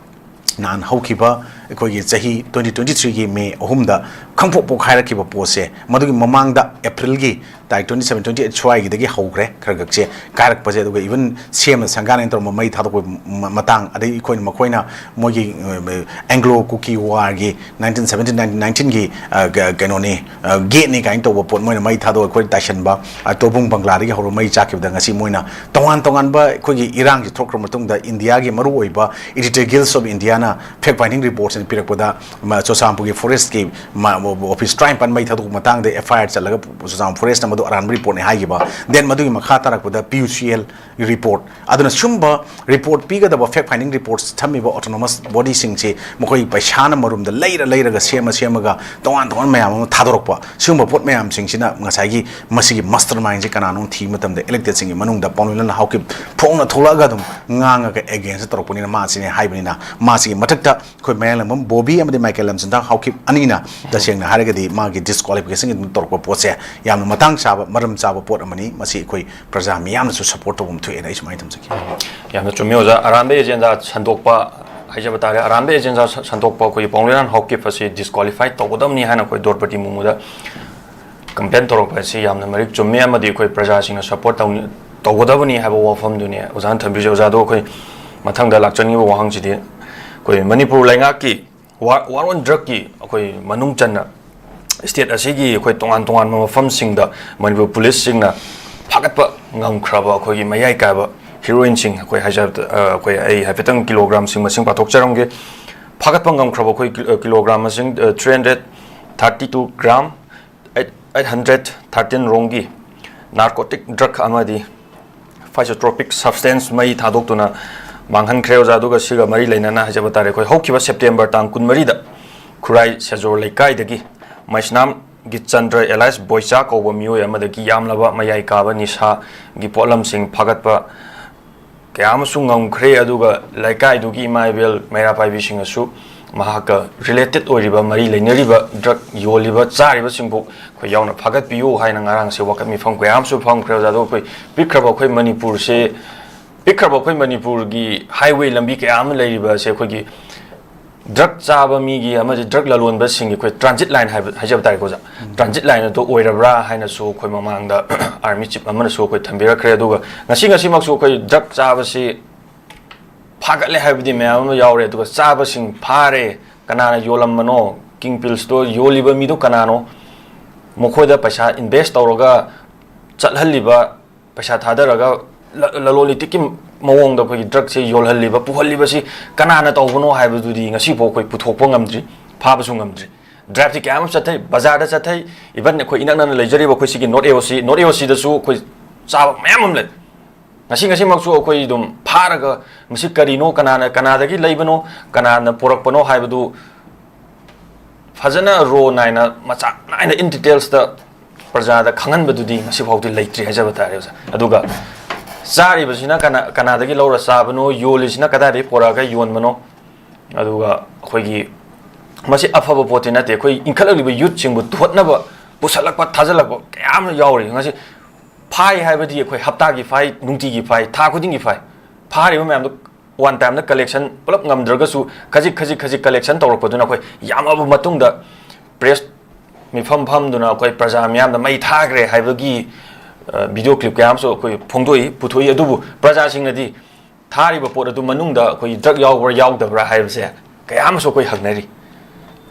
ꯅꯍꯥꯟ ꯍꯧꯈꯤꯕ ꯑꯩꯈꯣꯏꯒꯤ ꯆꯍꯤ twenty twenty threeꯒꯤ May ꯑꯍꯨꯝꯗ ꯈꯪꯄꯣꯛ ꯄꯣꯛꯈꯥꯏꯔꯛꯈꯤꯕ ꯄꯣꯠꯁꯦ, ꯃꯗꯨꯒꯤ ꯃꯃꯥꯡꯗ Aprilꯒꯤ ꯇꯥꯔꯤꯛ twenty seven, twenty eight ꯁ꯭ꯋꯥꯏꯒꯤꯗꯒꯤ ꯍꯧꯈ꯭ꯔꯦ ꯈꯔ ꯈꯛꯁꯦ ꯀꯥꯏꯔꯛꯄꯁꯦ꯫ ꯑꯗꯨꯒ even ꯁꯦꯝꯅ ꯁꯪꯒꯥꯅꯦꯅ ꯇꯧꯔꯝꯕ ꯃꯩ ꯊꯥꯗꯣꯛꯄꯒꯤ ꯃ-, ꯃꯇꯥꯡ, ꯑꯗꯩ ꯑꯩꯈꯣꯏꯅ ꯃꯈꯣꯏꯅ ꯃꯣꯏꯒꯤ, ꯑ, Anglo Kuki Warꯒꯤ nineteen seventeen, nineteen nineteenꯒꯤ, ꯑ, ꯀ-, ꯀꯩꯅꯣꯅꯤ, ꯑ, gatesꯅꯤ ꯀꯥꯏꯅ ꯇꯧꯕ ꯄꯣꯠ ꯃꯣꯏꯅ ꯃꯩ ꯊꯥꯗꯣꯛꯑ ꯑꯩꯈꯣꯏ ꯇꯥꯏꯁꯟꯕ, ꯑ, ꯇꯣꯕꯨꯡ ꯕꯪꯒ꯭ꯂꯥꯗꯒꯤ ꯍꯧꯔꯒ ꯃꯩ ꯆꯥꯛꯈꯤꯕꯗ ꯉꯁꯤ ꯃꯣꯏꯅ ꯇꯣꯉꯥꯟ ꯇꯣꯉꯥꯟꯕ ꯑꯩꯈꯣꯏꯒꯤ ꯏꯔꯥꯡꯁꯤ ꯊꯣꯛꯈ꯭ꯔ ꯃꯇꯨꯡꯗ ꯏꯟꯗꯤꯌꯥꯒꯤ ꯃꯔꯨꯑꯣꯏꯕ Editor Guilds of Indiaꯅ fact finding reportꯁꯤꯡ ꯄꯤꯔꯛꯄꯗ, ꯃ-, ꯆꯨꯔꯆꯥꯟꯄꯨꯔꯒꯤ forestꯀꯤ ꯃ-, office ꯇꯔꯥꯅꯤꯄꯥꯟ ꯃꯩ ꯊꯥꯗꯣꯛꯄ ꯃꯇꯥꯡꯗ F I R ꯆꯠꯂꯒ ꯆꯨꯔꯆꯥꯟꯄꯨꯔ forestꯅ ꯃꯗꯨ ꯑꯔꯥꯟꯕ reportꯅꯤ ꯍꯥꯏꯈꯤꯕ꯫ Then ꯃꯗꯨꯒꯤ ꯃꯈꯥ ꯇꯥꯔꯛꯄꯗ P U C L report, ꯑꯗꯨꯅ ꯁꯨꯝꯕ report ꯄꯤꯒꯗꯕ fact finding reports ꯊꯝꯃꯤꯕ autonomous bodyꯁꯤꯡꯁꯤ ꯃꯈꯣꯏ ꯄꯩꯁꯥꯅ ꯃꯔꯨꯝꯗ ꯂꯩꯔ ꯂꯩꯔꯒ ꯁꯦꯝꯃ ꯁꯦꯝꯃꯒ ꯇꯣꯉꯥꯟ ꯇꯣꯉꯥꯟꯕ ꯃꯌꯥꯝ ꯑꯃ ꯊꯥꯗꯣꯔꯛꯄ, ꯁꯤꯒꯨꯝꯕ ꯄꯣꯠ ꯃꯌꯥꯝꯁꯤꯡꯁꯤꯅ ꯉꯁꯥꯏꯒꯤ ꯃꯁꯤꯒꯤ mastermindꯁꯤ ꯀꯅꯥꯅꯣ ꯊꯤꯕ ꯃꯇꯝꯗ electedꯁꯤꯡꯒꯤ ꯃꯅꯨꯡꯗ ꯄꯥꯎꯃꯤꯂꯟ ꯍꯥꯎꯀꯤꯞ ꯐꯣꯡꯅ ꯊꯣꯛꯂꯛꯑꯒ ꯑꯗꯨꯝ ꯉꯥꯡꯉꯒ against ꯇꯧꯔꯛꯄꯅꯤꯅ ꯃꯥꯁꯤꯅꯦ ꯍꯥꯏꯕꯅꯤꯅ ꯃꯥꯁꯤꯒꯤ ꯃꯊꯛꯇ ꯑꯩꯈꯣꯏ ꯃꯌꯥꯡꯂꯥꯡꯕꯝ ꯕꯣꯕꯤ ꯑꯃꯗꯤ ꯃꯥꯏꯀꯦꯜ ꯂꯝꯖꯤꯡꯊꯥꯡ ꯍꯥꯎꯀꯤꯞ ꯑꯅꯤꯅ ꯇꯁꯦꯡꯅ ꯍꯥꯏꯔꯒꯗꯤ ꯃꯥꯒꯤ disqualification ꯑꯗꯨꯝ ꯇꯧꯔꯛꯄ ꯄꯣꯠꯁꯦ ꯌꯥꯝꯅ ꯃꯇꯥꯡ ꯆꯥꯕ, ꯃꯔꯝ ꯆꯥꯕ ꯄꯣꯠ ꯑꯃꯅꯤ꯫ ꯃꯁꯤ ꯑꯩꯈꯣꯏ ꯄ꯭ꯔꯖꯥ ꯃꯤꯌꯥꯝꯅꯁꯨ support ꯇꯧꯐꯝ ꯊꯣꯛꯑꯦꯅ ꯑꯩ ꯁꯨꯃꯥꯏꯅ ꯊꯝꯖꯒꯦ꯫ ꯌꯥꯝꯅ ꯆꯨꯝꯃꯤ ꯑꯣꯖꯥ꯫ ꯑꯔꯥꯟꯕ agenda ꯁꯟꯗꯣꯛꯄ ꯍꯥꯏꯖꯕ ꯇꯥꯔꯦ꯫ ꯑꯔꯥꯟꯕ agenda ꯁ-, ꯁꯟꯗꯣꯛꯄ ꯑꯩꯈꯣꯏꯒꯤ ꯄꯥꯎꯃꯤꯂꯟ ꯍꯥꯎꯀꯤꯞ ꯑꯁꯤ disqualify ꯇꯧꯒꯗꯕꯅꯤ ꯍꯥꯏꯅ ꯑꯩꯈꯣꯏ ꯗ꯭ꯔꯧꯄꯗꯤ ꯃꯨꯔꯃꯨꯗ complain ꯇꯧꯔꯛꯄ ꯑꯁꯤ ꯌꯥꯝꯅ ꯃꯔꯤꯛ ꯆꯨꯝꯃꯤ ꯑꯃꯗꯤ ꯑꯩꯈꯣꯏ ꯄ꯭ꯔꯖꯥꯁꯤꯡꯅ support ꯇꯧꯅꯤ-, ꯇꯧꯒꯗꯕꯅꯤ ꯍꯥꯏꯕ ꯋꯥꯐꯝꯗꯨꯅꯤ ꯑꯣꯖꯥꯅ ꯊꯝꯕꯤꯔꯤꯁꯦ꯫ ꯑꯣꯖꯥꯗꯣ ꯑꯩꯈꯣꯏ ꯃꯊꯪꯗ ꯂꯥꯛꯆꯅꯤꯡꯉꯤꯕ ꯋꯥꯍꯪꯁꯤꯗꯤ ꯑꯩꯈꯣꯏ ꯃꯅꯤꯄꯨꯔ ꯂꯩꯉꯥꯛꯀꯤ war, war on drugꯀꯤ ꯑꯩꯈꯣꯏ ꯃꯅꯨꯡ ꯆꯟꯅ state ꯑꯁꯤꯒꯤ ꯑꯩꯈꯣꯏ ꯇꯣꯉꯥꯟ ꯇꯣꯉꯥꯟꯕ ꯃꯐꯝꯁꯤꯡꯗ ꯃꯅꯤꯄꯨꯔ policeꯁꯤꯡꯅ ꯐꯥꯒꯠꯄ ꯉꯝꯈ꯭ꯔꯕ ꯑꯩꯈꯣꯏꯒꯤ ꯃꯌꯥꯏ ꯀꯥꯏꯕ heroineꯁꯤꯡ ꯑꯩꯈꯣꯏ ꯍꯥꯏꯖꯕꯗ, ꯑ, ꯑꯩꯈꯣꯏ ꯑꯩ ꯍꯥꯏꯐꯦꯠꯇꯪ kilogramꯁꯤꯡ ꯃꯁꯤꯡ ꯄꯥꯊꯣꯛꯆꯔꯝꯒꯦ꯫ ꯐꯥꯒꯠꯄ ꯉꯝꯈ꯭ꯔꯕ ꯑꯩꯈꯣꯏ ꯀꯤ-, ꯑ, kilogram ꯃꯁꯤꯡ, ꯑ, three hundred thirty two gram, eight, eight hundred thirteen ꯔꯣꯝꯒꯤ narcotic drug ꯑꯃꯗꯤ psychotropic substance ꯃꯩ ꯊꯥꯗꯣꯛꯇꯨꯅ ꯃꯥꯡꯍꯟꯈ꯭ꯔꯦ ꯑꯣꯖꯥ꯫ ꯑꯗꯨꯒ ꯁꯤꯒ ꯃꯔꯤ ꯂꯩꯅꯅ ꯍꯥꯏꯖꯕ ꯇꯥꯔꯦ, ꯑꯩꯈꯣꯏ ꯍꯧꯈꯤꯕ September ꯇꯥꯡ ꯀꯨꯟꯃꯔꯤꯗ ꯈꯨꯔꯥꯏ ꯁꯦꯖꯣꯔ ꯂꯩꯀꯥꯏꯗꯒꯤ ꯃꯩꯁꯅꯥꯝ ꯒꯤꯠꯆꯟꯗ꯭ꯔ alias ꯕꯣꯏꯆꯥ ꯀꯧꯕ ꯃꯤꯑꯣꯏ ꯑꯃꯗꯒꯤ ꯌꯥꯝꯂꯕ ꯃꯌꯥꯏ ꯀꯥꯕ ꯅꯤꯁꯥꯒꯤ ꯄꯣꯠꯂꯝꯁꯤꯡ ꯐꯥꯒꯠꯄ ꯀꯌꯥ ꯑꯃꯁꯨ ꯉꯝꯈ꯭ꯔꯦ꯫ ꯑꯗꯨꯒ ꯂꯩꯀꯥꯏꯗꯨꯒꯤ ꯏꯃꯥ ꯏꯕꯦꯜ ꯃꯩꯔꯥ ꯄꯥꯏꯕꯤꯁꯤꯡꯅꯁꯨ ꯃꯍꯥꯛꯀ related ꯑꯣꯏꯔꯤꯕ, ꯃꯔꯤ ꯂꯩꯅꯔꯤꯕ drug ꯌꯣꯜꯂꯤꯕ, ꯆꯥꯔꯤꯕꯁꯤꯡꯕꯨ ꯑꯩꯈꯣꯏ ꯌꯥꯎꯅ ꯐꯥꯒꯠꯄꯤꯌꯨ ꯍꯥꯏꯅ ꯉꯔꯥꯡꯁꯦ ꯋꯥꯀꯠ ꯃꯤꯐꯝ ꯀꯌꯥ ꯑꯃꯁꯨ ꯐꯝꯈ꯭ꯔꯦ ꯑꯣꯖꯥ꯫ ꯑꯗꯣ ꯑꯩꯈꯣꯏ ꯄꯤꯛꯈ꯭ꯔꯕ ꯑꯩꯈꯣꯏ ꯃꯅꯤꯄꯨꯔꯁꯦ, ꯄꯤꯛꯈ꯭ꯔꯕ ꯑꯩꯈꯣꯏ ꯃꯅꯤꯄꯨꯔꯒꯤ highway ꯂꯝꯕꯤ ꯀꯌꯥ ꯑꯃ ꯂꯩꯔꯤꯕ ꯑꯁꯦ ꯑꯩꯈꯣꯏꯒꯤ ꯗ꯭ꯔꯒ ꯆꯥꯕ ꯃꯤꯒꯤ ꯑꯃꯗꯤ ꯗ꯭ꯔꯒ ꯂꯂꯣꯟꯕꯁꯤꯡꯒꯤ ꯑꯩꯈꯣꯏ ꯇ꯭ꯔꯥꯟꯖꯤꯠ ꯂꯥꯏꯟ ꯍꯥꯏꯕ, ꯍꯥꯏꯖꯕ ꯇꯥꯔꯦꯀꯣ ꯑꯣꯖꯥ, ꯇ꯭ꯔꯥꯟꯖꯤꯠ ꯂꯥꯏꯟ ꯑꯗꯨ ꯑꯣꯏꯔꯕ꯭ꯔꯥ ꯍꯥꯏꯅꯁꯨ ꯑꯩꯈꯣꯏ ꯃꯃꯥꯡꯗ ꯑꯥꯔꯃꯤ ꯆꯤꯐ ꯑꯃꯅꯁꯨ ꯑꯩꯈꯣꯏ ꯊꯝꯕꯤꯔꯛꯈ꯭ꯔꯦ꯫ ꯑꯗꯨꯒ ꯉꯁꯤ ꯉꯁꯤꯃꯛꯁꯨ ꯑꯩꯈꯣꯏ ꯗ꯭ꯔꯒ ꯆꯥꯕꯁꯤ ꯐꯥꯒꯠꯂꯦ ꯍꯥꯏꯕꯗꯤ ꯃꯌꯥꯝ ꯑꯃ ꯌꯥꯎꯔꯦ, ꯑꯗꯨꯒ ꯆꯥꯕꯁꯤꯡ ꯐꯥꯔꯦ, ꯀꯅꯥꯅ ꯌꯣꯜꯂꯝꯕꯅꯣ, ꯀꯤꯡ ꯄꯤꯜꯁꯇꯣ ꯌꯣꯜꯂꯤꯕ ꯃꯤꯗꯣ ꯀꯅꯥꯅꯣ, ꯃꯈꯣꯏꯗ ꯄꯩꯁꯥ ꯏꯟꯚꯦꯁ ꯇꯧꯔꯒ ꯆꯠꯍꯜꯂꯤꯕ, ꯄꯩꯁꯥ ꯊꯥꯗꯔꯒ ꯂ-, ꯂꯂꯣꯟ ꯏꯇꯤꯛꯀꯤ ꯃꯑꯣꯡꯗ ꯑꯩꯈꯣꯏꯒꯤ ꯗ꯭ꯔꯒꯁꯦ ꯌꯣꯜꯍꯜꯂꯤꯕ, ꯄꯨꯍꯜꯂꯤꯕꯁꯤ ꯀꯅꯥꯅ ꯇꯧꯕꯅꯣ ꯍꯥꯏꯕꯗꯨꯗꯤ ꯉꯁꯤꯐꯥꯎ ꯑꯩꯈꯣꯏ ꯄꯨꯊꯣꯛꯄ ꯉꯝꯗ꯭ꯔꯤ, ꯐꯥꯕꯁꯨ ꯉꯝꯗ꯭ꯔꯤ꯫ ꯗ꯭ꯔꯥꯏꯚꯇꯤ ꯀꯌꯥ ꯑꯃ ꯆꯠꯊꯩ, ꯕꯖꯥꯔꯗ ꯆꯠꯊꯩ, ꯏꯚꯟ ꯑꯩꯈꯣꯏ ꯏꯅꯛ ꯅꯛꯅ ꯂꯩꯖꯔꯤꯕ ꯑꯩꯈꯣꯏ ꯁꯤꯒꯤ ꯅꯣꯔꯠ ꯑꯦ ꯑꯣ ꯁꯤ, ꯅꯣꯔꯠ ꯑꯦ ꯑꯣ ꯁꯤꯗꯁꯨ ꯑꯩꯈꯣꯏ ꯆꯥꯕ ꯃꯌꯥꯝ ꯑꯃ ꯂꯩ꯫ ꯉꯁꯤ ꯉꯁꯤꯃꯛꯁꯨ ꯑꯩꯈꯣꯏ ꯑꯗꯨꯝ ꯐꯥꯔꯒ ꯃꯁꯤ ꯀꯔꯤꯅꯣ, ꯀꯅꯥꯅ, ꯀꯅꯥꯗꯒꯤ ꯂꯩꯕꯅꯣ, ꯀꯅꯥꯅ ꯄꯨꯔꯛꯄꯅꯣ ꯍꯥꯏꯕꯗꯨ ꯐꯖꯅ ꯔꯣ ꯅꯥꯏꯅ, ꯃꯆꯥꯛ ꯅꯥꯏꯅ, ꯏꯟ ꯗꯤꯇꯦꯜꯁꯇ ꯄ꯭ꯔꯖꯥꯗ ꯈꯪꯍꯟꯕꯗꯨꯗꯤ ꯉꯁꯤꯐꯥꯎꯗꯤ ꯂꯩꯇ꯭ꯔꯤ ꯍꯥꯏꯖꯕ ꯇꯥꯔꯦ ꯑꯣꯖꯥ꯫ ꯑꯗꯨꯒ ꯆꯥꯔꯤꯕꯁꯤꯅ ꯀꯅꯥ, ꯀꯅꯥꯗꯒꯤ ꯂꯧꯔ ꯆꯥꯕꯅꯣ, ꯌꯣꯜꯂꯤꯁꯤꯅ ꯀꯗꯥꯏꯗꯒꯤ ꯄꯨꯔꯛꯑꯒ ꯌꯣꯟꯕꯅꯣ, ꯑꯗꯨꯒ ꯑꯩꯈꯣꯏꯒꯤ ꯃꯁꯤ ꯑꯐꯕ ꯄꯣꯠꯇꯤ ꯅꯠꯇꯦ꯫ ꯑꯩꯈꯣꯏ ꯏꯟꯈꯠꯂꯛꯂꯤꯕ ꯌꯨꯠꯁꯤꯡꯕꯨ ꯇꯨꯍꯠꯅꯕ ꯄꯨꯁꯜꯂꯛꯄ, ꯊꯥꯖꯜꯂꯛꯄ ꯀꯌꯥ ꯑꯃ ꯌꯥꯎꯔꯤ꯫ ꯉꯁꯤ ꯐꯥꯏ ꯍꯥꯏꯕꯗꯤ ꯑꯩꯈꯣꯏ ꯍꯞꯇꯥꯒꯤ ꯐꯥꯏ, ꯅꯨꯡꯇꯤꯒꯤ ꯐꯥꯏ, ꯊꯥ ꯈꯨꯗꯤꯡꯒꯤ ꯐꯥꯏ꯫ ꯐꯥꯔꯤꯕ ꯃꯌꯥꯝꯗꯣ ꯋꯥꯟ ꯇꯥꯏꯝꯗ ꯀꯂꯦꯛꯁꯟ ꯄꯨꯂꯞ ꯉꯝꯗ꯭ꯔꯒꯁꯨ ꯈꯖꯤꯛ ꯈꯖꯤꯛ ꯈꯖꯤꯛ ꯀꯂꯦꯛꯁꯟ ꯇꯧꯔꯛꯄꯗꯨꯅ ꯑꯩꯈꯣꯏ ꯌꯥꯝꯃꯕ ꯃꯇꯨꯡꯗ ꯄ꯭ꯔꯦꯁ ꯃꯤꯐꯝ ꯐꯝꯗꯨꯅ ꯑꯩꯈꯣꯏ ꯄ꯭ꯔꯖꯥ ꯃꯤꯌꯥꯝꯗ ꯃꯩ ꯊꯥꯈ꯭ꯔꯦ ꯍꯥꯏꯕꯒꯤ, ꯑ, ꯚꯤꯗꯤꯑꯣ ꯀ꯭ꯂꯤꯞ ꯀꯌꯥ ꯑꯃꯁꯨ ꯑꯩꯈꯣꯏ ꯐꯣꯡꯗꯣꯛꯏ, ꯄꯨꯊꯣꯛꯏ꯫ ꯑꯗꯨꯕꯨ ꯄ꯭ꯔꯖꯥꯁꯤꯡꯅꯗꯤ ꯊꯥꯔꯤꯕ ꯄꯣꯠ ꯑꯗꯨ ꯃꯅꯨꯡꯗ ꯑꯩꯈꯣꯏꯒꯤ ꯗ꯭ꯔꯒ ꯌꯥꯎꯕ꯭ꯔꯥ ꯌꯥꯎꯗꯕ꯭ꯔꯥ ꯍꯥꯏꯕꯁꯦ ꯀꯌꯥ ꯑꯃꯁꯨ ꯑꯩꯈꯣꯏ ꯍꯪꯅꯔꯤ꯫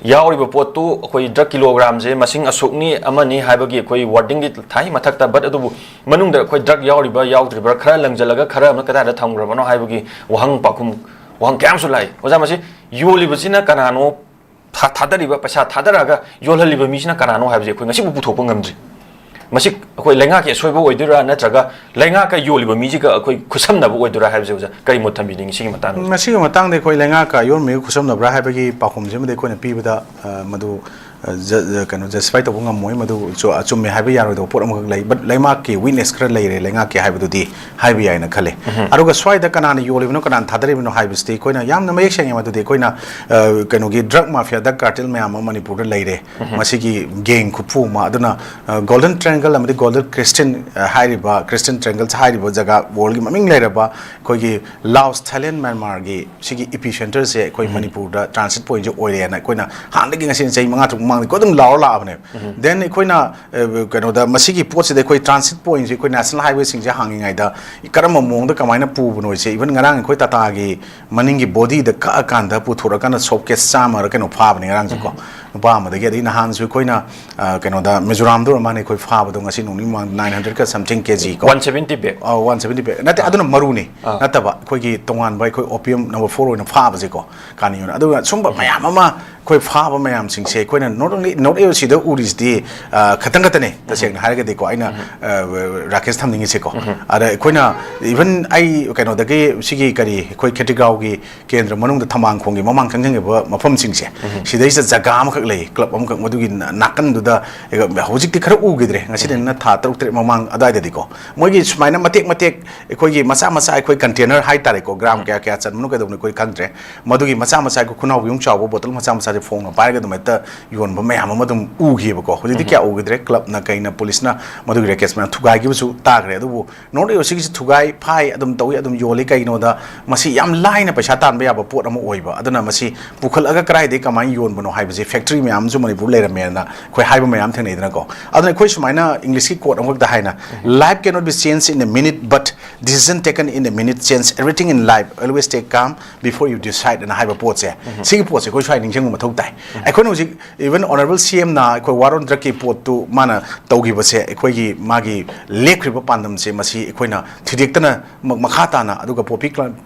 ꯌꯥꯎꯔꯤꯕ ꯄꯣꯠꯇꯨ ꯑꯩꯈꯣꯏ ꯗ꯭ꯔꯒ ꯀꯤꯂꯣꯒ꯭ꯔꯥꯝꯁꯦ ꯃꯁꯤꯡ ꯑꯁꯨꯛꯅꯤ ꯑꯃꯅꯤ ꯍꯥꯏꯕꯒꯤ ꯑꯩꯈꯣꯏ ꯋꯥꯔꯗꯤꯡꯗꯤ ꯊꯥꯏ ꯃꯊꯛꯇ, ꯕꯠ ꯑꯗꯨꯕꯨ ꯃꯅꯨꯡꯗ ꯑꯩꯈꯣꯏ ꯗ꯭ꯔꯒ ꯌꯥꯎꯔꯤꯕ꯭ꯔꯥ ꯌꯥꯎꯗ꯭ꯔꯤꯕ꯭ꯔꯥ, ꯈꯔ ꯂꯪꯁꯤꯜꯂꯒ ꯈꯔ ꯑꯃꯅ ꯀꯗꯥꯏꯗ ꯊꯝꯈ꯭ꯔꯕꯅꯣ ꯍꯥꯏꯕꯒꯤ ꯋꯥꯍꯪ ꯄꯥꯎꯈꯨꯝ, ꯋꯥꯍꯪ ꯀꯌꯥ ꯑꯃꯁꯨ ꯂꯥꯛꯏ꯫ ꯑꯣꯖꯥ, ꯃꯁꯤ ꯌꯣꯜꯂꯤꯕꯁꯤꯅ ꯀꯅꯥꯅꯣ? ꯊꯥ-, ꯊꯥꯗꯔꯤꯕ, ꯄꯩꯁꯥ ꯊꯥꯗꯔꯛꯑꯒ ꯌꯣꯜꯍꯜꯂꯤꯕ ꯃꯤꯁꯤꯅ ꯀꯅꯥꯅꯣ ꯍꯥꯏꯕꯁꯦ ꯑꯩꯈꯣꯏ ꯉꯁꯤꯕꯨ ꯄꯨꯊꯣꯛꯄ ꯉꯝꯗ꯭ꯔꯤ꯫ ꯃꯁꯤ ꯑꯩꯈꯣꯏ ꯂꯩꯉꯥꯛꯀꯤ ꯑꯁꯣꯏꯕ ꯑꯣꯏꯗꯣꯏꯔꯥ, ꯅꯠꯇ꯭ꯔꯒ ꯂꯩꯉꯥꯛꯀ ꯌꯣꯜꯂꯤꯕ ꯃꯤꯁꯤꯒ ꯑꯩꯈꯣꯏ ꯈꯨꯠꯁꯝꯅꯕ ꯑꯣꯏꯗꯣꯏꯔꯥ ꯍꯥꯏꯕꯁꯦ ꯑꯣꯖꯥ, ꯀꯔꯤ ꯃꯣꯠ ꯊꯝꯕꯤꯅꯤꯡꯉꯤ ꯁꯤꯒꯤ ꯃꯇꯥꯡꯗ? ꯃꯁꯤꯒꯤ ꯃꯇꯥꯡꯗ ꯑꯩꯈꯣꯏ ꯂꯩꯉꯥꯛꯀ ꯌꯣꯟꯕ ꯃꯤꯒ ꯈꯨꯠꯁꯝꯅꯕ꯭ꯔꯥ ꯍꯥꯏꯕꯒꯤ ꯄꯥꯎꯈꯨꯝꯁꯤꯃꯗꯤ ꯑꯩꯈꯣꯏꯅ ꯄꯤꯕꯗ, ꯑ, ꯃꯗꯨ ꯀꯩꯅꯣ ꯖꯁꯇꯤꯐꯥꯏ ꯇꯧꯕ ꯉꯝꯃꯣꯏ꯫ ꯃꯗꯨ ꯑꯆꯨꯝꯃꯦ ꯍꯥꯏꯕ ꯌꯥꯔꯣꯏꯗꯕ ꯄꯣꯠ ꯑꯃꯈꯛ ꯂꯩ꯫ ꯕꯠ ꯂꯩꯉꯥꯛꯀꯤ ꯋꯤꯛꯅꯦꯁ ꯈꯔ ꯂꯩꯔꯦ, ꯂꯩꯉꯥꯛꯀꯤ ꯍꯥꯏꯕꯗꯨꯗꯤ ꯍꯥꯏꯕ ꯌꯥꯏꯅ ꯈꯜꯂꯦ꯫ ꯑꯗꯨꯒ ꯁ꯭ꯋꯥꯏꯗ ꯀꯅꯥꯅ ꯌꯣꯜꯂꯤꯕꯅꯣ, ꯀꯅꯥꯅ ꯊꯥꯗꯔꯤꯕꯅꯣ ꯍꯥꯏꯕꯁꯤꯗꯤ ꯑꯩꯈꯣꯏꯅ ꯌꯥꯝꯅ ꯃꯌꯦꯛ ꯁꯦꯡꯉꯦ꯫ ꯃꯗꯨꯗꯤ ꯑꯩꯈꯣꯏꯅ ꯀꯩꯅꯣꯒꯤ ꯗ꯭ꯔꯒ ꯃꯥꯐꯤꯌꯥ, ꯗ꯭ꯔꯒ ꯀꯥꯔꯇꯦꯜ ꯃꯌꯥꯝ ꯑꯃ ꯃꯅꯤꯄꯨꯔꯗ ꯂꯩꯔꯦ꯫ ꯃꯁꯤꯒꯤ ꯒꯦꯡ ꯈꯨꯠꯐꯨ ꯑꯃ꯫ ꯑꯗꯨꯅ ꯒꯣꯜꯗꯟ ꯇ꯭ꯔꯦꯡꯒꯜ ꯑꯃꯗꯤ ꯒꯣꯜꯗꯟ ꯀ꯭ꯔꯤꯁꯇꯤꯟ ꯍꯥꯏꯔꯤꯕ, ꯀ꯭ꯔꯤꯁꯇꯤꯟ ꯇ꯭ꯔꯦꯡꯒꯜꯁ ꯍꯥꯏꯔꯤꯕ ꯖꯒꯥ, ꯋꯥꯔꯜꯒꯤ ꯃꯃꯤꯡ ꯂꯩꯔꯕ ꯑꯩꯈꯣꯏꯒꯤ ꯂꯥꯎꯁ, ꯊꯥꯏꯂꯦꯟ, ꯃ꯭ꯌꯥꯟꯃꯥꯔꯒꯤ ꯁꯤꯒꯤ ꯏꯄꯤ ꯁꯦꯟꯇꯔꯁꯦ ꯑꯩꯈꯣꯏ ꯃꯅꯤꯄꯨꯔꯗ ꯇ꯭ꯔꯥꯟꯁꯤꯠ ꯄꯣꯏꯟꯠꯁꯦ ꯑꯣꯏꯔꯦꯅ ꯑꯩꯈꯣꯏꯅ ꯍꯥꯟꯅꯗꯒꯤ, ꯉꯁꯤ ꯆꯍꯤ ꯃꯉꯥ ꯇꯔꯨꯛ ꯃꯃꯥꯡꯗꯒꯤ ꯑꯗꯨꯝ ꯂꯥꯎꯔ ꯂꯥꯛꯑꯕꯅꯦꯕ꯫ ꯗꯦꯟ ꯑꯩꯈꯣꯏꯅ ꯀꯩꯅꯣꯗ ꯃꯁꯤꯒꯤ ꯄꯣꯠꯁꯤꯗ ꯑꯩꯈꯣꯏ ꯇ꯭ꯔꯥꯟꯁꯤꯠ ꯄꯣꯏꯟꯠꯁꯦ, ꯑꯩꯈꯣꯏ ꯅꯦꯁꯅꯦꯜ ꯍꯥꯏꯋꯦꯁꯤꯡꯁꯦ ꯍꯥꯡꯉꯤꯉꯩꯗ ꯀꯔꯝꯕ ꯃꯑꯣꯡꯗ ꯀꯃꯥꯏꯅ ꯄꯨꯕꯅꯣꯁꯦ, ꯏꯚꯟ ꯉꯔꯥꯡ ꯑꯩꯈꯣꯏ ꯇꯥꯇꯥꯒꯤ ꯃꯅꯤꯡꯒꯤ ꯕꯣꯗꯤꯗ ꯀꯛꯑꯀꯥꯟꯗ ꯄꯨꯊꯣꯔꯛꯑꯀꯥꯟꯗ ꯁꯣꯞ ꯀꯦꯁ ꯆꯥꯝꯃꯔ ꯀꯩꯅꯣ ꯐꯥꯕꯅꯦ ꯉꯔꯥꯡꯁꯦꯀꯣ꯫ ꯅꯨꯄꯥ ꯑꯃꯗꯒꯤ꯫ ꯑꯗꯩ ꯅꯍꯥꯟꯁꯨ ꯑꯩꯈꯣꯏꯅ ꯀꯩꯅꯣꯗ ꯃꯤꯖꯣꯔꯥꯝꯗ ꯑꯣꯏꯔ ꯃꯥꯜꯂꯦ ꯑꯩꯈꯣꯏ ꯐꯥꯕꯗꯣ, ꯉꯁꯤ ꯅꯣꯡꯅꯤ ꯃꯃꯥꯡꯗ, ꯅꯥꯏꯟ ꯍꯟꯗ꯭ꯔꯦꯗꯀ ꯁꯝꯊꯤꯡ ꯀꯦ ꯖꯤ ꯀꯣ꯫ One seventy back. One seventy back ꯅꯠꯇꯦ, ꯑꯗꯨꯅ ꯃꯔꯨꯅꯤ꯫ ꯅꯠꯇꯕ ꯑꯩꯈꯣꯏꯒꯤ ꯇꯣꯉꯥꯟꯕ ꯑꯩꯈꯣꯏ ꯑꯣꯄꯤꯌꯝ ꯅꯝꯕꯔ ꯐꯣꯔ ꯑꯣꯏꯅ ꯐꯥꯕꯁꯦꯀꯣ, ꯀꯥꯅꯤ ꯑꯣꯏꯅ꯫ ꯑꯗꯨꯒ ꯁꯨꯝꯕ ꯃꯌꯥꯝ ꯑꯃ ꯑꯩꯈꯣꯏ ꯐꯥꯕ ꯃꯌꯥꯝꯁꯤꯡꯁꯦ ꯑꯩꯈꯣꯏꯅ ꯅꯣꯔꯠ ꯑꯣꯟꯂꯤ, ꯅꯣꯔꯠ ꯏꯁꯁꯤꯗ ꯎꯔꯤꯁꯤꯗꯤ ꯈꯇꯪ ꯈꯛꯇꯅꯦ꯫ ꯇꯁꯦꯡꯅ ꯍꯥꯏꯔꯒꯗꯤꯀꯣ, ꯑꯩꯅ ꯔꯥꯀꯦꯁ ꯊꯝꯅꯤꯡꯉꯤꯁꯦꯀꯣ꯫ ꯑꯗ ꯑꯩꯈꯣꯏꯅ ꯏꯚꯟ ꯑꯩ ꯀꯩꯅꯣꯗꯒꯤ ꯁꯤꯒꯤ ꯀꯔꯤ, ꯑꯩꯈꯣꯏ ꯈꯦꯇ꯭ꯔꯤꯒꯥꯎꯒꯤ ꯀꯦꯟꯗ꯭ꯔ ꯃꯅꯨꯡꯗ ꯊꯝꯕꯥꯜ ꯈꯣꯡꯒꯤ ꯃꯃꯥꯡ ꯆꯪꯁꯤꯟꯈꯤꯕ ꯃꯐꯝꯁꯤꯡꯁꯦ, ꯁꯤꯗꯩꯁꯤꯗ ꯖꯒꯥ ꯑꯃꯈꯛ ꯂꯩ, ꯀ꯭ꯂꯕ ꯑꯃꯈꯛ, ꯃꯗꯨꯒꯤ ꯅꯥꯀꯟꯗꯨꯗ꯫ ꯍꯧꯖꯤꯛꯇꯤ ꯈꯔ ꯎꯈꯤꯗ꯭ꯔꯦ, ꯉꯁꯤꯗꯩꯅ ꯊꯥ ꯇꯔꯨꯛ ꯇꯔꯦꯠ ꯃꯃꯥꯡ ꯑꯗꯨꯋꯥꯏꯗꯗꯤꯀꯣ꯫ ꯃꯣꯏꯒꯤ ꯁꯨꯃꯥꯏꯅ ꯃꯇꯦꯛ ꯃꯇꯦꯛ ꯑꯩꯈꯣꯏꯒꯤ ꯃꯆꯥ ꯃꯆꯥ, ꯑꯩꯈꯣꯏ ꯀꯟꯇꯦꯅꯔ ꯍꯥꯏꯇꯥꯔꯦꯀꯣ, ꯒ꯭ꯔꯥꯝ ꯀꯌꯥ ꯀꯌꯥ ꯆꯟꯕꯅꯣ ꯀꯩꯗꯧꯕꯅꯣ ꯑꯩꯈꯣꯏ ꯈꯪꯗ꯭ꯔꯦ꯫ ꯃꯗꯨꯒꯤ ꯃꯆꯥ ꯃꯆꯥ, ꯑꯩꯈꯣꯏ ꯈꯨꯅꯥꯎꯕꯤꯃꯨꯛ ꯆꯥꯎꯕ ꯕꯣꯇꯜ ꯃꯆꯥ ꯃꯆꯥꯁꯦ ꯐꯣꯡꯅ ꯄꯥꯏꯔꯒ ꯑꯗꯨꯃꯥꯏꯅ ꯌꯣꯟꯕ ꯃꯌꯥꯝ ꯑꯃ ꯑꯗꯨꯝ ꯎꯈꯤꯕꯀꯣ꯫ ꯍꯧꯖꯤꯛꯇꯤ ꯀꯌꯥ ꯎꯈꯤꯗ꯭ꯔꯦ꯫ ꯀ꯭ꯂꯕꯅ ꯀꯩꯅ, ꯄꯨꯂꯤꯁꯅ ꯃꯗꯨꯒꯤ ꯔꯦꯀꯦꯠꯁ ꯃꯌꯥꯝ ꯊꯨꯒꯥꯏꯈꯤꯕꯁꯨ ꯇꯥꯈ꯭ꯔꯦ꯫ ꯑꯗꯨꯕꯨ ꯅꯣꯔꯠ ꯏꯁꯁꯤꯒꯤꯁꯨ ꯊꯨꯒꯥꯏ ꯐꯥꯏ ꯑꯗꯨꯝ ꯇꯧꯏ, ꯑꯗꯨꯝ ꯌꯣꯜꯂꯤ꯫ ꯀꯩꯒꯤꯅꯣꯗ ꯃꯁꯤ ꯌꯥꯝ ꯂꯥꯏꯅ ꯄꯩꯁꯥ ꯇꯥꯟꯕ ꯌꯥꯕ ꯄꯣꯠ ꯑꯃ ꯑꯣꯏꯕ꯫ ꯑꯗꯨꯅ ꯃꯁꯤ ꯄꯨꯈꯠꯂꯒ ꯀꯗꯥꯏꯗꯒꯤ ꯀꯃꯥꯏꯅ ꯌꯣꯟꯕꯅꯣ ꯍꯥꯏꯕꯁꯤ, ꯐꯦꯛꯇ꯭ꯔꯤ ꯃꯌꯥꯝꯁꯨ ꯃꯅꯤꯄꯨꯔ ꯂꯩꯔꯝꯃꯦꯅ ꯑꯩꯈꯣꯏ ꯍꯥꯏꯕ ꯃꯌꯥꯝ ꯊꯦꯡꯅꯩꯗꯅꯀꯣ꯫ ꯑꯗꯨꯅ ꯑꯩꯈꯣꯏ ꯁꯨꯃꯥꯏꯅ ꯏꯪꯂꯤꯁꯀꯤ ꯀꯣꯠ ꯑꯃꯈꯛꯇ ꯍꯥꯏꯅ, "Life cannot be changed in a minute, but decision taken in a minute change everything in life. Always stay calm before you decide" ꯑꯅ ꯍꯥꯏꯕ ꯄꯣꯠꯁꯦ, ꯁꯤꯒꯤ ꯄꯣꯠꯁꯦ ꯑꯩꯈꯣꯏ ꯁ꯭ꯋꯥꯏ ꯅꯤꯡꯁꯤꯡꯕ ꯃꯊꯧ ꯇꯥꯏ꯫ ꯑꯩꯈꯣꯏꯅ ꯍꯧꯖꯤꯛ ꯏꯚꯟ ꯑꯣꯅꯔꯦꯕꯜ ꯁꯤ ꯑꯦꯝꯅ ꯑꯩꯈꯣꯏ ꯋꯥꯔ ꯑꯣꯟ ꯗ꯭ꯔꯒꯀꯤ ꯄꯣꯠꯇꯨ ꯃꯥꯅ ꯇꯧꯈꯤꯕꯁꯦ, ꯑꯩꯈꯣꯏꯒꯤ ꯃꯥꯒꯤ ꯂꯦꯞꯈ꯭ꯔꯤꯕ ꯄꯥꯟꯗꯝꯁꯦ ꯃꯁꯤ ꯑꯩꯈꯣꯏꯅ ꯊꯨꯗꯦꯛꯇꯅ ꯃ-, ꯃꯈꯥ ꯇꯥꯅ, ꯑꯗꯨꯒ ꯄꯣꯄꯤ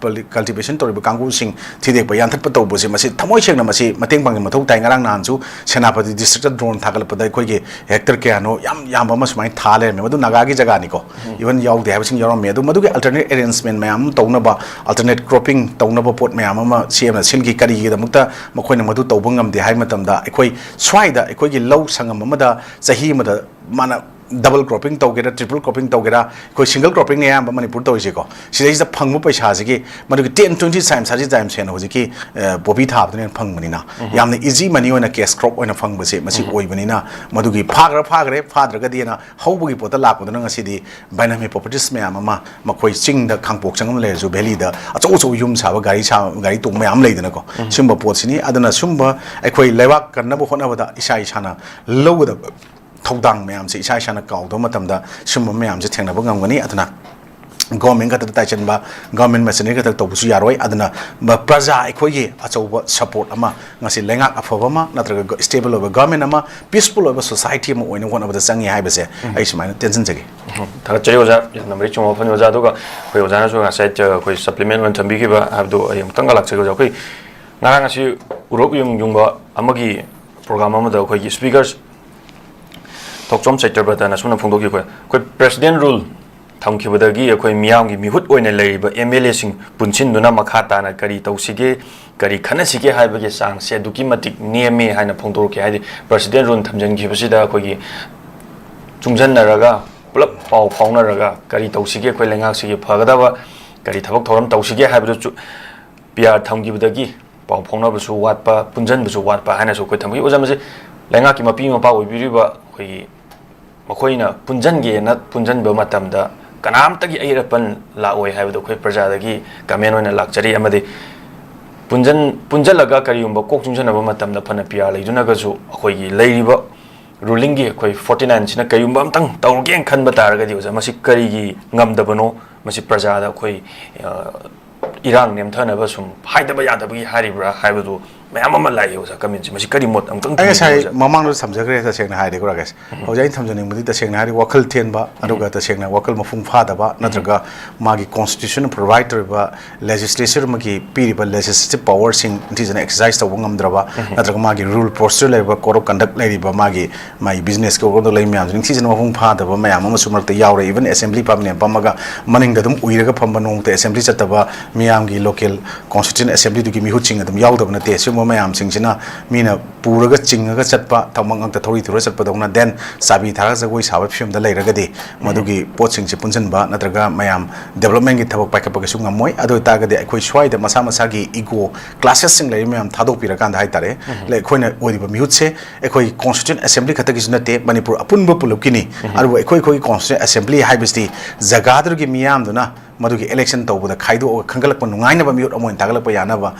ꯀꯜꯇꯤꯚꯦꯁꯟ ꯇꯧꯔꯤꯕ ꯀꯥꯡꯕꯨꯁꯤꯡ ꯊꯨꯗꯦꯛꯄ ꯌꯥꯟꯊꯠꯄ ꯇꯧꯕꯁꯦ, ꯃꯁꯤ ꯊꯃꯣꯏ ꯁꯦꯡꯅ ꯃꯁꯤ ꯃꯇꯦꯡ ꯄꯥꯡꯕ ꯃꯊꯧ ꯇꯥꯏ꯫ ꯉꯔꯥꯡ ꯅꯍꯥꯟꯁꯨ ꯁꯦꯅꯥꯄꯇꯤ ꯗꯤꯁꯇ꯭ꯔꯤꯛꯇ ꯗ꯭ꯔꯣꯟ ꯊꯥꯒꯠꯂꯛꯄꯗ ꯑꯩꯈꯣꯏꯒꯤ ꯍꯦꯛꯇꯔ ꯀꯌꯥꯅꯣ ꯌꯥꯝ ꯌꯥꯝꯕ ꯑꯃ ꯁꯨꯃꯥꯏꯅ ꯊꯥ ꯂꯩꯔꯝꯃꯦ꯫ ꯃꯗꯨ ꯅꯥꯒꯥꯒꯤ ꯖꯒꯥꯅꯤꯀꯣ, ꯏꯚꯟ ꯌꯥꯎꯗꯦ ꯍꯥꯏꯕꯁꯤꯡ ꯌꯥꯎꯔꯝꯃꯦ꯫ ꯑꯗꯨ ꯃꯗꯨꯒꯤ ꯑꯜꯇꯔꯅꯦꯠ ꯑꯦꯔꯦꯟꯖꯃꯦꯟ ꯃꯌꯥꯝ ꯑꯃ ꯇꯧꯅꯕ, ꯑꯜꯇꯔꯅꯦꯠ ꯀ꯭ꯔꯣꯞꯄꯤꯡ ꯇꯧꯅꯕ ꯄꯣꯠ ꯃꯌꯥꯝ ꯑꯃ ꯁꯤ ꯑꯦꯝꯅ ꯁꯤꯟꯈꯤ꯫ ꯀꯔꯤꯒꯤꯗꯃꯛꯇ ꯃꯈꯣꯏꯅ ꯃꯗꯨ ꯇꯧꯕ ꯉꯝꯗꯦ ꯍꯥꯏꯕ ꯃꯇꯝꯗ, ꯑꯩꯈꯣꯏ ꯁ꯭ꯋꯥꯏꯗ ꯑꯩꯈꯣꯏꯒꯤ ꯂꯧ ꯁꯪꯉꯝ ꯑꯃꯗ ꯆꯍꯤ ꯑꯃꯗ ꯃꯥꯅ ꯗꯕꯜ ꯀ꯭ꯔꯣꯞꯄꯤꯡ ꯇꯧꯒꯦꯔꯥ, ꯇ꯭ꯔꯤꯄꯜ ꯀ꯭ꯔꯣꯞꯄꯤꯡ ꯇꯧꯒꯦꯔꯥ, ꯑꯩꯈꯣꯏ ꯁꯤꯡꯒꯜ ꯀ꯭ꯔꯣꯞꯄꯤꯡꯅ ꯑꯌꯥꯝꯕ ꯃꯅꯤꯄꯨꯔ ꯇꯧꯔꯤꯁꯦꯀꯣ, ꯁꯤꯗꯩꯁꯤꯗ ꯐꯪꯕ ꯄꯩꯁꯥꯁꯤꯒꯤ ꯃꯗꯨꯒꯤ ten, twenty times, thirty times ꯍꯦꯟꯅ ꯍꯧꯖꯤꯛꯀꯤ, ꯑ, ꯄꯣꯄꯤ ꯊꯥꯕꯗꯨꯅ ꯍꯦꯟꯅ ꯐꯪꯕꯅꯤꯅ, ꯌꯥꯝꯅ ꯏꯖꯤ ꯃꯅꯤ ꯑꯣꯏꯅ, ꯀꯦꯁ ꯀ꯭ꯔꯣꯞ ꯑꯣꯏꯅ ꯐꯪꯕꯁꯦ ꯃꯁꯤ ꯑꯣꯏꯕꯅꯤꯅ, ꯃꯗꯨꯒꯤ ꯐꯥꯈ꯭ꯔ ꯐꯥꯈ꯭ꯔꯦ, ꯐꯥꯗ꯭ꯔꯒꯗꯤꯅ ꯍꯧꯕꯒꯤ ꯄꯣꯠꯇ ꯂꯥꯛꯄꯗꯨꯅ ꯉꯁꯤꯗꯤ ꯕꯥꯏꯅꯃꯤ ꯄ꯭ꯔꯣꯄꯔꯇꯤꯁ ꯃꯌꯥꯝ ꯑꯃ, ꯃꯈꯣꯏ ꯆꯤꯡꯗ ꯈꯥꯡꯄꯣꯛ ꯆꯪꯉꯝ ꯂꯩꯔꯁꯨ, ꯚꯦꯂꯤꯗ ꯑꯆꯧ ꯑꯆꯧꯕ ꯌꯨꯝ ꯁꯥꯕ, ꯒꯥꯔꯤ ꯁꯥꯕ, ꯒꯥꯔꯤ ꯇꯣꯡꯕ ꯃꯌꯥꯝ ꯂꯩꯗꯅꯀꯣ, ꯁꯤꯒꯨꯝꯕ ꯄꯣꯠꯁꯤꯅꯤ꯫ ꯑꯗꯨꯅ ꯁꯨꯝꯕ ꯑꯩꯈꯣꯏ ꯂꯩꯕꯥꯛ ꯀꯟꯅꯕ ꯍꯣꯠꯅꯕꯗ ꯏꯁꯥ ꯏꯁꯥꯅ ꯂꯧꯒꯗꯕ ꯊꯧꯗꯥꯡ ꯃꯌꯥꯝꯁꯦ ꯏꯁꯥ ꯏꯁꯥꯅ ꯀꯥꯎꯗꯕ ꯃꯇꯝꯗ ꯁꯨꯝꯕ ꯃꯌꯥꯝꯁꯦ ꯊꯦꯡꯅꯕ ꯉꯝꯒꯅꯤ꯫ ꯑꯗꯨꯅ ꯒꯣꯔꯃꯦꯟ ꯈꯛꯇꯗ ꯇꯥꯏꯁꯤꯟꯕ, ꯒꯣꯔꯃꯦꯟ ꯃꯦꯁꯤꯅꯔꯤ ꯈꯛꯇ ꯇꯧꯕꯁꯨ ꯌꯥꯔꯣꯏ꯫ ꯑꯗꯨꯅ ꯃ-, ꯄ꯭ꯔꯖꯥ ꯑꯩꯈꯣꯏꯒꯤ ꯑꯆꯧꯕ ꯁꯄꯣꯔꯠ ꯑꯃ, ꯉꯁꯤ ꯂꯩꯉꯥꯛ ꯑꯐꯕ ꯑꯃ ꯅꯠꯇ꯭ꯔꯒ ꯁ꯭ꯇꯦꯕꯜ ꯑꯣꯏꯕ ꯒꯣꯔꯃꯦꯟ ꯑꯃ, ꯄꯤꯁꯐꯨꯜ ꯑꯣꯏꯕ ꯁꯣꯁꯥꯏꯇꯤ ꯑꯃ ꯑꯣꯏꯅ ꯍꯣꯠꯅꯕꯗ ꯆꯪꯉꯤ ꯍꯥꯏꯕꯁꯦ ꯑꯩ ꯁꯨꯃꯥꯏꯅ ꯇꯦꯟꯁꯤꯟꯖꯒꯦ꯫ ꯎꯝ, ꯊꯥꯒꯠꯆꯔꯤ ꯑꯣꯖꯥ, ꯌꯥꯝꯅ ꯃꯔꯤꯛ ꯆꯨꯝꯕ ꯋꯥꯐꯝꯅꯤ ꯑꯣꯖꯥ꯫ ꯑꯗꯨꯒ ꯑꯩꯈꯣꯏ ꯑꯣꯖꯥꯅꯁꯨ ꯉꯁꯥꯏ, ꯑ, ꯑꯩꯈꯣꯏ ꯁꯄ꯭ꯂꯤꯃꯦꯟ ꯑꯣꯏꯅ ꯊꯝꯕꯤꯈꯤꯕ ꯍꯥꯏꯕꯗꯨ ꯑꯩ ꯑꯃꯨꯛꯇꯪꯒ ꯂꯥꯛꯆꯒꯦ ꯑꯣꯖꯥ꯫ ꯑꯩꯈꯣꯏ ꯉꯔꯥꯡ ꯑꯁꯤ ꯎꯔꯣꯛ ꯌꯨꯡ ꯌꯨꯡꯕ ꯑꯃꯒꯤ ꯄ꯭ꯔꯣꯒ꯭ꯔꯥꯝ ꯑꯃꯗ ꯑꯩꯈꯣꯏꯒꯤ ꯁ꯭ꯄꯤꯀꯔ ꯊꯣꯛꯆꯣꯝ ꯆꯩꯇ꯭ꯔꯕꯇꯅ ꯑꯁꯨꯝꯅ ꯐꯣꯡꯗꯣꯛꯈꯤ, ꯑꯩꯈꯣꯏ, ꯑꯩꯈꯣꯏ ꯄ꯭ꯔꯦꯁꯤꯗꯦꯟ ꯔꯨꯜ ꯊꯝꯈꯤꯕꯗꯒꯤ ꯑꯩꯈꯣꯏ ꯃꯤꯌꯥꯝꯒꯤ ꯃꯤꯍꯨꯠ ꯑꯣꯏꯅ ꯂꯩꯔꯤꯕ ꯑꯦꯝ ꯑꯦꯜ ꯑꯦꯁꯤꯡ ꯄꯨꯟꯁꯤꯟꯗꯨꯅ ꯃꯈꯥ ꯇꯥꯅ ꯀꯔꯤ ꯇꯧꯁꯤꯒꯦ, ꯀꯔꯤ ꯈꯟꯅꯁꯤꯒꯦ ꯍꯥꯏꯕꯒꯤ ꯆꯥꯡꯁꯦ ꯑꯗꯨꯛꯀꯤ ꯃꯇꯤꯛ ꯅꯦꯝꯃꯦ ꯍꯥꯏꯅ ꯐꯣꯡꯗꯣꯔꯛꯈꯤ꯫ ꯍꯥꯏꯗꯤ ꯄ꯭ꯔꯦꯁꯤꯗꯦꯟ ꯔꯨꯜ ꯊꯝꯖꯤꯟꯈꯤꯕꯁꯤꯗ ꯑꯩꯈꯣꯏꯒꯤ ꯆꯨꯡꯁꯤꯟꯅꯔꯒ, ꯄꯨꯂꯞ ꯄꯥꯎ ꯐꯥꯎꯅꯔꯒ ꯀꯔꯤ ꯇꯧꯁꯤꯒꯦ, ꯑꯩꯈꯣꯏ ꯂꯩꯉꯥꯛꯁꯤꯒꯤ ꯐꯒꯗꯕ ꯀꯔꯤ ꯊꯕꯛ ꯊꯧꯔꯝ ꯇꯧꯁꯤꯒꯦ ꯍꯥꯏꯕꯗꯨ ꯆꯨ-, ꯄꯤ ꯑꯥꯔ ꯊꯝꯈꯤꯕꯗꯒꯤ ꯄꯥꯎ ꯐꯥꯎꯅꯕꯁꯨ ꯋꯥꯠꯄ, ꯄꯨꯟꯁꯤꯟꯕꯁꯨ ꯋꯥꯠꯄ ꯍꯥꯏꯅꯁꯨ ꯑꯩꯈꯣꯏ ꯊꯝꯈꯤ꯫ ꯑꯣꯖꯥ, ꯃꯁꯤ ꯂꯩꯉꯥꯛꯀꯤ ꯃꯄꯤ ꯃꯄꯥ ꯑꯣꯏꯕꯤꯔꯤꯕ ꯑꯩꯈꯣꯏꯒꯤ ꯃꯈꯣꯏꯅ ꯄꯨꯟꯁꯤꯟꯒꯦꯅ ꯄꯨꯟꯁꯤꯟꯕ ꯃꯇꯝꯗ ꯀꯅꯥꯝꯇꯒꯤ ꯑꯌꯦꯠ ꯑꯄꯟ ꯂꯥꯛꯑꯣꯏ ꯍꯥꯏꯕꯗꯨ ꯑꯩꯈꯣꯏ ꯄ꯭ꯔꯖꯥꯗꯒꯤ ꯀꯃꯦꯟ ꯑꯣꯏꯅ ꯂꯥꯛꯆꯔꯤ꯫ ꯑꯃꯗꯤ ꯄꯨꯟꯖꯟ-, ꯄꯨꯟꯖꯜꯂꯒ ꯀꯔꯤꯒꯨꯝꯕ ꯀꯣꯛ ꯆꯨꯡꯁꯤꯟꯅꯕ ꯃꯇꯝꯗ ꯐꯅ ꯄꯤ ꯑꯥꯔ ꯂꯩꯗꯨꯅꯒꯁꯨ ꯑꯩꯈꯣꯏꯒꯤ ꯂꯩꯔꯤꯕ ꯔꯨꯂꯤꯡꯒꯤ ꯑꯩꯈꯣꯏ ꯐꯣꯔꯇꯤ ꯅꯥꯏꯟꯁꯤꯅ ꯀꯔꯤꯒꯨꯝꯕ ꯑꯝꯇꯪ ꯇꯧꯔꯒꯦꯅ ꯈꯟꯕ ꯇꯥꯔꯒꯗꯤ ꯑꯣꯖꯥ, ꯃꯁꯤ ꯀꯔꯤꯒꯤ ꯉꯝꯗꯕꯅꯣ? ꯃꯁꯤ ꯄ꯭ꯔꯖꯥꯗ ꯑꯩꯈꯣꯏ, ꯑ, ꯏꯔꯥꯡ ꯅꯦꯝꯊꯅꯕ ꯁꯨꯝ ꯍꯥꯏꯗꯕ ꯌꯥꯗꯕꯒꯤ ꯍꯥꯏꯔꯤꯕ꯭ꯔꯥ ꯍꯥꯏꯕꯗꯨ ꯃꯌꯥꯝ ꯑꯃ ꯂꯥꯛꯑꯦ ꯑꯣꯖꯥ ꯀꯃꯦꯟꯁꯦ꯫ ꯃꯁꯤ ꯀꯔꯤ ꯃꯣꯠ ꯑꯃꯨꯛꯇꯪ ꯑꯩ ꯉꯁꯥꯏ ꯊꯝꯕꯤꯌꯨ, ꯑꯣꯖꯥ꯫ ꯃꯃꯥꯡꯗꯁꯨ ꯊꯝꯖꯈ꯭ꯔꯦ, ꯇꯁꯦꯡꯅ ꯍꯥꯏꯔꯗꯤꯀꯣ ꯔꯥꯀꯦꯁ꯫ ꯍꯧꯖꯤꯛ ꯑꯩꯅ ꯊꯝꯖꯅꯤꯡꯕꯗꯤ ꯇꯁꯦꯡꯅ ꯍꯥꯏꯔꯗꯤ ꯋꯥꯈꯜ ꯊꯦꯟꯕ, ꯑꯗꯨꯒ ꯇꯁꯦꯡꯅ ꯋꯥꯈꯜ ꯃꯄꯨꯡ ꯐꯥꯗꯕ, ꯅꯠꯇ꯭ꯔꯒ ꯃꯥꯒꯤ constitution provide ꯇꯧꯔꯤꯕ legislature ꯑꯃꯒꯤ ꯄꯤꯔꯤꯕ legislative powerꯁꯤꯡ ꯅꯤꯡꯊꯤꯖꯅ exercise ꯇꯧꯕ ꯉꯝꯗ꯭ꯔꯕ, ꯅꯠꯇ꯭ꯔꯒ ꯃꯥꯒꯤ rule procedure ꯂꯩꯔꯤꯕ, code of conduct ꯂꯩꯔꯤꯕ, ꯃꯥꯒꯤ ꯃꯥꯒꯤ businessꯀꯤ ꯑꯣꯏꯔꯣꯝꯗ ꯂꯩ ꯃꯌꯥꯝꯁꯦ ꯅꯤꯡꯊꯤꯖꯅ ꯃꯄꯨꯡ ꯐꯥꯗꯕ ꯃꯌꯥꯝ ꯑꯃꯁꯨ ꯃꯔꯛꯇ ꯌꯥꯎꯔꯦ꯫ Even assembly ꯐꯝꯃꯤꯟꯅ ꯐꯝꯃꯒ ꯃꯅꯤꯡꯗ ꯑꯗꯨꯝ ꯎꯏꯔꯒ ꯐꯝꯕ, ꯅꯣꯡꯃꯇ assembly ꯆꯠꯇꯕ, ꯃꯤꯌꯥꯝꯒꯤ local constituent assemblyꯗꯨꯒꯤ ꯃꯤꯍꯨꯠꯁꯤꯡ ꯑꯗꯨꯝ ꯌꯥꯎꯗꯕ ꯅꯠꯇꯦ꯫ ꯁꯤꯒꯨꯝꯕ ꯃꯌꯥꯝꯁꯤꯡꯁꯤꯅ ꯃꯤꯅ ꯄꯨꯔꯒ ꯆꯤꯡꯉꯒ ꯆꯠꯄ, ꯊꯃꯛ ꯉꯛꯇ ꯊꯧꯔꯤ ꯇꯨꯔ ꯆꯠꯄꯗꯧꯅ, then ꯆꯥꯕꯤ ꯊꯥꯔꯒ ꯖꯒꯣꯏ ꯁꯥꯕ ꯐꯤꯕꯝꯗ ꯂꯩꯔꯒꯗꯤ ꯃꯗꯨꯒꯤ ꯄꯣꯠꯁꯤꯡꯁꯦ ꯄꯨꯟꯁꯤꯟꯕ ꯅꯠꯇ꯭ꯔꯒ ꯃꯌꯥꯝ developmentꯀꯤ ꯊꯕꯛ ꯄꯥꯏꯈꯠꯄ ꯀꯩꯁꯨ ꯉꯝꯃꯣꯏ꯫ ꯑꯗꯨ ꯑꯣꯏꯇꯥꯔꯒꯗꯤ ꯑꯩꯈꯣꯏ ꯁ꯭ꯋꯥꯏꯗ ꯃꯁꯥ ꯃꯁꯥꯒꯤ ego clashꯁꯤꯡ ꯂꯩꯔꯤ ꯃꯌꯥꯝ ꯊꯥꯗꯣꯛꯄꯤꯔꯀꯥꯟꯗ ꯍꯥꯏꯇꯥꯔꯦ, ꯑꯩꯈꯣꯏꯅ ꯑꯣꯏꯔꯤꯕ ꯃꯤꯍꯨꯠꯁꯦ ꯑꯩꯈꯣꯏ constituent assembly ꯈꯛꯇꯒꯤꯁꯨ ꯅꯠꯇꯦ, ꯃꯅꯤꯄꯨꯔ ꯑꯄꯨꯟꯕ ꯄꯨꯂꯞꯀꯤꯅꯤ꯫ ꯑꯗꯨꯕꯨ ꯑꯩꯈꯣꯏ ꯑꯩꯈꯣꯏꯒꯤ constituent assembly ꯍꯥꯏꯕꯁꯤꯗꯤ ꯖꯒꯥꯗꯨꯒꯤ ꯃꯤꯌꯥꯝꯗꯨꯅ ꯃꯗꯨꯒꯤ election ꯇꯧꯕꯗ ꯈꯥꯏꯗꯣꯛꯑꯒ ꯈꯟꯒꯠꯂꯛꯄ ꯅꯨꯡꯉꯥꯏꯅꯕ ꯃꯤꯍꯨꯠ ꯑꯃ ꯑꯣꯏꯅ ꯊꯥꯒꯠꯂꯛꯄ ꯌꯥꯅꯕ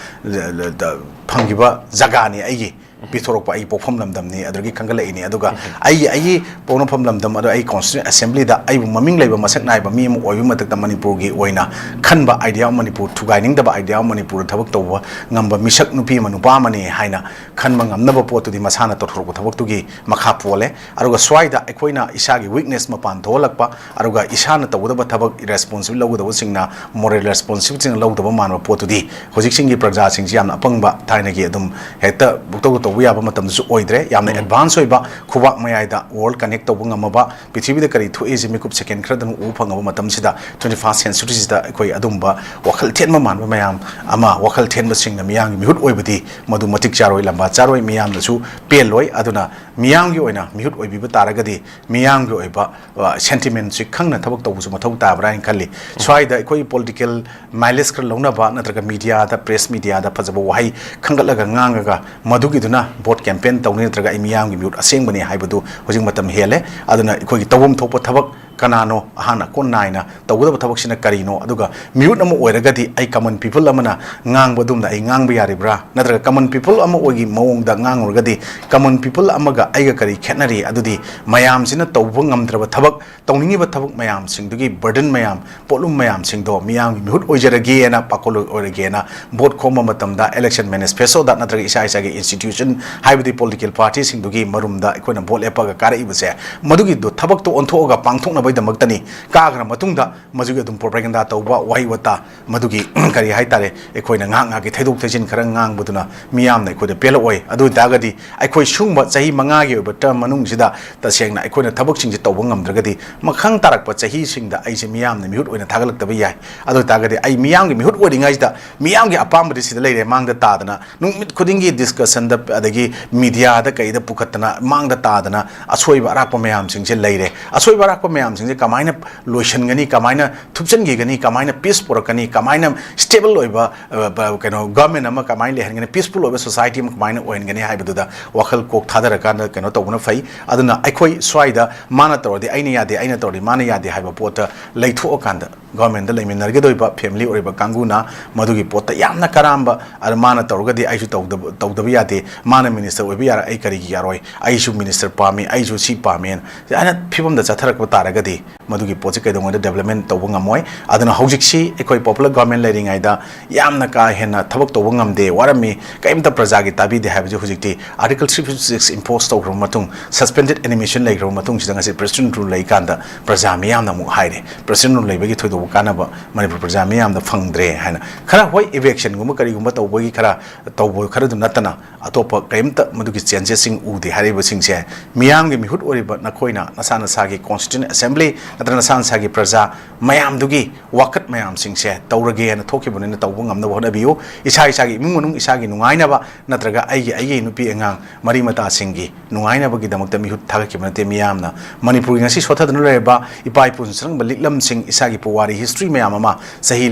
ꯐꯪꯈꯤꯕ ꯖꯒꯥꯅꯤ ꯑꯩꯒꯤ꯫ ꯄꯤꯊꯣꯔꯛꯄ ꯑꯩꯒꯤ ꯄꯣꯛꯐꯝ ꯂꯝꯗꯝꯅꯤ, ꯑꯗꯨꯗꯒꯤ ꯈꯟꯒꯠꯂꯛꯏꯅꯤ꯫ ꯑꯗꯨꯒ ꯑꯩꯒꯤ ꯑꯩꯒꯤ ꯄꯣꯛꯅꯐꯝ ꯂꯝꯗꯝ ꯑꯗꯣ ꯑꯩ constituent assemblyꯗ ꯑꯩꯕꯨ ꯃꯃꯤꯡ ꯂꯩꯕ ꯃꯁꯛ ꯅꯥꯏꯕ ꯃꯤ ꯑꯃ ꯑꯣꯏꯕ ꯃꯊꯛꯇ ꯃꯅꯤꯄꯨꯔꯒꯤ ꯑꯣꯏꯅ ꯈꯟꯕ idea ꯑꯃ, ꯃꯅꯤꯄꯨꯔ ꯊꯨꯒꯥꯏꯅꯤꯡꯗꯕ idea ꯑꯃ, ꯃꯅꯤꯄꯨꯔꯗ ꯊꯕꯛ ꯇꯧꯕ ꯉꯝꯕ ꯃꯤꯁꯛ ꯅꯨꯄꯤ ꯑꯃ ꯅꯨꯄꯥ ꯑꯃꯅꯤ ꯍꯥꯏꯅ ꯈꯟꯕ ꯉꯝꯅꯕ ꯄꯣꯠꯇꯨꯗꯤ ꯃꯁꯥꯅ ꯇꯧꯊꯣꯔꯛꯄ ꯊꯕꯛꯇꯨꯒꯤ ꯃꯈꯥ ꯄꯣꯜꯂꯦ꯫ ꯑꯗꯨꯒ ꯁ꯭ꯋꯥꯏꯗ ꯑꯩꯈꯣꯏꯅ ꯏꯁꯥꯒꯤ weakness ꯃꯄꯥꯟ ꯊꯣꯛꯍꯜꯂꯛꯄ, ꯑꯗꯨꯒ ꯏꯁꯥꯅ ꯇꯧꯒꯗꯕ ꯊꯕꯛ responsibility ꯂꯧꯒꯗꯕꯁꯤꯡꯅ moral responsibilityꯁꯤꯡꯅ ꯂꯧꯗꯕ ꯃꯥꯟꯕ ꯄꯣꯠꯇꯨꯗꯤ ꯍꯧꯖꯤꯛꯁꯤꯡꯒꯤ ꯄ꯭ꯔꯖꯥꯁꯤꯡꯁꯤ ꯌꯥꯝꯅ ꯑꯄꯪꯕ, ꯊꯥꯏꯅꯒꯤ ꯑꯗꯨꯝ ꯍꯦꯛꯇ ꯄꯨꯡꯇꯧꯗ ꯇꯧꯕ ꯌꯥꯕ ꯃꯇꯝꯗꯁꯨ ꯑꯣꯏꯗ꯭ꯔꯦ꯫ ꯌꯥꯝꯅ advance ꯑꯣꯏꯕ, ꯈꯨꯕꯥꯛ ꯃꯌꯥꯏꯗ world connect ꯇꯧꯕ ꯉꯝꯃꯕ, ꯄ꯭ꯔꯤꯊꯤꯕꯤꯗ ꯀꯔꯤ ꯊꯣꯛꯏꯁꯦ ꯃꯤꯀꯨꯞ second ꯈꯔꯗꯪ ꯎꯕ ꯐꯪꯉꯕ ꯃꯇꯝꯁꯤꯗ, twenty first centuryꯁꯤꯗ ꯑꯩꯈꯣꯏ ꯑꯗꯨꯝꯕ ꯋꯥꯈꯜ ꯊꯦꯟꯕ ꯃꯥꯟꯕ ꯃꯌꯥꯝ ꯑꯃ, ꯋꯥꯈꯜ ꯊꯦꯟꯕꯁꯤꯡꯅ ꯃꯤꯌꯥꯝꯒꯤ ꯃꯤꯍꯨꯠ ꯑꯣꯏꯕꯗꯤ ꯃꯗꯨ ꯃꯇꯤꯛ ꯆꯥꯔꯣꯏ, ꯂꯝꯕꯥ ꯆꯥꯔꯣꯏ꯫ ꯃꯤꯌꯥꯝꯅꯁꯨ ꯄꯦꯜꯂꯣꯏ꯫ ꯑꯗꯨꯅ ꯃꯤꯌꯥꯝꯒꯤ ꯑꯣꯏꯅ ꯃꯤꯍꯨꯠ ꯑꯣꯏꯕꯤꯕ ꯇꯥꯔꯒꯗꯤ ꯃꯤꯌꯥꯝꯒꯤ ꯑꯣꯏꯕ, ꯑ, sentimentꯁꯤ ꯈꯪꯅ ꯊꯕꯛ ꯇꯧꯕꯁꯨ ꯃꯊꯧ ꯇꯥꯕ꯭ꯔꯥ ꯍꯥꯏꯅ ꯈꯜꯂꯤ꯫ ꯁ꯭ꯋꯥꯏꯗ ꯑꯩꯈꯣꯏ political mileage ꯈꯔ ꯂꯧꯅꯕ ꯅꯠꯇ꯭ꯔꯒ mediaꯗ, press mediaꯗ ꯐꯖꯕ ꯋꯥꯍꯩ ꯈꯟꯒꯠꯂꯒ ꯉꯥꯡꯉꯒ ꯃꯗꯨꯒꯤꯗꯨꯅ vote campaign ꯇꯧꯅꯤ ꯅꯠꯇ꯭ꯔꯒ ꯑꯩ ꯃꯤꯌꯥꯝꯒꯤ ꯃꯤꯍꯨꯠ ꯑꯁꯦꯡꯕꯅꯤ ꯍꯥꯏꯕꯗꯨ ꯍꯧꯖꯤꯛ ꯃꯇꯝ ꯍꯦꯜꯂꯦ꯫ ꯑꯗꯨꯅ ꯑꯩꯈꯣꯏꯒꯤ ꯇꯧꯐꯝ ꯊꯣꯛꯄ ꯊꯕꯛ ꯀꯅꯥꯅꯣ, ꯑꯍꯥꯟꯅ ꯀꯣꯟ ꯅꯥꯏꯅ ꯇꯧꯒꯗꯕ ꯊꯕꯛꯁꯤꯅ ꯀꯔꯤꯅꯣ, ꯑꯗꯨꯒ ꯃꯤꯍꯨꯠ ꯑꯃ ꯑꯣꯏꯔꯒꯗꯤ ꯑꯩ common people ꯑꯃꯅ ꯉꯥꯡꯕ ꯑꯗꯨꯝꯅ ꯑꯩ ꯉꯥꯡꯕ ꯌꯥꯔꯤꯕ꯭ꯔꯥ, ꯅꯠꯇ꯭ꯔꯒ common people ꯑꯃ ꯑꯣꯏꯒꯤ ꯃꯑꯣꯡꯗ ꯉꯥꯡꯉꯨꯔꯒꯗꯤ common people ꯑꯃꯒ ꯑꯩꯒ ꯀꯔꯤ ꯈꯦꯠꯅꯔꯤ? ꯑꯗꯨꯗꯤ ꯃꯌꯥꯝꯁꯤꯅ ꯇꯧꯕ ꯉꯝꯗ꯭ꯔꯕ ꯊꯕꯛ, ꯇꯧꯅꯤꯡꯉꯤꯕ ꯊꯕꯛ ꯃꯌꯥꯝꯁꯤꯡꯗꯨꯒꯤ burden ꯃꯌꯥꯝ, ꯄꯣꯠꯂꯨꯝ ꯃꯌꯥꯝꯁꯤꯡꯗꯣ ꯃꯤꯌꯥꯝꯒꯤ ꯃꯤꯍꯨꯠ ꯑꯣꯏꯖꯔꯒꯦꯅ ꯄꯥꯈꯣꯜ ꯑꯣꯏꯔꯒꯦꯅ vote ꯈꯣꯝꯕ ꯃꯇꯝꯗ election manifestoꯗ ꯅꯠꯇ꯭ꯔꯒ ꯏꯁꯥ ꯏꯁꯥꯒꯤ institution ꯍꯥꯏꯕꯗꯤ political partyꯁꯤꯡꯗꯨꯒꯤ ꯃꯔꯨꯝꯗ ꯑꯩꯈꯣꯏꯅ vote ꯂꯦꯞꯄꯒ ꯀꯥꯔꯛꯏꯕꯁꯦ, ꯃꯗꯨꯒꯤꯗꯣ ꯊꯕꯛꯇꯣ ꯑꯣꯟꯊꯣꯛꯑꯒ ꯄꯥꯡꯊꯣꯛꯅꯕꯒꯤꯗꯃꯛꯇꯅꯤ꯫ ꯀꯥꯈ꯭ꯔ ꯃꯇꯨꯡꯗ ꯃꯗꯨꯒꯤ ꯑꯗꯨꯝ propaganda ꯇꯧꯕ, ꯋꯥꯍꯩ ꯋꯥꯇꯥ, ꯃꯗꯨꯒꯤ ꯀꯔꯤ ꯍꯥꯏꯇꯥꯔꯦ, ꯑꯩꯈꯣꯏꯅ ꯉꯥꯏꯍꯥꯛ ꯉꯥꯏꯍꯥꯛꯀꯤ ꯊꯩꯗꯣꯛ ꯊꯩꯖꯤꯟ ꯈꯔ ꯉꯥꯡꯕꯗꯨꯅ ꯃꯤꯌꯥꯝꯅ ꯑꯩꯈꯣꯏꯗ ꯄꯦꯜꯂꯛꯑꯣꯏ꯫ ꯑꯗꯨ ꯑꯣꯏꯇꯥꯔꯒꯗꯤ ꯑꯩꯈꯣꯏ ꯁꯨꯡꯕ ꯆꯍꯤ ꯃꯉꯥꯒꯤ ꯑꯣꯏꯕ term ꯃꯅꯨꯡꯁꯤꯗ ꯇꯁꯦꯡꯅ ꯑꯩꯈꯣꯏꯅ ꯊꯕꯛꯁꯤꯡꯁꯦ ꯇꯧꯕ ꯉꯝꯗ꯭ꯔꯒꯗꯤ ꯃꯈꯪ ꯇꯥꯔꯛꯄ ꯆꯍꯤꯁꯤꯡꯗ ꯑꯩꯁꯦ ꯃꯤꯌꯥꯝꯅ ꯃꯤꯍꯨꯠ ꯑꯣꯏꯅ ꯊꯥꯒꯠꯂꯛꯇꯕ ꯌꯥꯏ꯫ ꯑꯗꯨ ꯑꯣꯏꯇꯥꯔꯒꯗꯤ ꯑꯩ ꯃꯤꯌꯥꯝꯒꯤ ꯃꯤꯍꯨꯠ ꯑꯣꯏꯔꯤꯉꯩꯁꯤꯗ ꯃꯤꯌꯥꯝꯒꯤ ꯑꯄꯥꯝꯕꯗꯤ ꯁꯤꯗ ꯂꯩꯔꯦ, ꯃꯥꯡꯗ ꯇꯥꯗꯅ ꯅꯨꯃꯤꯠ ꯈꯨꯗꯤꯡꯒꯤ discussionꯗ ꯑꯗꯒꯤ mediaꯗ ꯀꯩꯗ ꯄꯨꯈꯠꯇꯅ ꯃꯥꯡꯗ ꯇꯥꯗꯅ ꯑꯁꯣꯏꯕ ꯑꯔꯥꯛꯄ ꯃꯌꯥꯝꯁꯤꯡꯁꯦ ꯂꯩꯔꯦ꯫ ꯑꯁꯣꯏꯕ ꯑꯔꯥꯛꯄ ꯃꯌꯥꯝꯁꯤꯡꯁꯦ ꯀꯃꯥꯏꯅ ꯂꯣꯏꯁꯤꯟꯒꯅꯤ, ꯀꯃꯥꯏꯅ ꯊꯨꯞꯆꯤꯟꯈꯤꯒꯅꯤ, ꯀꯃꯥꯏꯅ peace ꯄꯨꯔꯛꯀꯅꯤ, ꯀꯃꯥꯏꯅ stable ꯑꯣꯏꯕ, ꯑ, ꯄ-, ꯀꯩꯅꯣ, government ꯑꯃ ꯀꯃꯥꯏꯅ ꯂꯩꯍꯟꯒꯅꯤ, peaceful ꯑꯣꯏꯕ society ꯑꯃ ꯀꯃꯥꯏꯅ ꯑꯣꯏꯍꯟꯒꯅꯤ ꯍꯥꯏꯕꯗꯨꯗ ꯋꯥꯈꯜ ꯀꯣꯛ ꯊꯥꯗꯔꯀꯥꯟꯗ ꯀꯩꯅꯣ ꯇꯧꯕꯅ ꯐꯩ꯫ ꯑꯗꯨꯅ ꯑꯩꯈꯣꯏ ꯁ꯭ꯋꯥꯏꯗ ꯃꯥꯅ ꯇꯧꯔꯗꯤ ꯑꯩꯅ ꯌꯥꯗꯦ, ꯑꯩꯅ ꯇꯧꯔꯗꯤ ꯃꯥꯅ ꯌꯥꯗꯦ ꯍꯥꯏꯕ ꯄꯣꯠꯇ ꯂꯩꯊꯣꯛꯑꯀꯥꯟꯗ governmentꯗ ꯂꯩꯃꯤꯟꯅꯔꯒꯗꯣꯏꯕ family ꯑꯣꯏꯔꯤꯕ ꯀꯥꯡꯕꯨꯅ ꯃꯗꯨꯒꯤ ꯄꯣꯠꯇ ꯌꯥꯝꯅ ꯀꯔꯥꯝꯕ, ꯑꯗ ꯃꯥꯅ ꯇꯧꯔꯒꯗꯤ ꯑꯩꯁꯨ ꯇꯧꯗꯕ, ꯇꯧꯗꯕ ꯌꯥꯗꯦ, ꯃꯥꯅ minister ꯑꯣꯏꯕ ꯌꯥꯔꯣꯏ, ꯑꯩ ꯀꯔꯤꯒꯤ ꯌꯥꯔꯣꯏ, ꯑꯩꯁꯨ minister ꯄꯥꯝꯃꯤ, ꯑꯩꯁꯨ ꯁꯤ ꯄꯥꯝꯃꯦꯅ ꯍꯥꯏꯅ ꯐꯤꯕꯝꯗ ꯆꯠꯊꯔꯛꯄ ꯇꯥꯔꯒꯗꯤ ꯃꯗꯨꯒꯤ ꯄꯣꯠꯁꯤ ꯀꯩꯗꯧꯉꯩꯗ development ꯇꯧꯕ ꯉꯝꯃꯣꯏ꯫ ꯑꯗꯨꯅ ꯍꯧꯖꯤꯛꯁꯤ ꯑꯩꯈꯣꯏ popular government ꯂꯩꯔꯤꯉꯩꯗ ꯌꯥꯝꯅ ꯀꯥ ꯍꯦꯟꯅ ꯊꯕꯛ ꯇꯧꯕ ꯉꯝꯗꯦ, ꯋꯥꯔꯝꯃꯤ, ꯀꯔꯤꯝꯇ ꯄ꯭ꯔꯖꯥꯒꯤ ꯇꯥꯕꯤꯗꯦ ꯍꯥꯏꯕꯁꯤ ꯍꯧꯖꯤꯛꯇꯤ Article three fifty six impose ꯇꯧꯈ꯭ꯔꯕ ꯃꯇꯨꯡ, suspended animation ꯂꯩꯈ꯭ꯔꯕ ꯃꯇꯨꯡꯁꯤꯗ ꯉꯁꯤ president rule ꯂꯩꯀꯥꯟꯗ ꯄ꯭ꯔꯖꯥ ꯃꯤꯌꯥꯝꯅ ꯑꯃꯨꯛ ꯍꯥꯏꯔꯦ, president rule ꯂꯩꯕꯒꯤ ꯊꯣꯏꯗꯣꯛꯄ ꯀꯥꯟꯅꯕ ꯃꯅꯤꯄꯨꯔ ꯄ꯭ꯔꯖꯥ ꯃꯤꯌꯥꯝꯗ ꯐꯪꯗ꯭ꯔꯦ ꯍꯥꯏꯅ꯫ ꯈꯔ ꯍꯣꯏ, evictionꯒꯨꯝꯕ ꯀꯔꯤꯒꯨꯝꯕ ꯇꯧꯕꯒꯤ ꯈꯔ ꯇꯧꯕ ꯈꯔꯗꯨ ꯅꯠꯇꯅ ꯑꯇꯣꯞꯄ ꯀꯔꯤꯝꯇ ꯃꯗꯨꯒꯤ changesꯁꯤꯡ ꯎꯗꯦ꯫ ꯍꯥꯏꯔꯤꯕꯁꯤꯡꯁꯦ ꯃꯤꯌꯥꯝꯒꯤ ꯃꯤꯍꯨꯠ ꯑꯣꯏꯔꯤꯕ ꯅꯈꯣꯏꯅ ꯅꯁꯥ ꯅꯁꯥꯒꯤ constituent assembly ꯅꯠꯇ꯭ꯔꯒ ꯅꯁꯥ ꯅꯁꯥꯒꯤ ꯄ꯭ꯔꯖꯥ ꯃꯌꯥꯝꯗꯨꯒꯤ ꯋꯥꯀꯠ ꯃꯌꯥꯝꯁꯤꯡꯁꯦ ꯇꯧꯔꯒꯦ ꯍꯥꯏꯅ ꯊꯣꯛꯈꯤꯕꯅꯤꯅ ꯇꯧꯕ ꯉꯝꯅꯕ ꯍꯣꯠꯅꯕꯤꯌꯨ꯫ ꯏꯁꯥ ꯏꯁꯥꯒꯤ ꯏꯃꯨꯡ ꯃꯅꯨꯡ, ꯏꯁꯥꯒꯤ ꯅꯨꯡꯉꯥꯏꯅꯕ ꯅꯠꯇ꯭ꯔꯒ ꯑꯩꯒꯤ, ꯑꯩꯒꯤ ꯅꯨꯄꯤ ꯑꯉꯥꯡ ꯃꯔꯤ ꯃꯇꯥꯁꯤꯡꯒꯤ ꯅꯨꯡꯉꯥꯏꯅꯕꯒꯤꯗꯃꯛꯇ ꯃꯤꯍꯨꯠ ꯊꯥꯒꯠꯈꯤꯕ ꯅꯠꯇꯦ꯫ ꯃꯤꯌꯥꯝꯅ ꯃꯅꯤꯄꯨꯔꯒꯤ ꯉꯁꯤ ꯁꯣꯠꯊꯗꯨꯅ ꯂꯩꯔꯕ ꯏꯄꯥ ꯏꯄꯨꯁꯤꯡ ꯆꯠꯂꯝꯕ ꯂꯤꯛꯂꯝꯁꯤꯡ, ꯏꯁꯥꯒꯤ ꯄꯨꯋꯥꯔꯤ history ꯃꯌꯥꯝ ꯑꯃ, ꯆꯍꯤ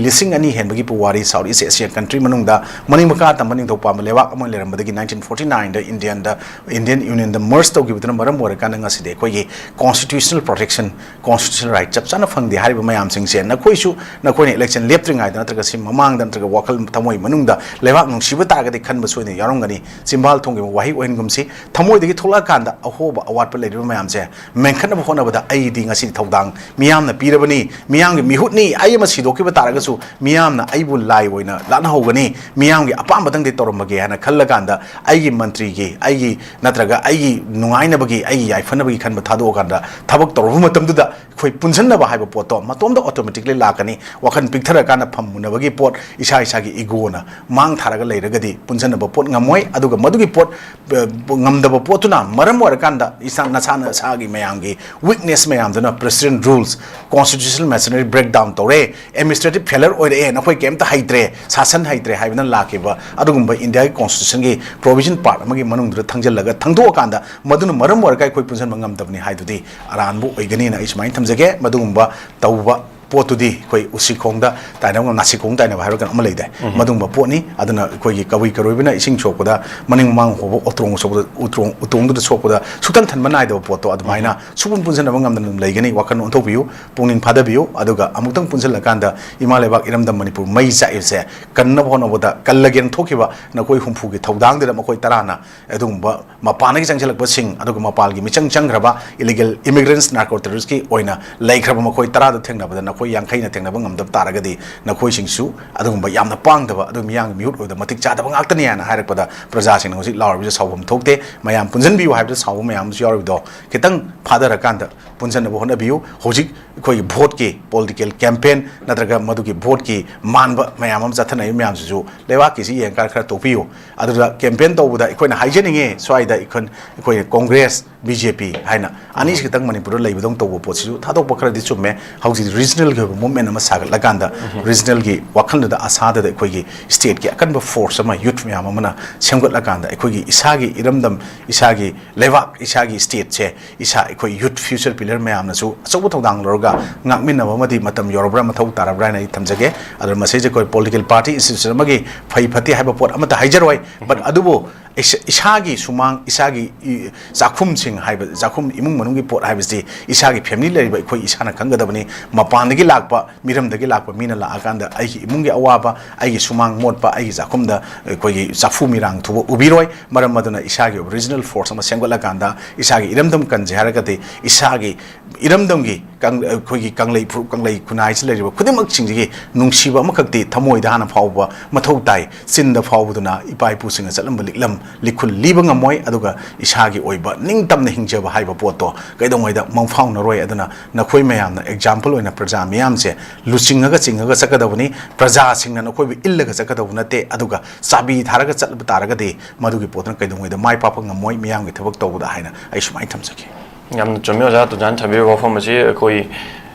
ꯂꯤꯁꯤꯡ ꯑꯅꯤ ꯍꯦꯟꯕꯒꯤ ꯄꯨꯋꯥꯔꯤ South East Asia country ꯃꯅꯨꯡꯗ ꯃꯅꯤꯡ ꯃꯈꯥ ꯇꯝꯕ ꯅꯤꯡꯊꯧ ꯄꯥꯟꯕ ꯂꯩꯕꯥꯛ ꯑꯃ ꯂꯩꯔꯝꯕꯗꯒꯤ nineteen forty nineꯗ Indianꯗ, Indian Unionꯗ merge ꯇꯧꯈꯤꯕꯗꯨꯅ ꯃꯔꯝ ꯑꯣꯏꯔꯀꯥꯟꯗ ꯉꯁꯤꯗꯤ ꯑꯩꯈꯣꯏꯒꯤ constitutional protection constitutional right ꯆꯞ ꯆꯥꯅ ꯐꯪꯗꯦ ꯍꯥꯏꯔꯤꯕ ꯃꯌꯥꯝꯁꯤꯡꯁꯦ ꯅꯈꯣꯏꯁꯨ, ꯅꯈꯣꯏꯅ election ꯂꯦꯞꯇ꯭ꯔꯤꯉꯩꯗ ꯅꯠꯇ꯭ꯔꯒ ꯁꯤ ꯃꯃꯥꯡꯗ ꯅꯠꯇ꯭ꯔꯒ ꯋꯥꯈꯜ ꯊꯃꯣꯏ ꯃꯅꯨꯡꯗ ꯂꯩꯕꯥꯛ ꯅꯨꯡꯁꯤꯕ ꯇꯥꯔꯒꯗꯤ ꯈꯟꯕ ꯁꯣꯏꯗꯅ ꯌꯥꯎꯔꯝꯒꯅꯤ꯫ ꯆꯤꯝꯕꯥꯜ ꯊꯣꯡꯈꯤꯕ ꯋꯥꯍꯩ ꯑꯣꯏꯍꯟꯒꯨꯝꯁꯤ, ꯊꯃꯣꯏꯗꯒꯤ ꯊꯣꯛꯂꯛꯑꯀꯥꯟꯗ ꯑꯍꯣꯕ ꯑꯋꯥꯠꯄ ꯂꯩꯔꯤꯕ ꯃꯌꯥꯝꯁꯦ ꯃꯦꯟꯈꯠꯅꯕ ꯍꯣꯠꯅꯕꯗ ꯑꯩꯗꯤ ꯉꯁꯤꯗꯤ ꯊꯧꯗꯥꯡ ꯃꯤꯌꯥꯝꯅ ꯄꯤꯔꯕꯅꯤ, ꯃꯤꯌꯥꯝꯒꯤ ꯃꯤꯍꯨꯠꯅꯤ, ꯑꯩ ꯑꯃ ꯁꯤꯗꯣꯛꯈꯤꯕ ꯇꯥꯔꯒꯁꯨ ꯃꯤꯌꯥꯝꯅ ꯑꯩꯕꯨ ꯂꯥꯏ ꯑꯣꯏꯅ ꯂꯥꯠꯅꯍꯧꯒꯅꯤ, ꯃꯤꯌꯥꯝꯒꯤ ꯑꯄꯥꯝꯕꯗꯪꯗꯤ ꯇꯧꯔꯝꯕꯒꯦ ꯍꯥꯏꯅ ꯈꯜꯂꯀꯥꯟꯗ ꯑꯩꯒꯤ ꯃꯟꯇ꯭ꯔꯤꯒꯤ, ꯑꯩꯒꯤ ꯅꯠꯇ꯭ꯔꯒ ꯑꯩꯒꯤ ꯅꯨꯡꯉꯥꯏꯅꯕꯒꯤ, ꯑꯩꯒꯤ ꯌꯥꯏꯐꯅꯕꯒꯤ ꯈꯟꯕ ꯊꯥꯗꯣꯛꯑꯀꯥꯟꯗ ꯊꯕꯛ ꯇꯧꯔꯨꯕ ꯃꯇꯝꯗꯨꯗ ꯑꯩꯈꯣꯏ ꯄꯨꯟꯁꯤꯟꯅꯕ ꯍꯥꯏꯕ ꯄꯣꯠꯇꯣ ꯃꯇꯣꯝꯇ automatically ꯂꯥꯛꯀꯅꯤ꯫ ꯋꯥꯈꯜ ꯄꯤꯛꯊꯔꯀꯥꯟꯗ ꯐꯝꯃꯨꯅꯕꯒꯤ ꯄꯣꯠ, ꯏꯁꯥ ꯏꯁꯥꯒꯤ egoꯅ ꯃꯥꯡ ꯊꯥꯔꯒ ꯂꯩꯔꯒꯗꯤ ꯄꯨꯟꯁꯤꯟꯅꯕ ꯄꯣꯠ ꯉꯝꯃꯣꯏ꯫ ꯑꯗꯨꯒ ꯃꯗꯨꯒꯤ ꯄꯣꯠ ꯑ, ꯉꯝꯗꯕ ꯄꯣꯠꯇꯨꯅ ꯃꯔꯝ ꯑꯣꯏꯔꯀꯥꯟꯗ ꯏꯁꯥ, ꯅꯁꯥ ꯅꯁꯥꯒꯤ ꯃꯌꯥꯝꯒꯤ weakness ꯃꯌꯥꯝꯗꯨꯅ president rules, constitutional machinery breakdown ꯇꯧꯔꯦ, administrative failure ꯑꯣꯏꯔꯛꯑꯦ, ꯅꯈꯣꯏ ꯀꯩꯝꯇ ꯍꯩꯇ꯭ꯔꯦ, ꯁꯥꯁꯟ ꯍꯩꯇ꯭ꯔꯦ ꯍꯥꯏꯕꯅ ꯂꯥꯛꯈꯤꯕ ꯑꯗꯨꯒꯨꯝꯕ ꯏꯟꯗꯤꯌꯥꯒꯤ constitutionꯒꯤ provision part ꯑꯃꯒꯤ ꯃꯅꯨꯡꯗꯨꯗ ꯊꯪꯖꯤꯜꯂꯒ ꯊꯪꯗꯣꯛꯑꯀꯥꯟꯗ ꯃꯗꯨꯅ ꯃꯔꯝ ꯑꯣꯏꯔꯒ ꯑꯩꯈꯣꯏ ꯄꯨꯟꯁꯤꯟꯕ ꯉꯝꯗꯕꯅꯤ ꯍꯥꯏꯗꯨꯗꯤ ꯑꯔꯥꯟꯕ ꯑꯣꯏꯒꯅꯤꯅ ꯑꯩ ꯁꯨꯃꯥꯏꯅ ꯊꯝꯖꯒꯦ꯫ ꯃꯗꯨꯒꯨꯝꯕ ꯇꯧꯕ ꯄꯣꯠꯇꯨꯗꯤ ꯑꯩꯈꯣꯏ ꯎꯁꯤꯈꯣꯡꯗ ꯇꯥꯏꯅꯕ ꯉꯝ-, ꯅꯥꯁꯤꯈꯣꯡ ꯇꯥꯏꯅꯕ ꯍꯥꯏꯕ ꯀꯩꯅꯣ ꯑꯃ ꯂꯩꯗꯥꯏ? ꯎꯝ꯫ ꯃꯗꯨꯒꯨꯝꯕ ꯄꯣꯠꯅꯤ꯫ ꯑꯗꯨꯅ ꯑꯩꯈꯣꯏꯒꯤ ꯀꯕꯨꯏ ꯀꯔꯣꯏꯕꯅ ꯏꯁꯤꯡ ꯁꯣꯛꯄꯗ ꯃꯅꯤꯡ ꯃꯃꯥꯡ ꯍꯣꯕ ꯎꯇ꯭ꯔꯣꯡ ꯁꯣꯛꯄꯗ, ꯎꯇ꯭ꯔꯣꯡ, ꯎꯇꯣꯡꯗꯨꯗ ꯁꯣꯛꯄꯗ ꯁꯨꯛꯊꯟ ꯊꯟꯕ ꯅꯥꯏꯗꯕ ꯄꯣꯠꯇꯣ ꯑꯗꯨꯃꯥꯏꯅ ꯎꯝ꯫ ꯁꯨꯄꯨꯟ ꯄꯨꯟꯁꯤꯟꯅꯕ ꯉꯝꯗꯅ ꯑꯗꯨꯝ ꯂꯩꯒꯅꯤ꯫ ꯋꯥꯈꯜ ꯑꯣꯟꯊꯣꯛꯄꯤꯌꯨ, ꯄꯨꯛꯅꯤꯡ ꯐꯥꯗꯕꯤꯌꯨ, ꯑꯗꯨꯒ ꯑꯃꯨꯛꯇꯪ ꯄꯨꯟꯁꯤꯜꯂꯀꯥꯟꯗ ꯏꯃꯥ ꯂꯩꯕꯥꯛ ꯏꯔꯝꯗꯝ ꯃꯅꯤꯄꯨꯔ ꯃꯩ ꯆꯥꯛꯏꯕꯁꯦ ꯀꯟꯅꯕ ꯍꯣꯠꯅꯕꯗ ꯀꯜꯂꯒꯦꯅ ꯊꯣꯛꯈꯤꯕ ꯅꯈꯣꯏ ꯍꯨꯝꯐꯨꯒꯤ ꯊꯧꯗꯥꯡꯗꯨꯗ ꯃꯈꯣꯏ ꯇꯔꯥꯅ ꯑꯗꯨꯒꯨꯝꯕ ꯃꯄꯥꯟꯗꯒꯤ ꯆꯪꯁꯤꯜꯂꯛꯄꯁꯤꯡ, ꯑꯗꯨꯒ ꯃꯄꯥꯟꯒꯤ ꯃꯤꯆꯪ ꯆꯪꯈ꯭ꯔꯕ illegal immigrants, narco terroristꯀꯤ ꯑꯣꯏꯅ ꯂꯩꯈ꯭ꯔꯕ ꯃꯈꯣꯏ ꯇꯔꯥꯗ ꯊꯦꯡꯅꯕꯗ ꯅꯈꯣꯏ ꯌꯥꯡꯈꯩꯅ ꯊꯦꯡꯅꯕ ꯉꯝꯗꯕ ꯇꯥꯔꯒꯗꯤ ꯅꯈꯣꯏꯁꯤꯡꯁꯨ ꯑꯗꯨꯒꯨꯝꯕ ꯌꯥꯝꯅ ꯄꯥꯡꯗꯕ, ꯑꯗꯨ ꯃꯤꯌꯥꯝꯒꯤ ꯃꯤꯍꯨꯠ ꯑꯣꯏꯕꯗ ꯃꯇꯤꯛ ꯆꯥꯗꯕ ꯉꯥꯛꯇꯅꯤ ꯍꯥꯏꯅ ꯍꯥꯏꯔꯛꯄꯗ ꯄ꯭ꯔꯖꯥꯁꯤꯡꯅ ꯍꯧꯖꯤꯛ ꯂꯥꯎꯔꯤꯕꯁꯤ ꯁꯥꯎꯐꯝ ꯊꯣꯛꯇꯦ꯫ ꯃꯌꯥꯝ ꯄꯨꯟꯁꯤꯟꯕꯤꯌꯨ ꯍꯥꯏꯕꯗ ꯁꯥꯎꯕ ꯃꯌꯥꯝ ꯑꯃꯁꯨ ꯌꯥꯎꯔꯤꯕꯗꯣ ꯈꯤꯇꯪ ꯐꯥꯊꯔꯀꯥꯟꯗ ꯄꯨꯟꯁꯤꯟꯅꯕ ꯍꯣꯠꯅꯕꯤꯌꯨ꯫ ꯍꯧꯖꯤꯛ ꯑꯩꯈꯣꯏꯒꯤ voteꯀꯤ political campaign ꯅꯠꯇ꯭ꯔꯒ ꯃꯗꯨꯒꯤ voteꯀꯤ ꯃꯥꯟꯕ ꯃꯌꯥꯝ ꯑꯃ ꯆꯠꯊꯅꯔꯤꯕ ꯃꯌꯥꯝꯁꯤꯁꯨ ꯂꯩꯕꯥꯛꯀꯤꯁꯤ ꯌꯦꯡꯀꯥꯟꯗ ꯈꯔ ꯇꯣꯛꯄꯤꯌꯨ꯫ ꯑꯗꯨꯗ campaign ꯇꯧꯕꯗ ꯑꯩꯈꯣꯏꯅ ꯍꯥꯏꯖꯅꯤꯡꯉꯤ, ꯁ꯭ꯋꯥꯏꯗ ꯑꯩꯈꯣꯏ, ꯑꯩꯈꯣꯏ Congress, BJP ꯍꯥꯏꯅ ꯑꯅꯤꯁꯤ ꯈꯛꯇꯪ ꯃꯅꯤꯄꯨꯔꯗ ꯂꯩꯕꯗꯧꯅ ꯇꯧꯕ ꯄꯣꯠꯁꯤꯁꯨ ꯊꯥꯗꯣꯛꯄ ꯈꯔꯗꯤ ꯆꯨꯝꯃꯦ꯫ ꯍꯧꯖꯤꯛ regional ꯑꯣꯏꯕ movement ꯑꯃ ꯁꯥꯒꯠꯂꯀꯥꯟꯗ, regionalꯒꯤ ꯋꯥꯈꯜꯗꯨꯗ, ꯑꯁꯥꯗꯨꯗ ꯑꯩꯈꯣꯏꯒꯤ stateꯀꯤ ꯑꯀꯟꯕ force ꯑꯃ, youth ꯃꯌꯥꯝ ꯑꯃꯅ ꯁꯦꯝꯒꯠꯂꯀꯥꯟꯗ, ꯑꯩꯈꯣꯏꯒꯤ ꯏꯁꯥꯒꯤ ꯏꯔꯝꯗꯝ, ꯏꯁꯥꯒꯤ ꯂꯩꯕꯥꯛ, ꯏꯁꯥꯒꯤ stateꯁꯦ ꯏꯁꯥ, ꯑꯩꯈꯣꯏ youth future pillar ꯃꯌꯥꯝꯅꯁꯨ ꯑꯆꯧꯕ ꯊꯧꯗꯥꯡ ꯂꯧꯔꯒ ꯉꯥꯛꯃꯤꯟꯅꯕ ꯑꯃꯗꯤ ꯃꯇꯝ ꯌꯧꯔꯕ꯭ꯔꯥ, ꯃꯊꯧ ꯇꯥꯔꯕ꯭ꯔꯥ ꯍꯥꯏꯅ ꯑꯩ ꯊꯝꯖꯒꯦ꯫ ꯑꯗꯨꯅ ꯃꯁꯤꯁꯦ ꯑꯩꯈꯣꯏ political party institution ꯑꯃꯒꯤ ꯐꯩ ꯐꯠꯇꯦ ꯍꯥꯏꯕ ꯄꯣꯠ ꯑꯃꯠꯇ ꯍꯥꯏꯖꯔꯣꯏ, but ꯑꯗꯨꯕꯨ ꯏꯁꯥ-, ꯏꯁꯥꯒꯤ ꯁꯨꯃꯥꯡ, ꯏꯁꯥꯒꯤ ꯏ-, ꯆꯥꯛꯈꯨꯝꯁꯤꯡ ꯍꯥꯏꯕ, ꯆꯥꯛꯈꯨꯝ, ꯏꯃꯨꯡ ꯃꯅꯨꯡꯒꯤ ꯄꯣꯠ ꯍꯥꯏꯕꯁꯤ ꯏꯁꯥꯒꯤ family ꯂꯩꯔꯤꯕ ꯑꯩꯈꯣꯏ ꯏꯁꯥꯅ ꯈꯪꯒꯗꯕꯅꯤ꯫ ꯃꯄꯥꯟꯗꯒꯤ ꯂꯥꯛꯄ, ꯃꯤꯔꯝꯗꯒꯤ ꯂꯥꯛꯄ ꯃꯤꯅ ꯂꯥꯛꯑꯀꯥꯟꯗ ꯑꯩꯒꯤ ꯏꯃꯨꯡꯒꯤ ꯑꯋꯥꯕ, ꯑꯩꯒꯤ ꯁꯨꯃꯥꯡ ꯃꯣꯠꯄ, ꯑꯩꯒꯤ ꯆꯥꯛꯈꯨꯝꯗ ꯑꯩꯈꯣꯏꯒꯤ ꯆꯐꯨ ꯃꯤꯔꯥꯡ ꯊꯨꯕ ꯎꯕꯤꯔꯣꯏ꯫ ꯃꯔꯝ ꯑꯗꯨꯅ ꯏꯁꯥꯒꯤ ꯑꯣꯏꯕ regional force ꯑꯃ ꯁꯦꯝꯒꯠꯂꯀꯥꯟꯗ, ꯏꯁꯥꯒꯤ ꯏꯔꯝꯗꯝ ꯀꯟꯖꯩ ꯍꯥꯏꯔꯒꯗꯤ, ꯏꯁꯥꯒꯤ ꯏꯔꯝꯗꯝꯒꯤ ꯀꯪ-, ꯑꯩꯈꯣꯏꯒꯤ ꯀꯪꯂꯩ ꯐꯨꯔꯨꯞ, ꯀꯪꯂꯩ ꯈꯨꯟꯅꯥꯏꯁꯤ ꯂꯩꯔꯤꯕ ꯈꯨꯗꯤꯡꯃꯛꯁꯤꯡꯁꯤꯒꯤ ꯅꯨꯡꯁꯤꯕ ꯑꯃꯈꯛꯇꯤ ꯊꯃꯣꯏꯗ ꯍꯥꯟꯅ ꯐꯥꯎꯕ ꯃꯊꯧ ꯇꯥꯏ, ꯆꯤꯟꯗ ꯐꯥꯎꯕꯗꯨꯅ ꯏꯄꯥ ꯏꯄꯨꯁꯤꯡꯅ ꯆꯠꯂꯝꯕ ꯂꯤꯛꯂꯝ ꯂꯤꯈꯨꯜ ꯂꯤꯕ ꯉꯝꯃꯣꯏ, ꯑꯗꯨꯒ ꯏꯁꯥꯒꯤ ꯑꯣꯏꯕ ꯅꯤꯡꯇꯝꯅ ꯍꯤꯡꯖꯕ ꯍꯥꯏꯕ ꯄꯣꯠꯇꯣ ꯀꯩꯗꯧꯉꯩꯗ ꯃꯪꯐꯥꯎꯅꯔꯣꯏ꯫ ꯑꯗꯨꯅ ꯅꯈꯣꯏ ꯃꯌꯥꯝꯅ example ꯑꯣꯏꯅ ꯄ꯭ꯔꯖꯥ ꯃꯤꯌꯥꯝꯁꯦ ꯂꯨꯆꯤꯡꯉꯒ ꯆꯤꯡꯉꯒ ꯆꯠꯀꯗꯕꯅꯤ, ꯄ꯭ꯔꯖꯥꯁꯤꯡꯅ ꯅꯈꯣꯏꯕꯨ ꯏꯜꯂꯒ ꯆꯠꯀꯗꯕ ꯅꯠꯇꯦ꯫ ꯑꯗꯨꯒ ꯆꯥꯕꯤ ꯊꯥꯔꯒ ꯆꯠꯄ ꯇꯥꯔꯒꯗꯤ ꯃꯗꯨꯒꯤ ꯄꯣꯠꯇꯨꯅ ꯀꯩꯗꯧꯉꯩꯗ ꯃꯥꯏ ꯄꯥꯛꯄ ꯉꯝꯃꯣꯏ ꯃꯤꯌꯥꯝꯒꯤ ꯊꯕꯛ ꯇꯧꯕꯗ ꯍꯥꯏꯅ ꯑꯩ ꯁꯨꯃꯥꯏꯅ ꯊꯝꯖꯒꯦ꯫ ꯌꯥꯝꯅ ꯆꯨꯝꯃꯤ ꯑꯣꯖꯥ ꯇꯨꯟꯖꯥꯅ ꯊꯝꯕꯤꯔꯤꯕ ꯋꯥꯐꯝ ꯑꯁꯤ꯫ ꯑꯩꯈꯣꯏ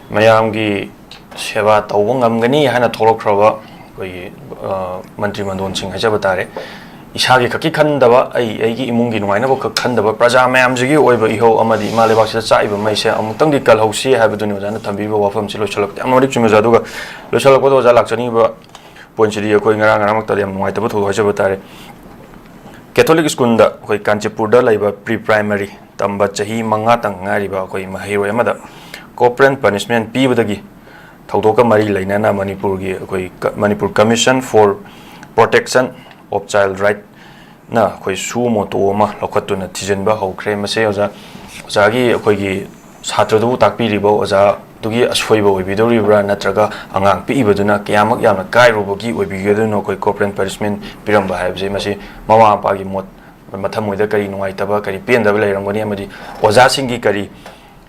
ꯃꯌꯥꯝꯒꯤ ꯁꯦꯕꯥ ꯇꯧꯕ ꯉꯝꯒꯅꯤ ꯍꯥꯏꯅ ꯊꯣꯛꯂꯛꯈ꯭ꯔꯕ ꯑꯩꯈꯣꯏꯒꯤ, ꯑ, ꯃꯟꯇ꯭ꯔꯤ ꯃꯟꯗꯣꯟꯁꯤꯡ ꯍꯥꯏꯖꯕ ꯇꯥꯔꯦ, ꯏꯁꯥꯒꯤ ꯈꯛꯀꯤ ꯈꯟꯗꯕ, ꯑꯩ, ꯑꯩꯒꯤ ꯏꯃꯨꯡꯒꯤ ꯅꯨꯡꯉꯥꯏꯅꯕ ꯈꯛ ꯈꯟꯗꯕ, ꯄ꯭ꯔꯖꯥ ꯃꯌꯥꯝꯁꯤꯒꯤ ꯑꯣꯏꯕ ꯏꯍꯧ ꯑꯃꯗꯤ ꯏꯃꯥ ꯂꯩꯕꯥꯛꯁꯤꯗ ꯆꯥꯛꯏꯕ ꯃꯩꯁꯦ ꯑꯃꯨꯛꯇꯪꯗꯤ ꯀꯜꯍꯧꯁꯤ ꯍꯥꯏꯕꯗꯨꯅꯤ ꯑꯣꯖꯥꯅ ꯊꯝꯕꯤꯔꯤꯕ ꯋꯥꯐꯝꯁꯤ꯫ ꯂꯣꯏꯁꯤꯜꯂꯛꯄꯗ ꯌꯥꯝꯅ ꯃꯇꯤꯛ ꯆꯨꯝꯃꯤ ꯑꯣꯖꯥ꯫ ꯑꯗꯨꯒ ꯂꯣꯏꯁꯤꯜꯂꯛꯄꯗ ꯑꯣꯖꯥ ꯂꯥꯛꯆꯅꯤꯡꯉꯤꯕ ꯄꯣꯏꯟꯁꯤꯗꯤ, ꯑꯩꯈꯣꯏ ꯉꯔꯥꯡ ꯉꯔꯥꯡꯃꯛꯇꯗꯤ ꯌꯥꯝ ꯅꯨꯡꯉꯥꯏꯇꯕ ꯊꯧꯗꯣꯛ ꯍꯥꯏꯖꯕ ꯇꯥꯔꯦ꯫ ꯀꯦꯊꯣꯂꯤꯛ ꯁ꯭ꯀꯨꯜꯗ ꯑꯩꯈꯣꯏ ꯀꯥꯟꯆꯤꯄꯨꯔꯗ ꯂꯩꯕ pre primary ꯇꯝꯕ ꯆꯍꯤ ꯃꯉꯥꯇꯪ ꯉꯥꯏꯔꯤꯕ ꯑꯩꯈꯣꯏ ꯃꯍꯩꯔꯣꯏ ꯑꯃꯗ corporal punishment ꯄꯤꯕꯗꯒꯤ ꯊꯧꯗꯣꯛꯀ ꯃꯔꯤ ꯂꯩꯅꯅ ꯃꯅꯤꯄꯨꯔꯒꯤ ꯑꯩꯈꯣꯏ ꯀ-, Manipur Commission for Protection of Child Right ꯅ ꯑꯩꯈꯣꯏ suo motu ꯑꯃ ꯂꯧꯈꯠꯇꯨꯅ ꯊꯤꯖꯤꯟꯕ ꯍꯧꯈ꯭ꯔꯦ꯫ ꯃꯁꯤ ꯑꯣꯖꯥ, ꯑꯣꯖꯥꯒꯤ ꯑꯩꯈꯣꯏꯒꯤ ꯁꯥꯇ꯭ꯔꯗꯨꯕꯨ ꯇꯥꯛꯄꯤꯔꯤꯕ ꯑꯣꯖꯥꯗꯨꯒꯤ ꯑꯁꯣꯏꯕ ꯑꯣꯏꯕꯤꯗꯧꯔꯤꯕ꯭ꯔꯥ, ꯅꯠꯇ꯭ꯔꯒ ꯑꯉꯥꯡ ꯄꯤꯛꯏꯕꯗꯨꯅ ꯀꯌꯥꯃꯛ ꯌꯥꯝꯅ ꯀꯥꯏꯔꯨꯕꯒꯤ ꯑꯣꯏꯕꯤꯒꯗꯣꯏꯅꯣ ꯑꯩꯈꯣꯏ corporal punishment ꯄꯤꯔꯝꯕ ꯍꯥꯏꯕꯁꯦ? ꯃꯁꯤ ꯃꯃꯥ ꯃꯄꯥꯒꯤ ꯃꯣꯠ, ꯃꯊꯃꯣꯏꯗ ꯀꯔꯤ ꯅꯨꯡꯉꯥꯏꯇꯕ, ꯀꯔꯤ ꯄꯦꯟꯗꯕ ꯂꯩꯔꯝꯒꯅꯤ, ꯑꯃꯗꯤ ꯑꯣꯖꯥꯁꯤꯡꯒꯤ ꯀꯔꯤ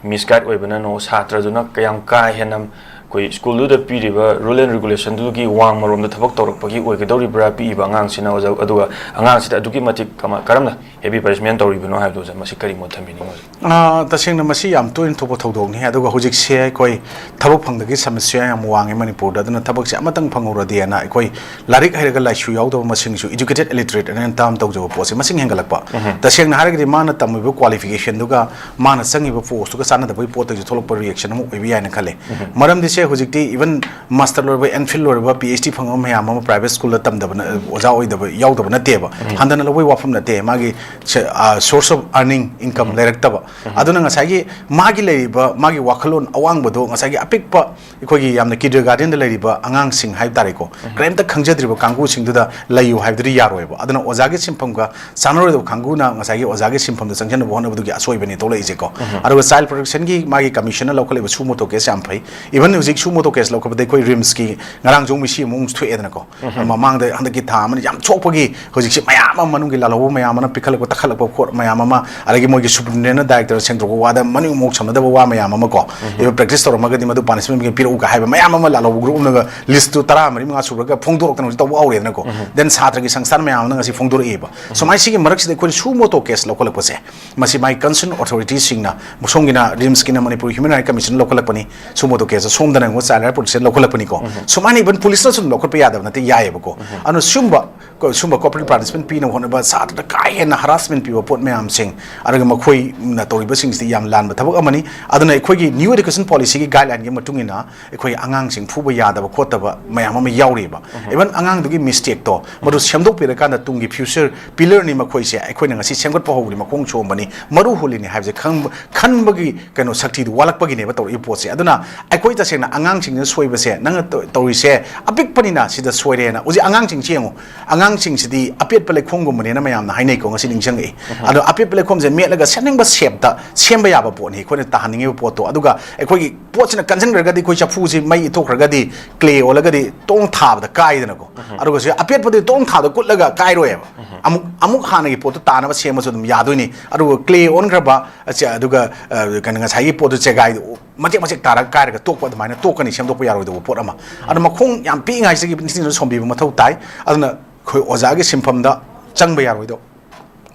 misguide ꯑꯣꯏꯕꯅꯅꯣ, ꯁꯥꯇ꯭ꯔꯗꯨꯅ ꯀꯌꯥꯝ ꯀꯥ ꯍꯦꯟꯅ ꯑꯩꯈꯣꯏ ꯁ꯭ꯀꯨꯜꯗꯨꯗ ꯄꯤꯔꯤꯕ rule and regulationꯗꯨꯒꯤ ꯋꯥꯡꯃꯔꯣꯝꯗ ꯊꯕꯛ ꯇꯧꯔꯛꯄꯒꯤ ꯑꯣꯏꯒꯗꯧꯔꯤꯕ꯭ꯔꯥ ꯄꯤꯛꯏꯕ ꯑꯉꯥꯡꯁꯤꯅ, ꯑꯣꯖꯥ? ꯑꯗꯨꯒ ꯑꯉꯥꯡꯁꯤꯗ ꯑꯗꯨꯛꯀꯤ ꯃꯇꯤꯛ ꯀꯃ-, ꯀꯔꯝꯅ heavy punishment ꯇꯧꯔꯤꯕꯅꯣ ꯍꯥꯏꯕꯗꯨ, ꯑꯣꯖꯥ, ꯃꯁꯤ ꯀꯔꯤ ꯃꯣꯠ ꯊꯝꯕꯤꯅꯤꯡꯉꯤ, ꯑꯣꯖꯥ? ꯑꯥ, ꯇꯁꯦꯡꯅ ꯃꯁꯤ ꯌꯥꯝ ꯇꯣꯏꯅ ꯊꯣꯛꯄ ꯊꯧꯗꯣꯛꯅꯤ꯫ ꯑꯗꯨꯒ ꯍꯧꯖꯤꯛꯁꯦ ꯑꯩꯈꯣꯏ ꯊꯕꯛ ꯐꯪꯗꯕꯒꯤ ꯁꯃꯁ꯭ꯌꯥ ꯌꯥꯝ ꯋꯥꯡꯉꯤ ꯃꯅꯤꯄꯨꯔꯗ꯫ ꯑꯗꯨꯅ ꯊꯕꯛꯁꯦ ꯑꯃꯇꯪ ꯐꯪꯍꯧꯔꯗꯤꯅ ꯑꯩꯈꯣꯏ ꯂꯥꯏꯔꯤꯛ ꯍꯩꯔꯒ ꯂꯥꯏꯁꯨ ꯌꯥꯎꯗꯕ ꯃꯁꯤꯡꯁꯨ, educated illiterate ꯑꯅ term ꯇꯧꯖꯕ ꯄꯣꯠꯁꯦ, ꯃꯁꯤꯡ ꯍꯦꯟꯒꯠꯂꯛꯄ꯫ ꯎꯝ꯫ ꯇꯁꯦꯡꯅ ꯍꯥꯏꯔꯒꯗꯤ ꯃꯥꯅ ꯇꯝꯃꯤꯕ qualificationꯗꯨꯒ ꯃꯥꯅ ꯆꯪꯉꯤꯕ postꯇꯨꯒ ꯆꯥꯟꯅꯗꯕꯒꯤ ꯄꯣꯠꯇꯒꯤꯁꯨ ꯊꯣꯛꯂꯛꯄ reaction ꯑꯃ ꯑꯣꯏꯕ ꯌꯥꯏꯅ ꯈꯜꯂꯦ꯫ ꯎꯝ꯫ ꯃꯔꯝꯗꯤ ꯁꯦ ꯍꯧꯖꯤꯛꯇꯤ even master ꯂꯣꯏꯔꯕ, M.Phil ꯂꯣꯏꯔꯕ, Ph.D. ꯐꯪꯉꯕ ꯃꯌꯥꯝ ꯑꯃ private schoolꯗ ꯇꯝꯗꯕ ꯅ-, ꯑꯣꯖꯥ ꯑꯣꯏꯗꯕ, ꯌꯥꯎꯗꯕ ꯅꯠꯇꯦꯕ꯫ ꯎꯝ꯫ ꯍꯟꯊꯅ ꯂꯧꯕꯒꯤ ꯋꯥꯐꯝ ꯅꯠꯇꯦ꯫ ꯃꯥꯒꯤ ꯁꯦ-, ꯑ, source of earning, income ꯎꯝ꯫ ꯂꯩꯔꯛꯇꯕ꯫ ꯎꯝ꯫ ꯑꯗꯨꯅ ꯉꯁꯥꯏꯒꯤ ꯃꯥꯒꯤ ꯂꯩꯔꯤꯕ ꯃꯥꯒꯤ ꯋꯥꯈꯜꯂꯣꯟ ꯑꯋꯥꯡꯕꯗꯣ ꯉꯁꯥꯏꯒꯤ ꯑꯄꯤꯛꯄ ꯑꯩꯈꯣꯏꯒꯤ ꯌꯥꯝꯅ kindergartenꯗ ꯂꯩꯔꯤꯕ ꯑꯉꯥꯡꯁꯤꯡ ꯍꯥꯏꯕ ꯇꯥꯔꯦꯀꯣ, ꯎꯝ꯫ ꯀꯔꯤꯝꯇ ꯈꯪꯖꯗ꯭ꯔꯤꯕ ꯀꯥꯡꯕꯨꯁꯤꯡꯗꯨꯗ ꯂꯩꯌꯨ ꯍꯥꯏꯕꯗꯨꯗꯤ ꯌꯥꯔꯣꯏꯕ꯫ ꯑꯗꯨꯅ ꯑꯣꯖꯥꯒꯤ ꯁꯤꯟꯐꯝꯒ ꯆꯥꯟꯅꯔꯣꯏꯗꯕ ꯀꯥꯡꯕꯨꯅ ꯉꯁꯥꯏꯒꯤ ꯑꯣꯖꯥꯒꯤ ꯁꯤꯟꯐꯝꯗ ꯆꯪꯁꯤꯟꯅꯕ ꯍꯣꯠꯅꯕꯗꯨꯒꯤ ꯑꯁꯣꯏꯕꯅꯤ ꯊꯣꯛꯂꯛꯏꯁꯦꯀꯣ꯫ ꯎꯝ꯫ ꯑꯗꯨꯒ child protectionꯒꯤ ꯃꯥꯒꯤ commissionerꯅ ꯂꯧꯈꯠꯂꯤꯕ suo motu case ꯌꯥꯝ ꯐꯩ꯫ Even ꯍꯧꯖꯤꯛ suo motu case ꯂꯧꯈꯠꯄꯗ ꯑꯩꯈꯣꯏ RIMSꯀꯤ ꯉꯔꯥꯡꯁꯨ ꯃꯤꯁꯤ ꯑꯃꯨꯛ ꯊꯣꯛꯑꯦꯗꯅꯀꯣ꯫ ꯎꯝ꯫ ꯃꯃꯥꯡꯗ ꯍꯟꯗꯛꯀꯤ ꯊꯥ ꯑꯃꯅ ꯌꯥꯝ ꯁꯣꯛꯄꯒꯤ ꯍꯧꯖꯤꯛꯁꯦ ꯃꯌꯥꯝ ꯑꯃ ꯃꯅꯨꯡꯒꯤ ꯂꯥꯜꯍꯧꯕ ꯃꯌꯥꯝ ꯑꯃꯅ ꯄꯤꯈꯠꯂꯛꯄ, ꯇꯛꯈꯠꯂꯛꯄ ꯈꯣꯠ ꯃꯌꯥꯝ ꯑꯃ, ꯑꯗꯒꯤ ꯃꯣꯏꯒꯤ superintendentꯅ director ꯁꯦꯡꯗꯣꯛꯄ ꯋꯥꯗ ꯃꯅꯤꯡ ꯃꯣꯛ ꯁꯝꯅꯗꯕ ꯋꯥ ꯃꯌꯥꯝ ꯑꯃ ꯀꯣ, ꯎꯝ꯫ even practice ꯇꯧꯔꯝꯃꯒꯗꯤ ꯃꯗꯨ punishment ꯄꯤꯔꯛꯎꯒ ꯍꯥꯏꯕ ꯃꯌꯥꯝ ꯑꯃ ꯂꯥꯜꯍꯧꯕ group ꯑꯃꯒ listꯇꯨ ꯇꯔꯥ ꯃꯔꯤ ꯃꯉꯥ ꯁꯨꯔꯒ ꯐꯣꯡꯗꯣꯔꯛꯇꯅ ꯍꯧꯖꯤꯛ ꯇꯧꯕ ꯍꯧꯔꯦꯗꯅꯀꯣ꯫ ꯎꯝ꯫ Then ꯁꯥꯇ꯭ꯔꯒꯤ ꯁꯪꯁꯊꯥꯟ ꯃꯌꯥꯝ ꯑꯃꯅ ꯉꯁꯤ ꯐꯣꯡꯗꯣꯔꯛꯏꯕ꯫ ꯎꯝ꯫ ꯁꯨꯃꯥꯏꯅ ꯁꯤꯒꯤ ꯃꯔꯛꯁꯤꯗ ꯑꯩꯈꯣꯏꯅ suo motu case ꯂꯧꯈꯠꯂꯛꯄꯁꯦ, ꯃꯁꯤ ꯃꯥꯒꯤ concerned authorityꯁꯤꯡꯅ, ꯁꯣꯝꯒꯤꯅ RIMSꯀꯤꯅ Manipur Human Right Commissionꯅ ꯂꯧꯈꯠꯂꯛꯄꯅꯤ, suo motu caseꯇ ꯁꯣꯝꯗꯅ ꯑꯃꯨꯛ child right protectionꯅ ꯂꯧꯈꯠꯂꯛꯄꯅꯤꯀꯣ꯫ ꯎꯝ꯫ ꯁꯨꯃꯥꯏꯅ even policeꯅꯁꯨ ꯑꯗꯨꯝ ꯂꯧꯈꯠꯄ ꯌꯥꯗꯕ ꯅꯠꯇꯦ, ꯌꯥꯏꯑꯕꯀꯣ꯫ ꯎꯝ꯫ ꯑꯗꯨꯅ ꯁꯨꯝꯕ ꯀꯣ-, ꯁꯨꯝꯕ corporal punishment ꯄꯤꯅꯕ ꯍꯣꯠꯅꯕ, ꯁꯥꯇ꯭ꯔꯗ ꯀꯥ ꯍꯦꯟꯅ harassment ꯄꯤꯕ ꯄꯣꯠ ꯃꯌꯥꯝꯁꯤꯡ, ꯑꯗꯨꯒ ꯃꯈꯣꯏꯅ ꯇꯧꯔꯤꯕꯁꯤꯡꯁꯤꯗꯤ ꯌꯥꯝ ꯂꯥꯟꯕ ꯊꯕꯛ ꯑꯃꯅꯤ꯫ ꯑꯗꯨꯅ ꯑꯩꯈꯣꯏꯒꯤ new education policyꯒꯤ guideline ꯒꯤ ꯃꯇꯨꯡ ꯏꯟꯅ ꯑꯩꯈꯣꯏ ꯑꯉꯥꯡꯁꯤꯡ ꯐꯨꯕ ꯌꯥꯗꯕ ꯈꯣꯠꯇꯕ ꯃꯌꯥꯝ ꯑꯃ ꯌꯥꯎꯔꯤꯕ꯫ ꯎꯝ꯫ Even ꯑꯉꯥꯡꯗꯨꯒꯤ mistakeꯇꯣ ꯃꯗꯨ ꯎꯝ꯫ ꯁꯦꯝꯗꯣꯛꯄꯤꯔꯀꯥꯟꯗ ꯇꯨꯡꯒꯤ future pillarꯅꯤ ꯃꯈꯣꯏꯁꯦ, ꯑꯩꯈꯣꯏꯅ ꯉꯁꯤ ꯁꯦꯝꯒꯠꯄ ꯍꯧꯕꯅꯤ, ꯃꯈꯣꯡ ꯁꯣꯝꯕꯅꯤ, ꯃꯔꯨ ꯍꯨꯜꯂꯤꯅꯤ ꯍꯥꯏꯕꯁꯦ ꯈꯪꯕ, ꯈꯟꯕꯒꯤ ꯀꯩꯅꯣ ꯁꯛꯇꯤꯗꯨ ꯋꯥꯠꯂꯛꯄꯒꯤꯅꯦꯕ ꯇꯧꯔꯛꯏꯕ ꯄꯣꯠꯁꯦ꯫ ꯑꯗꯨꯅ ꯑꯩꯈꯣꯏ ꯇꯁꯦꯡꯅ ꯑꯉꯥꯡꯁꯤꯡꯁꯤꯅ ꯁꯣꯏꯕꯁꯦ, ꯅꯪꯅ ꯇꯧ-, ꯇꯧꯔꯤꯁꯦ ꯑꯄꯤꯛꯄꯅꯤꯅ ꯁꯤꯗ ꯁꯣꯏꯔꯦꯅ꯫ ꯍꯧꯖꯤꯛ ꯑꯉꯥꯡꯁꯤꯡꯁꯤ ꯌꯦꯡꯉꯨ, ꯑꯉꯥꯡꯁꯤꯡꯁꯤꯗꯤ ꯑꯄꯦꯠꯄ ꯂꯩꯈꯣꯝꯒꯨꯝꯕꯅꯦꯅ ꯃꯌꯥꯝꯅ ꯍꯥꯏꯅꯩꯀꯣ, ꯉꯁꯤ ꯅꯤꯡꯁꯤꯡꯉꯛꯏ꯫ ꯎꯝ꯫ ꯑꯗꯣ ꯑꯄꯦꯠꯄ ꯂꯩꯈꯣꯝꯁꯦ ꯃꯦꯠꯂꯒ ꯁꯦꯝꯅꯤꯡꯕ shapeꯇ ꯁꯦꯝꯕ ꯌꯥꯕ ꯄꯣꯠꯅꯤ ꯑꯩꯈꯣꯏꯅ ꯇꯥꯍꯟꯅꯤꯡꯉꯤꯕ ꯄꯣꯠꯇꯣ꯫ ꯑꯗꯨꯒ ꯑꯩꯈꯣꯏꯒꯤ ꯄꯣꯠꯁꯤꯅ ꯀꯟꯁꯤꯟꯈ꯭ꯔꯒꯗꯤ ꯑꯩꯈꯣꯏ ꯆꯐꯨꯁꯤ ꯃꯩ ꯏꯊꯣꯛꯈ꯭ꯔꯒꯗꯤ clay ꯑꯣꯜꯂꯒꯗꯤ ꯇꯣꯡ ꯊꯥꯕꯗ ꯀꯥꯏꯗꯅꯀꯣ꯫ ꯎꯝ꯫ ꯑꯗꯨꯒ ꯁꯤ ꯑꯄꯦꯠꯄꯗꯨ ꯇꯣꯡ ꯊꯥꯕꯗ ꯀꯨꯠꯂꯒ ꯀꯥꯏꯔꯣꯏꯕ꯫ ꯎꯝ꯫ ꯑꯃꯨꯛ, ꯑꯃꯨꯛ ꯍꯥꯟꯅꯒꯤ ꯄꯣꯠꯇꯨ ꯇꯥꯅꯕ ꯁꯦꯝꯃꯁꯨ ꯑꯗꯨꯝ ꯌꯥꯗꯣꯏꯅꯤ꯫ ꯑꯗꯨꯒ clay ꯑꯣꯟꯈ꯭ꯔꯕ, ꯑꯁꯤ, ꯑꯗꯨꯒ, ꯑ, ꯀꯩꯅꯣ, ꯉꯁꯥꯏꯒꯤ ꯄꯣꯠꯇꯨ ꯆꯦꯒꯥꯏ-, ꯃꯆꯦꯠ ꯃꯆꯦꯠ ꯇꯥꯔꯒ ꯀꯥꯏꯔꯒ ꯇꯣꯛꯄ, ꯑꯗꯨꯃꯥꯏꯅ ꯇꯣꯛꯀꯅꯤ, ꯁꯦꯝꯗꯣꯛꯄ ꯌꯥꯔꯣꯏꯗꯧꯕ ꯄꯣꯠ ꯑꯃ꯫ ꯑꯗꯨꯅ ꯃꯈꯣꯡ ꯌꯥꯝ ꯄꯤꯛꯏꯉꯩꯁꯤꯗꯒꯤ ꯅꯤꯡꯊꯤꯅ ꯁꯣꯝꯕꯤꯕ ꯃꯊꯧ ꯇꯥꯏ꯫ ꯑꯗꯨꯅ ꯑꯩꯈꯣꯏ ꯑꯣꯖꯥꯒꯤ ꯁꯤꯟꯐꯝꯗ ꯆꯪꯕ ꯌꯥꯔꯣꯏꯗꯧꯕ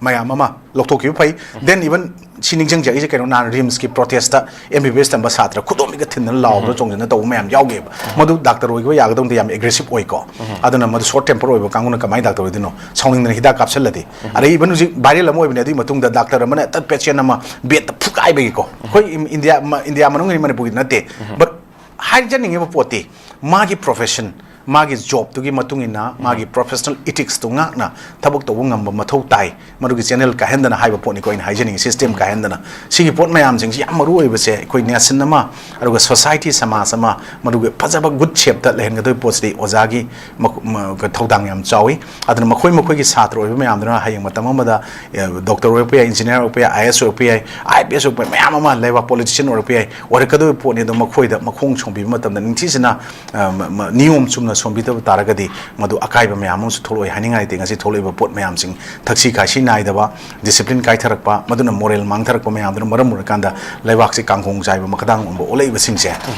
ꯃꯌꯥꯝ ꯑꯃ ꯂꯧꯊꯣꯛꯈꯤꯕ ꯐꯩ꯫ Then even ꯁꯤ ꯅꯤꯡꯁꯤꯡꯖꯔꯛꯏꯁꯦ ꯀꯩꯅꯣ, ꯅꯍꯥꯟ ꯔꯤꯝꯁꯀꯤ ꯄ꯭ꯔꯣꯇꯦꯁꯇ ꯑꯦꯝ ꯕꯤ ꯕꯤ ꯑꯦꯁ ꯇꯝꯕ ꯁꯥꯇ꯭ꯔ ꯈꯨꯗꯣꯝꯕꯤꯒ ꯊꯤꯟꯗꯅ ꯂꯥꯎꯗꯅ ꯆꯣꯡꯗꯅ ꯇꯧꯕ ꯃꯌꯥꯝ ꯌꯥꯎꯈꯤꯕ꯫ ꯃꯗꯨ ꯗꯥꯛꯇꯔ ꯑꯣꯏꯈꯤꯕ ꯌꯥꯒꯗꯧꯗꯤ ꯌꯥꯝ ꯑꯦꯒ꯭ꯔꯦꯁꯤꯞ ꯑꯣꯏꯀꯣ꯫ ꯑꯗꯨꯅ ꯃꯗꯨ ꯁꯣꯔꯠ ꯇꯦꯝꯄꯔ ꯑꯣꯏꯕ ꯀꯥꯡꯕꯨꯅ ꯀꯃꯥꯏꯅ ꯗꯥꯛꯇꯔ ꯑꯣꯏꯗꯣꯏꯅꯣ? ꯁꯥꯎꯅꯤꯡꯗꯅ ꯍꯤꯗꯥꯛ ꯀꯥꯞꯁꯤꯜꯂꯗꯤ꯫ ꯑꯗꯩ ꯏꯚꯟ ꯍꯧꯖꯤꯛ ꯚꯥꯏꯔꯦꯜ ꯑꯃ ꯑꯣꯏꯕꯅꯦ, ꯑꯗꯨꯒꯤ ꯃꯇꯨꯡꯗ ꯗꯥꯛꯇꯔ ꯑꯃꯅ ꯍꯦꯛꯇ ꯄꯦꯁꯦꯟ ꯑꯃ ꯕꯦꯗꯇ ꯐꯨꯒꯥꯏꯕꯒꯤꯀꯣ꯫ ꯑꯩꯈꯣꯏ ꯏꯝ-, ꯏꯟꯗꯤꯌꯥ ꯃ-, ꯏꯟꯗꯤꯌꯥ ꯃꯅꯨꯡꯒꯤ ꯃꯅꯤꯄꯨꯔꯒꯤ ꯅꯠꯇꯦ꯫ But ꯍꯥꯏꯖꯅꯤꯡꯉꯤꯕ ꯄꯣꯠꯇꯤ ꯃꯥꯒꯤ ꯄ꯭ꯔꯣꯐꯦꯁꯟ, ꯃꯥꯒꯤ ꯖꯣꯕꯇꯨꯒꯤ ꯃꯇꯨꯡ ꯏꯟꯅ, ꯃꯥꯒꯤ ꯄ꯭ꯔꯣꯐꯦꯁꯅꯦꯜ ꯏꯊꯤꯛꯁꯇꯨ ꯉꯥꯛꯅ ꯊꯕꯛ ꯇꯧꯕ ꯉꯝꯕ ꯃꯊꯧ ꯇꯥꯏ꯫ ꯃꯗꯨꯒꯤ ꯆꯦꯅꯦꯜ ꯀꯥꯏꯍꯟꯗꯅ ꯍꯥꯏꯕ ꯄꯣꯠꯅꯤꯀꯣ ꯑꯩꯅ ꯍꯥꯏꯖꯅꯤꯡꯉꯤ, ꯁꯤꯁꯇꯦꯝ ꯀꯥꯏꯍꯟꯗꯅ꯫ ꯁꯤꯒꯤ ꯄꯣꯠ ꯃꯌꯥꯝꯁꯤꯡꯁꯤ ꯌꯥꯝ ꯃꯔꯨ ꯑꯣꯏꯕꯁꯦ, ꯑꯩꯈꯣꯏ ꯅꯦꯁꯟ ꯑꯃ, ꯑꯗꯨꯒ ꯁꯣꯁꯥꯏꯇꯤ, ꯁꯃꯥꯖ ꯑꯃ, ꯃꯗꯨꯒꯤ ꯐꯖꯕ ꯒꯨꯗ ꯁꯦꯞꯇ ꯂꯩꯍꯟꯒꯗꯧꯕ ꯄꯣꯠꯁꯤꯗꯤ ꯑꯣꯖꯥꯒꯤ ꯃꯈ-, ꯃ-, ꯊꯧꯗꯥꯡ ꯌꯥꯝ ꯆꯥꯎꯏ꯫ ꯑꯗꯨꯅ ꯃꯈꯣꯏ ꯃꯈꯣꯏꯒꯤ ꯁꯥꯇ꯭ꯔ ꯑꯣꯏꯕ ꯃꯌꯥꯝꯗꯨꯅ ꯍꯌꯦꯡ ꯃꯇꯝ ꯑꯃꯗ, ꯑꯦ, ꯗꯣꯛꯇꯔ ꯑꯣꯏꯔꯛꯄ ꯌꯥꯏ, ꯏꯟꯖꯤꯅꯤꯌꯥꯔ ꯑꯣꯏꯔꯛꯄ ꯌꯥꯏ, ꯑꯥꯏ ꯑꯦ ꯑꯦꯁ ꯑꯣꯏꯔꯛꯄ ꯌꯥꯏ, ꯑꯥꯏ ꯄꯤ ꯑꯦꯁ ꯑꯣꯏꯔꯛꯄ ꯌꯥꯏ, ꯃꯌꯥꯝ ꯑꯃ ꯂꯩꯕꯥꯛ ꯄꯣꯂꯤꯇꯤꯁꯤꯌꯟ ꯑꯣꯏꯔꯛꯄ ꯌꯥꯏ, ꯑꯣꯏꯔꯛꯀꯗꯧꯔꯤꯕ ꯄꯣꯠꯅꯤ꯫ ꯑꯗꯣ ꯃꯈꯣꯏꯗ ꯃꯈꯣꯡ ꯁꯣꯝꯕꯤꯕ ꯃꯇꯝꯗ ꯅꯤꯡꯊꯤꯖꯅ, ꯑ, ꯃ-, ꯃ-, ꯅꯤꯌꯣꯝ ꯆꯨꯝꯅ ꯁꯣꯝꯕꯤꯗꯕ ꯇꯥꯔꯒꯗꯤ ꯃꯗꯨ ꯑꯀꯥꯏꯕ ꯃꯌꯥꯝ ꯑꯃꯁꯨ ꯊꯣꯛꯂꯛꯑꯣꯏ ꯍꯥꯏꯅꯤꯡꯉꯥꯏ ꯂꯩꯇꯦ꯫ ꯉꯁꯤ ꯊꯣꯛꯂꯛꯏꯕ ꯄꯣꯠ ꯃꯌꯥꯝꯁꯤꯡ, ꯊꯛꯁꯤ ꯈꯥꯁꯤ ꯅꯥꯏꯗꯕ, ꯗꯤꯁꯤꯄ꯭ꯂꯤꯟ ꯀꯥꯏꯊꯔꯛꯄ, ꯃꯗꯨꯅ ꯃꯣꯔꯦꯜ ꯃꯥꯡꯊꯔꯛꯄ ꯃꯌꯥꯝꯗꯨꯅ ꯃꯔꯝ ꯑꯣꯏꯔꯀꯥꯟꯗ ꯂꯩꯕꯥꯛꯁꯤ ꯀꯥꯡꯈꯣꯡ ꯆꯥꯏꯕ ꯃꯈꯥꯗꯥꯡ ꯑꯣꯟꯕ ꯑꯣꯜꯂꯛꯏꯕꯁꯤꯡꯁꯦ,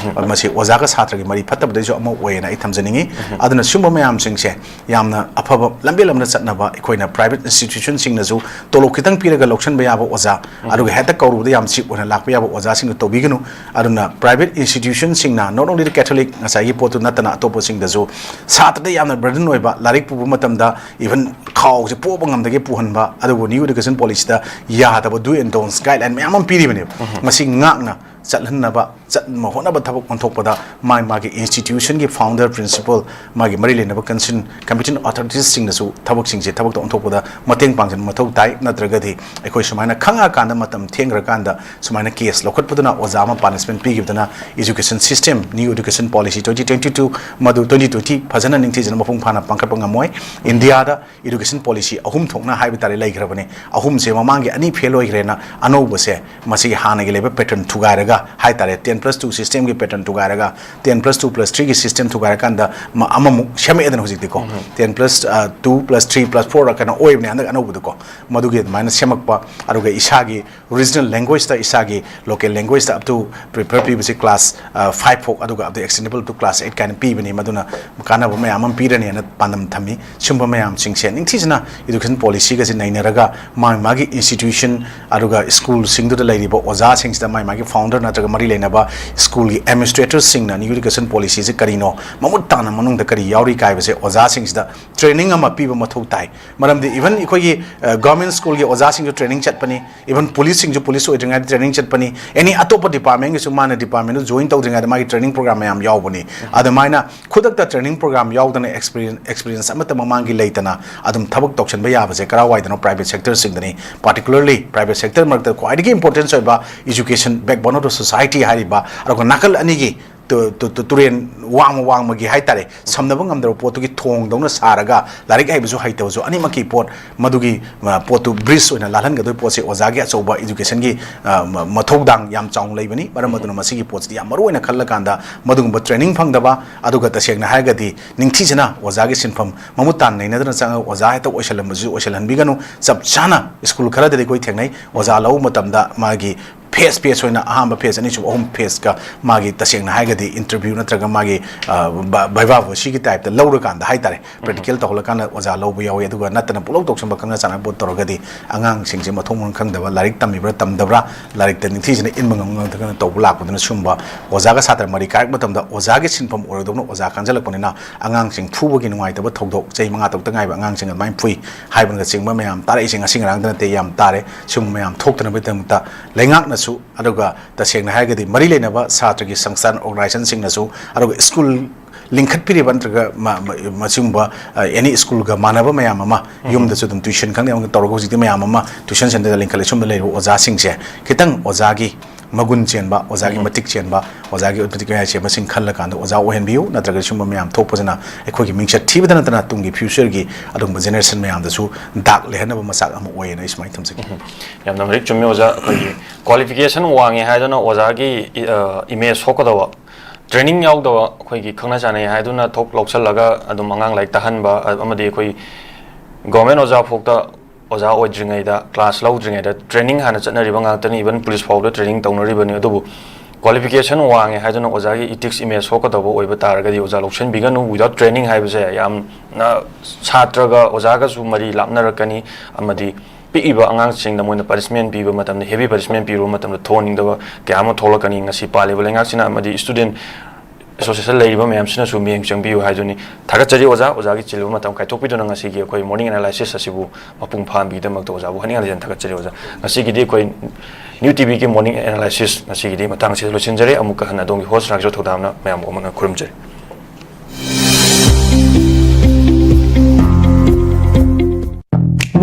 ꯃꯁꯤ ꯑꯣꯖꯥꯒ ꯁꯥꯇ꯭ꯔꯒꯤ ꯃꯔꯤ ꯐꯠꯇꯕꯗꯩꯁꯨ ꯑꯃ ꯑꯣꯏꯌꯦꯅ ꯑꯩ ꯊꯝꯖꯅꯤꯡꯉꯤ꯫ ꯑꯗꯨꯅ ꯁꯨꯝꯕ ꯃꯌꯥꯝꯁꯤꯡꯁꯦ ꯌꯥꯝꯅ ꯑꯐꯕ ꯂꯝꯕꯦꯜ ꯑꯃꯗ ꯆꯠꯅꯕ ꯑꯩꯈꯣꯏꯅ ꯄ꯭ꯔꯥꯏꯚꯦꯠ ꯏꯟꯁꯇꯤꯇ꯭ꯌꯨꯁꯟꯁꯤꯡꯅꯁꯨ ꯇꯣꯂꯣꯞ ꯈꯤꯇꯪ ꯄꯤꯔꯒ ꯂꯧꯁꯤꯟꯕ ꯌꯥꯕ ꯑꯣꯖꯥ, ꯑꯗꯨꯒ ꯍꯦꯛꯇ ꯀꯧꯔꯨꯕꯗ ꯌꯥꯝ ꯆꯤꯞ ꯑꯣꯏꯅ ꯂꯥꯛꯄ ꯌꯥꯕ ꯑꯣꯖꯥꯁꯤꯡꯗꯨ ꯇꯧꯕꯤꯒꯅꯨ꯫ ꯑꯗꯨꯅ private ꯏꯟꯁꯇꯤꯇ꯭ꯌꯨꯁꯟꯁꯤꯡꯅ not only the Catholic, ꯉꯁꯥꯏꯒꯤ ꯄꯣꯠꯇꯨ ꯅꯠꯇꯅ ꯑꯇꯣꯞꯄꯁꯤꯡꯗꯁꯨ ꯁꯥꯇ꯭ꯔꯗ ꯌꯥꯝꯅ ꯕꯔꯗꯟ ꯑꯣꯏꯕ, ꯂꯥꯏꯔꯤꯛ ꯄꯨꯕ ꯃꯇꯝꯗ ꯏꯚꯟ ꯈꯥꯎꯁꯦ ꯄꯣꯕ ꯉꯝꯗꯒꯦ ꯄꯨꯍꯟꯕ, ꯑꯗꯨꯕꯨ ꯅ꯭ꯌꯨ ꯏꯗꯨꯀꯦꯁꯟ ꯄꯣꯂꯤꯁꯤꯗ ꯌꯥꯗꯕ do and don'ts guideline ꯃꯌꯥꯝ ꯑꯃ ꯄꯤꯔꯤꯕꯅꯦꯕ꯫ ꯃꯁꯤ ꯉꯥꯛꯅ ꯆꯠꯍꯟꯅꯕ, ꯆꯠꯅꯕ ꯍꯣꯠꯅꯕ ꯊꯕꯛ ꯑꯣꯟꯊꯣꯛꯄꯗ ꯃꯥꯒꯤ ꯃꯥꯒꯤ ꯏꯟꯁꯇꯤꯇ꯭ꯌꯨꯁꯟꯒꯤ ꯐꯥꯎꯟꯗꯔ, ꯄ꯭ꯔꯤꯟꯁꯤꯄꯜ, ꯃꯥꯒꯤ ꯃꯔꯤ ꯂꯩꯅꯕ ꯀꯟꯁꯔꯟ ꯀꯝꯄꯤꯇꯦꯟ ꯑꯣꯊꯣꯔꯤꯇꯤꯁꯁꯤꯡꯅꯁꯨ ꯊꯕꯛꯁꯤꯡꯁꯦ ꯊꯕꯛꯇ ꯑꯣꯟꯊꯣꯛꯄꯗ ꯃꯇꯦꯡ ꯄꯥꯡꯁꯤꯟꯕ ꯃꯊꯧ ꯇꯥꯏ꯫ ꯅꯠꯇ꯭ꯔꯒꯗꯤ ꯑꯩꯈꯣꯏ ꯁꯨꯃꯥꯏꯅ ꯈꯪꯉꯛꯑꯀꯥꯟꯗ, ꯃꯇꯝ ꯊꯦꯡꯈ꯭ꯔꯀꯥꯟꯗ ꯁꯨꯃꯥꯏꯅ ꯀꯦꯁ ꯂꯧꯈꯠꯄꯗꯨꯅ ꯑꯣꯖꯥ ꯑꯃ ꯄꯥꯅꯤꯁꯃꯦꯟ ꯄꯤꯈꯤꯕꯗꯨꯅ education system, new education policy twenty twenty two, ꯃꯗꯨ ꯇ꯭ꯋꯦꯟꯇꯤ ꯇ꯭ꯋꯦꯟꯇꯤ ꯐꯖꯅ ꯅꯤꯡꯊꯤꯖꯅ ꯃꯄꯨꯡ ꯐꯥꯅ ꯄꯥꯡꯈꯠꯄ ꯉꯝꯃꯣꯏ꯫ ꯏꯟꯗꯤꯌꯥꯗ ꯏꯗꯨꯀꯦꯁꯟ ꯄꯣꯂꯤꯁꯤ ꯑꯍꯨꯝ ꯊꯣꯛꯅ ꯍꯥꯏꯕ ꯇꯥꯔꯦ ꯂꯩꯈ꯭ꯔꯕꯅꯤ꯫ ꯑꯍꯨꯝꯁꯦ ꯃꯃꯥꯡꯒꯤ ꯑꯅꯤ ꯐꯦꯜ ꯑꯣꯏꯈ꯭ꯔꯦꯅ ꯑꯅꯧꯕꯁꯦ ꯃꯁꯤꯒꯤ ꯍꯥꯟꯅꯒꯤ ꯂꯩꯕ ꯄꯦꯇꯔꯟ ꯊꯨꯒꯥꯏꯔꯒ ꯍꯥꯏꯇꯥꯔꯦ, ten plus two system ꯒꯤ pattern ꯊꯨꯒꯥꯏꯔꯒ ten plus two plus three ꯒꯤ system ꯊꯨꯒꯥꯏꯔꯀꯥꯟꯗ ꯑꯃꯃꯨꯛ ꯁꯦꯝꯃꯛꯑꯦꯗꯅ ꯍꯧꯖꯤꯛꯇꯤꯀꯣ꯫ Ten plus two plus three plus four ꯀꯩꯅꯣ ꯑꯣꯏꯕꯅꯦ ꯍꯟꯗꯛ ꯑꯅꯧꯕꯗꯀꯣ꯫ ꯃꯗꯨꯒꯤ ꯑꯗꯨꯃꯥꯏꯅ ꯁꯦꯝꯃꯛꯄ, ꯑꯗꯨꯒ ꯏꯁꯥꯒꯤ regional language ꯇ, ꯏꯁꯥꯒꯤ local language ꯇ up to prefer ꯄꯤꯕꯁꯤ class five ꯐꯥꯎ, ꯑꯗꯨꯒ up to extendable to class eight ꯀꯥꯏꯅ ꯄꯤꯕꯅꯤ꯫ ꯃꯗꯨꯅ ꯀꯥꯟꯅꯕ ꯃꯌꯥꯝ ꯑꯃ ꯄꯤꯔꯅꯤꯅ ꯄꯥꯟꯗꯝ ꯊꯝꯃꯤ꯫ ꯁꯨꯝꯕ ꯃꯌꯥꯝꯁꯤꯡꯁꯦ ꯅꯤꯡꯊꯤꯖꯅ education policy ꯒꯁꯤ ꯅꯩꯅꯔꯒ ꯃꯥꯒꯤ ꯃꯥꯒꯤ institution ꯑꯗꯨꯒ school ꯁꯤꯡꯗꯨꯗ ꯂꯩꯔꯤꯕ ꯑꯣꯖꯥꯁꯤꯡꯁꯤꯗ ꯃꯥꯒꯤ ꯃꯥꯒꯤ founder ꯅꯠꯇ꯭ꯔꯒ ꯃꯔꯤ ꯂꯩꯅꯕ school ꯒꯤ administrator ꯁꯤꯡꯅ new education policy ꯁꯤ ꯀꯔꯤꯅꯣ, ꯃꯃꯨꯠ ꯇꯥꯅ ꯃꯅꯨꯡꯗ ꯀꯔꯤ ꯌꯥꯎꯔꯤ ꯀꯥꯏꯕꯁꯦ ꯑꯣꯖꯥꯁꯤꯡꯁꯤꯗ training ꯑꯃ ꯄꯤꯕ ꯃꯊꯧ ꯇꯥꯏ꯫ ꯃꯔꯝꯗꯤ even ꯑꯩꯈꯣꯏꯒꯤ government school ꯒꯤ ꯑꯣꯖꯥꯁꯤꯡꯁꯨ training ꯆꯠꯄꯅꯤ, even police ꯁꯤꯡꯁꯨ police ꯑꯣꯏꯗ꯭ꯔꯤꯉꯩꯗ training ꯆꯠꯄꯅꯤ, any ꯑꯇꯣꯞꯄ department ꯒꯤꯁꯨ ꯃꯥꯅ department ꯗꯨ join ꯇꯧꯗ꯭ꯔꯤꯉꯩꯗ ꯃꯥꯒꯤ training program ꯃꯌꯥꯝ ꯌꯥꯎꯕꯅꯤ꯫ ꯑꯗꯨꯃꯥꯏꯅ ꯈꯨꯗꯛꯇ training program ꯌꯥꯎꯗꯅ experience experience ꯑꯃꯠꯇ ꯃꯃꯥꯡꯒꯤ ꯂꯩꯇꯅ ꯑꯗꯨꯝ ꯊꯕꯛ ꯇꯧꯁꯟꯕ ꯌꯥꯕꯁꯦ ꯀꯔꯥꯏꯋꯥꯏꯗꯅꯣ? Private sector ꯁꯤꯡꯗꯅꯤ꯫ Particularly private sector ꯃꯔꯛꯇ ꯈ꯭ꯋꯥꯏꯗꯒꯤ importance ꯑꯣꯏꯕ education, backbone of the society ꯍꯥꯏꯔꯤꯕ, ꯑꯗꯨꯒ ꯅꯥꯀꯜ ꯑꯅꯤꯒꯤ ꯇꯨ- ꯇꯨ- ꯇꯨ- ꯇꯨꯔꯦꯟ ꯋꯥꯡꯃ ꯋꯥꯡꯃꯒꯤ ꯍꯥꯏꯇꯥꯔꯦ, ꯁꯝꯅꯕ ꯉꯝꯗꯕ ꯄꯣꯠꯇꯨꯒꯤ ꯊꯣꯡꯗꯧꯅ ꯁꯥꯔꯒ ꯂꯥꯏꯔꯤꯛ ꯍꯩꯕꯁꯨ ꯍꯩꯇꯕꯁꯨ ꯑꯅꯤꯃꯛꯀꯤ ꯄꯣꯠ, ꯃꯗꯨꯒꯤ ꯑ, ꯄꯣꯠꯇꯨ bridge ꯑꯣꯏꯅ ꯂꯥꯜꯍꯟꯒꯗꯣꯏ ꯄꯣꯠꯁꯦ ꯑꯣꯖꯥꯒꯤ ꯑꯆꯧꯕ education ꯒꯤ ꯑ, ꯃ- ꯃꯊꯧꯗꯥꯡ ꯌꯥꯝ ꯆꯥꯎꯅ ꯂꯩꯕꯅꯤ꯫ ꯃꯔꯝ ꯑꯗꯨꯅ ꯃꯁꯤꯒꯤ ꯄꯣꯠꯁꯤꯗꯤ ꯌꯥꯝ ꯃꯔꯨ ꯑꯣꯏꯅ ꯈꯜꯂꯀꯥꯟꯗ ꯃꯗꯨꯒꯨꯝꯕ training ꯐꯪꯗꯕ, ꯑꯗꯨꯒ ꯇꯁꯦꯡꯅ ꯍꯥꯏꯔꯒꯗꯤ ꯅꯤꯡꯊꯤꯖꯅ ꯑꯣꯖꯥꯒꯤ ꯁꯤꯟꯐꯝ ꯃꯃꯨꯠ ꯇꯥꯅ ꯅꯩꯅꯗꯅ ꯆꯪꯉꯒ ꯑꯣꯖꯥ ꯍꯦꯛꯇ ꯑꯣꯏꯁꯜꯂꯝꯕꯁꯨ ꯑꯣꯏꯁꯜꯍꯟꯕꯤꯒꯅꯨ꯫ ꯆꯞ ꯆꯥꯅ school ꯈꯔꯗꯗꯤ ꯑꯩꯈꯣꯏ ꯊꯦꯡꯅꯩ, ꯑꯣꯖꯥ ꯂꯧꯕ ꯃꯇꯝꯗ ꯃꯥꯒꯤ phase phase ꯑꯣꯏꯅ ꯑꯍꯥꯟꯕ phase, ꯑꯅꯤꯁꯨꯕ, ꯑꯍꯨꯝ phase ꯀ ꯃꯥꯒꯤ ꯇꯁꯦꯡꯅ ꯍꯥꯏꯔꯒꯗꯤ interview ꯅꯠꯇ꯭ꯔꯒ ꯃꯥꯒꯤ ꯑ, ꯕ- viva voce ꯀꯤ type ꯇ ꯂꯧꯔꯀꯥꯟꯗ ꯍꯥꯏꯇꯥꯔꯦ, practical ꯇꯧꯍꯜꯂꯀꯥꯟꯗ ꯑꯣꯖꯥ ꯂꯧꯕ ꯌꯥꯎꯏ꯫ ꯑꯗꯨꯒ ꯅꯠꯇꯅ ꯄꯨꯡꯂꯧ ꯇꯧꯁꯟꯕ ꯈꯪꯅ ꯆꯥꯟꯅꯕ ꯄꯣꯠ ꯇꯧꯔꯒꯗꯤ ꯑꯉꯥꯡꯁꯤꯡꯁꯦ ꯃꯊꯣꯡ ꯃꯔꯝ ꯈꯪꯗꯕ, ꯂꯥꯏꯔꯤꯛ ꯇꯝꯃꯤꯕ꯭ꯔꯥ ꯇꯝꯗꯕ꯭ꯔꯥ, ꯂꯥꯏꯔꯤꯛꯇ ꯅꯤꯡꯊꯤꯖꯅ ꯏꯟꯕ ꯉꯝ ꯉꯝꯗꯅ ꯇꯧꯕ ꯂꯥꯛꯄꯗꯨꯅ ꯁꯨꯝꯕ ꯑꯣꯖꯥꯒ ꯁꯥꯇ꯭ꯔ ꯃꯔꯤ ꯀꯥꯏꯔꯛꯄ ꯃꯇꯝꯗ ꯑꯣꯖꯥꯒꯤ ꯁꯤꯟꯐꯝ ꯑꯣꯏꯔꯗꯧꯅ ꯑꯣꯖꯥ ꯀꯥꯟꯁꯤꯜꯂꯛꯄꯅꯤꯅ ꯑꯉꯥꯡꯁꯤꯡ ꯐꯨꯕꯒꯤ ꯅꯨꯡꯉꯥꯏꯇꯕ ꯊꯧꯗꯣꯛ, ꯆꯍꯤ ꯃꯉꯥ ꯇꯔꯨꯛꯇ ꯉꯥꯏꯕ ꯑꯉꯥꯡꯁꯤꯡ ꯑꯗꯨꯃꯥꯏꯅ ꯐꯨꯏ ꯍꯥꯏꯕꯅꯆꯤꯡꯕ ꯃꯌꯥꯝ ꯇꯥꯔꯛꯏꯁꯦ ꯉꯁꯤ ꯉꯔꯥꯡꯗ ꯅꯠꯇꯦ, ꯌꯥꯝ ꯇꯥꯔꯦ꯫ ꯁꯤꯒꯨꯝꯕ ꯃꯌꯥꯝ ꯊꯣꯛꯇꯅꯕꯒꯤꯗꯃꯛꯇ ꯂꯩꯉꯥꯛꯅꯁꯨ, ꯑꯗꯨꯒ ꯇꯁꯦꯡꯅ ꯍꯥꯏꯔꯒꯗꯤ ꯃꯔꯤ ꯂꯩꯅꯕ ꯁꯥꯇ꯭ꯔꯒꯤ ꯁꯪꯁꯊꯥꯟ organization ꯁꯤꯡꯅꯁꯨ, ꯑꯗꯨꯒ school ꯂꯤꯡꯈꯠꯄꯤꯔꯤꯕ ꯅꯠꯇ꯭ꯔꯒ ꯃ- ꯃ- ꯃꯁꯤꯒꯨꯝꯕ ꯑ, any school ꯒ ꯃꯥꯟꯅꯕ ꯃꯌꯥꯝ ꯑꯃ ꯌꯨꯝꯗꯁꯨ ꯑꯗꯨꯝ tuition ꯈꯪꯗꯦ ꯑꯃ ꯇꯧꯔꯒ ꯍꯧꯖꯤꯛꯇꯤ ꯃꯌꯥꯝ ꯑꯃ tuition centre ꯗ ꯂꯤꯡꯈꯠꯂꯦ꯫ ꯁꯨꯝꯕ ꯂꯩꯔꯤꯕ ꯑꯣꯖꯥꯁꯤꯡꯁꯦ ꯈꯤꯇꯪ ꯑꯣꯖꯥꯒꯤ ꯃꯒꯨꯟ ꯆꯦꯟꯕ, ꯑꯣꯖꯥꯒꯤ ꯎꯝ꯫ ꯃꯇꯤꯛ ꯆꯦꯟꯕ, ꯑꯣꯖꯥꯒꯤ ꯃꯇꯤꯛ ꯃꯌꯥꯏ ꯆꯦꯟꯕꯁꯤꯡ ꯈꯜꯂꯀꯥꯟꯗ ꯑꯣꯖꯥ ꯑꯣꯏꯍꯟꯕꯤꯌꯨ꯫ ꯅꯠꯇ꯭ꯔꯒꯗꯤ ꯁꯨꯝꯕ ꯃꯌꯥꯝ ꯊꯣꯛꯄꯁꯤꯅ ꯑꯩꯈꯣꯏꯒꯤ ꯃꯤꯡꯆꯠ ꯊꯤꯕꯗ ꯅꯠꯇꯅ ꯇꯨꯡꯒꯤ future ꯒꯤ ꯑꯗꯨꯒꯨꯝꯕ generation ꯃꯌꯥꯝꯗꯁꯨ ꯗꯥꯛ ꯂꯩꯍꯟꯅꯕ ꯃꯆꯥꯛ ꯑꯃ ꯑꯣꯏꯌꯦꯅ ꯑꯩ ꯁꯨꯃꯥꯏꯅ ꯊꯝꯖꯒꯦ꯫ ꯎꯝ꯫ ꯌꯥꯝꯅ ꯃꯔꯤꯛ ꯆꯨꯝꯃꯤ ꯑꯣꯖꯥ꯫ ꯑꯩꯈꯣꯏꯒꯤ qualification ꯋꯥꯡꯉꯦ ꯍꯥꯏꯗꯨꯅ ꯑꯣꯖꯥꯒꯤ, ꯑ, image ꯁꯣꯛꯀꯗꯕ, training ꯌꯥꯎꯗꯕ, ꯑꯩꯈꯣꯏꯒꯤ ꯈꯪꯅ ꯆꯥꯟꯅꯩ ꯍꯥꯏꯗꯨꯅ ꯊꯣꯛ ꯂꯧꯁꯤꯜꯂꯒ ꯑꯗꯨꯝ ꯑꯉꯥꯡ ꯂꯥꯏꯔꯤꯛ ꯇꯥꯍꯟꯕ, ꯑ-, ꯑꯃꯗꯤ ꯑꯩꯈꯣꯏ government ꯑꯣꯖꯥ ꯐꯥꯎꯗ ꯑꯣꯖꯥ ꯑꯣꯏꯗ꯭ꯔꯤꯉꯩꯗ, class ꯂꯧꯗ꯭ꯔꯤꯉꯩꯗ training ꯍꯥꯟꯅ ꯆꯠꯅꯔꯤꯕ ꯉꯥꯛꯇꯅꯤ, even police ꯐꯥꯎꯕꯗ training ꯇꯧꯅꯔꯤꯕꯅꯤ꯫ ꯑꯗꯨꯕꯨ qualification ꯋꯥꯡꯉꯦ ꯍꯥꯏꯗꯨꯅ ꯑꯣꯖꯥꯒꯤ ethics image ꯁꯣꯛꯀꯗꯧꯕ ꯑꯣꯏꯕ ꯇꯥꯔꯒꯗꯤ ꯑꯣꯖꯥ ꯂꯧꯁꯤꯟꯕꯤꯒꯅꯨ꯫ Without training ꯍꯥꯏꯕꯁꯦ ꯌꯥꯝꯅ ꯁꯥꯇ꯭ꯔꯒ ꯑꯣꯖꯥꯒꯁꯨ ꯃꯔꯤ ꯂꯥꯞꯅꯔꯛꯀꯅꯤ, ꯑꯃꯗꯤ ꯄꯤꯛꯏꯕ ꯑꯉꯥꯡꯁꯤꯡꯗ ꯃꯣꯏꯅ punishment ꯄꯤꯕ ꯃꯇꯝꯗ, heavy punishment ꯄꯤꯔꯨꯕ ꯃꯇꯝꯗ ꯊꯣꯟꯅꯤꯡꯗꯕ ꯀꯌꯥ ꯑꯃ ꯊꯣꯛꯂꯛꯀꯅꯤ꯫ ꯉꯁꯤ ꯄꯥꯜꯂꯤꯕ ꯂꯩꯉꯥꯛꯁꯤꯅ ꯑꯃꯗꯤ student association ꯂꯩꯔꯤꯕ ꯃꯌꯥꯝꯁꯤꯅꯁꯨ ꯃꯤꯠꯌꯦꯡ ꯆꯪꯕꯤꯌꯨ ꯍꯥꯏꯗꯨꯅꯤ꯫ ꯊꯥꯒꯠꯆꯔꯤ ꯑꯣꯖꯥ, ꯑꯣꯖꯥꯒꯤ ꯆꯤꯜꯂꯕ ꯃꯇꯝ ꯀꯥꯏꯊꯣꯛꯄꯤꯗꯨꯅ ꯉꯁꯤꯒꯤ ꯑꯩꯈꯣꯏ morning analysis ꯑꯁꯤꯕꯨ ꯃꯄꯨꯡ ꯐꯥꯍꯟꯕꯤꯒꯤꯗꯃꯛꯇ ꯑꯣꯖꯥꯕꯨ ꯍꯟꯅꯤꯡ ꯍꯟꯅ ꯊꯥꯒꯠꯆꯔꯤ ꯑꯣꯖꯥ꯫ ꯉꯁꯤꯒꯤꯗꯤ ꯑꯩꯈꯣꯏ New ꯇꯤꯚꯤꯒꯤ morning analysis ꯉꯁꯤꯒꯤꯗꯤ ꯃꯇꯥꯡ ꯑꯁꯤꯗ ꯂꯣꯏꯁꯤꯟꯖꯔꯦ꯫ ꯑꯃꯨꯛꯀ ꯍꯟꯅ ꯑꯗꯣꯝꯒꯤ host ꯔꯥꯒꯦꯁꯣꯔ ꯊꯧꯗꯥꯝꯅ ꯃꯌꯥꯝꯕꯨ ꯑꯃꯨꯛ ꯍꯟꯅ ꯈꯨꯔꯨꯝꯖꯔꯤ꯫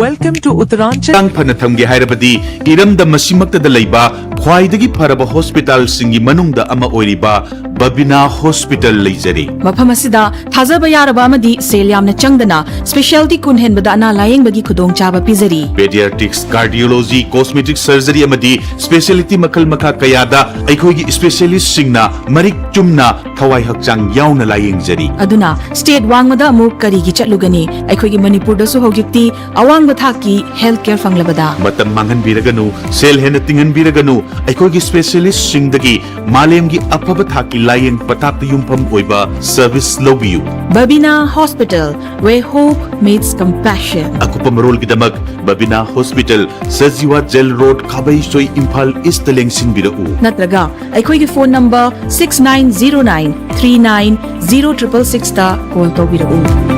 Welcome to Uttaranchal. ꯍꯛꯆꯥꯡ ꯐꯅ ꯊꯝꯒꯦ ꯍꯥꯏꯔꯕꯗꯤ ꯏꯔꯝꯗꯝ ꯑꯁꯤꯃꯛꯇꯗ ꯂꯩꯕ ꯈ꯭ꯋꯥꯏꯗꯒꯤ ꯐꯔꯕ hospitalꯁꯤꯡꯒꯤ ꯃꯅꯨꯡꯗ ꯑꯃ ꯑꯣꯏꯔꯤꯕ ꯕꯕꯤꯅꯥ Hospital ꯂꯩꯖꯔꯤ꯫ ꯃꯐꯝ ꯑꯁꯤꯗ ꯊꯥꯖꯕ ꯌꯥꯔꯕ ꯑꯃꯗꯤ ꯁꯦꯜ ꯌꯥꯝꯅ ꯆꯪꯗꯅ specialty ꯀꯨꯟ ꯍꯦꯟꯕꯗ ꯑꯅꯥ ꯂꯥꯌꯦꯡꯕꯒꯤ ꯈꯨꯗꯣꯡꯆꯥꯕ ꯄꯤꯖꯔꯤ꯫ Pediatrics, cardiology, cosmetic surgery ꯑꯃꯗꯤ specialty ꯃꯈꯜ ꯃꯈꯥ ꯀꯌꯥꯗ ꯑꯩꯈꯣꯏꯒꯤ specialistꯁꯤꯡꯅ ꯃꯔꯤꯛ ꯆꯨꯝꯅ ꯊꯋꯥꯏ ꯍꯛꯆꯥꯡ ꯌꯥꯎꯅ ꯂꯥꯌꯦꯡꯖꯔꯤ꯫ ꯑꯗꯨꯅ state ꯋꯥꯡꯃꯗ ꯑꯃꯨꯛ ꯀꯔꯤꯒꯤ ꯆꯠꯂꯨꯒꯅꯤ? ꯑꯩꯈꯣꯏꯒꯤ ꯃꯅꯤꯄꯨꯔꯗꯁꯨ ꯍꯧꯖꯤꯛꯇꯤ ꯑꯋꯥꯡꯕ ꯊꯥꯛꯀꯤ health care ꯐꯪꯂꯕꯗ꯫ ꯃꯇꯝ ꯃꯥꯡꯍꯟꯕꯤꯔꯒꯅꯨ, ꯁꯦꯜ ꯍꯦꯟꯅ ꯇꯤꯡꯍꯟꯕꯤꯔꯒꯅꯨ, ꯑꯩꯈꯣꯏꯒꯤ specialistꯁꯤꯡꯗꯒꯤ ꯃꯥꯂꯦꯝꯒꯤ ꯑꯐꯕ ꯊꯥꯛꯀꯤ ꯂꯥꯌꯦꯡ ꯄꯊꯥꯞꯇ ꯌꯨꯝꯐꯝ ꯑꯣꯏꯕ service ꯂꯧꯕꯤꯌꯨ꯫ Babina Hospital, where hope meets compassion. ꯑꯀꯨꯞꯄ ꯃꯔꯣꯜꯒꯤꯗꯃꯛ Babina Hospital, Sajiwa Jail Road, ꯈꯥꯕꯩꯁꯣꯏ, Imphal Eastꯇ ꯂꯦꯡꯁꯤꯟꯕꯤꯔꯛꯎ꯫ ꯅꯠꯇ꯭ꯔꯒ ꯑꯩꯈꯣꯏꯒꯤ phone number six nine zero nine three nine zero triple sixꯇ call ꯇꯧꯕꯤꯔꯛꯎ꯫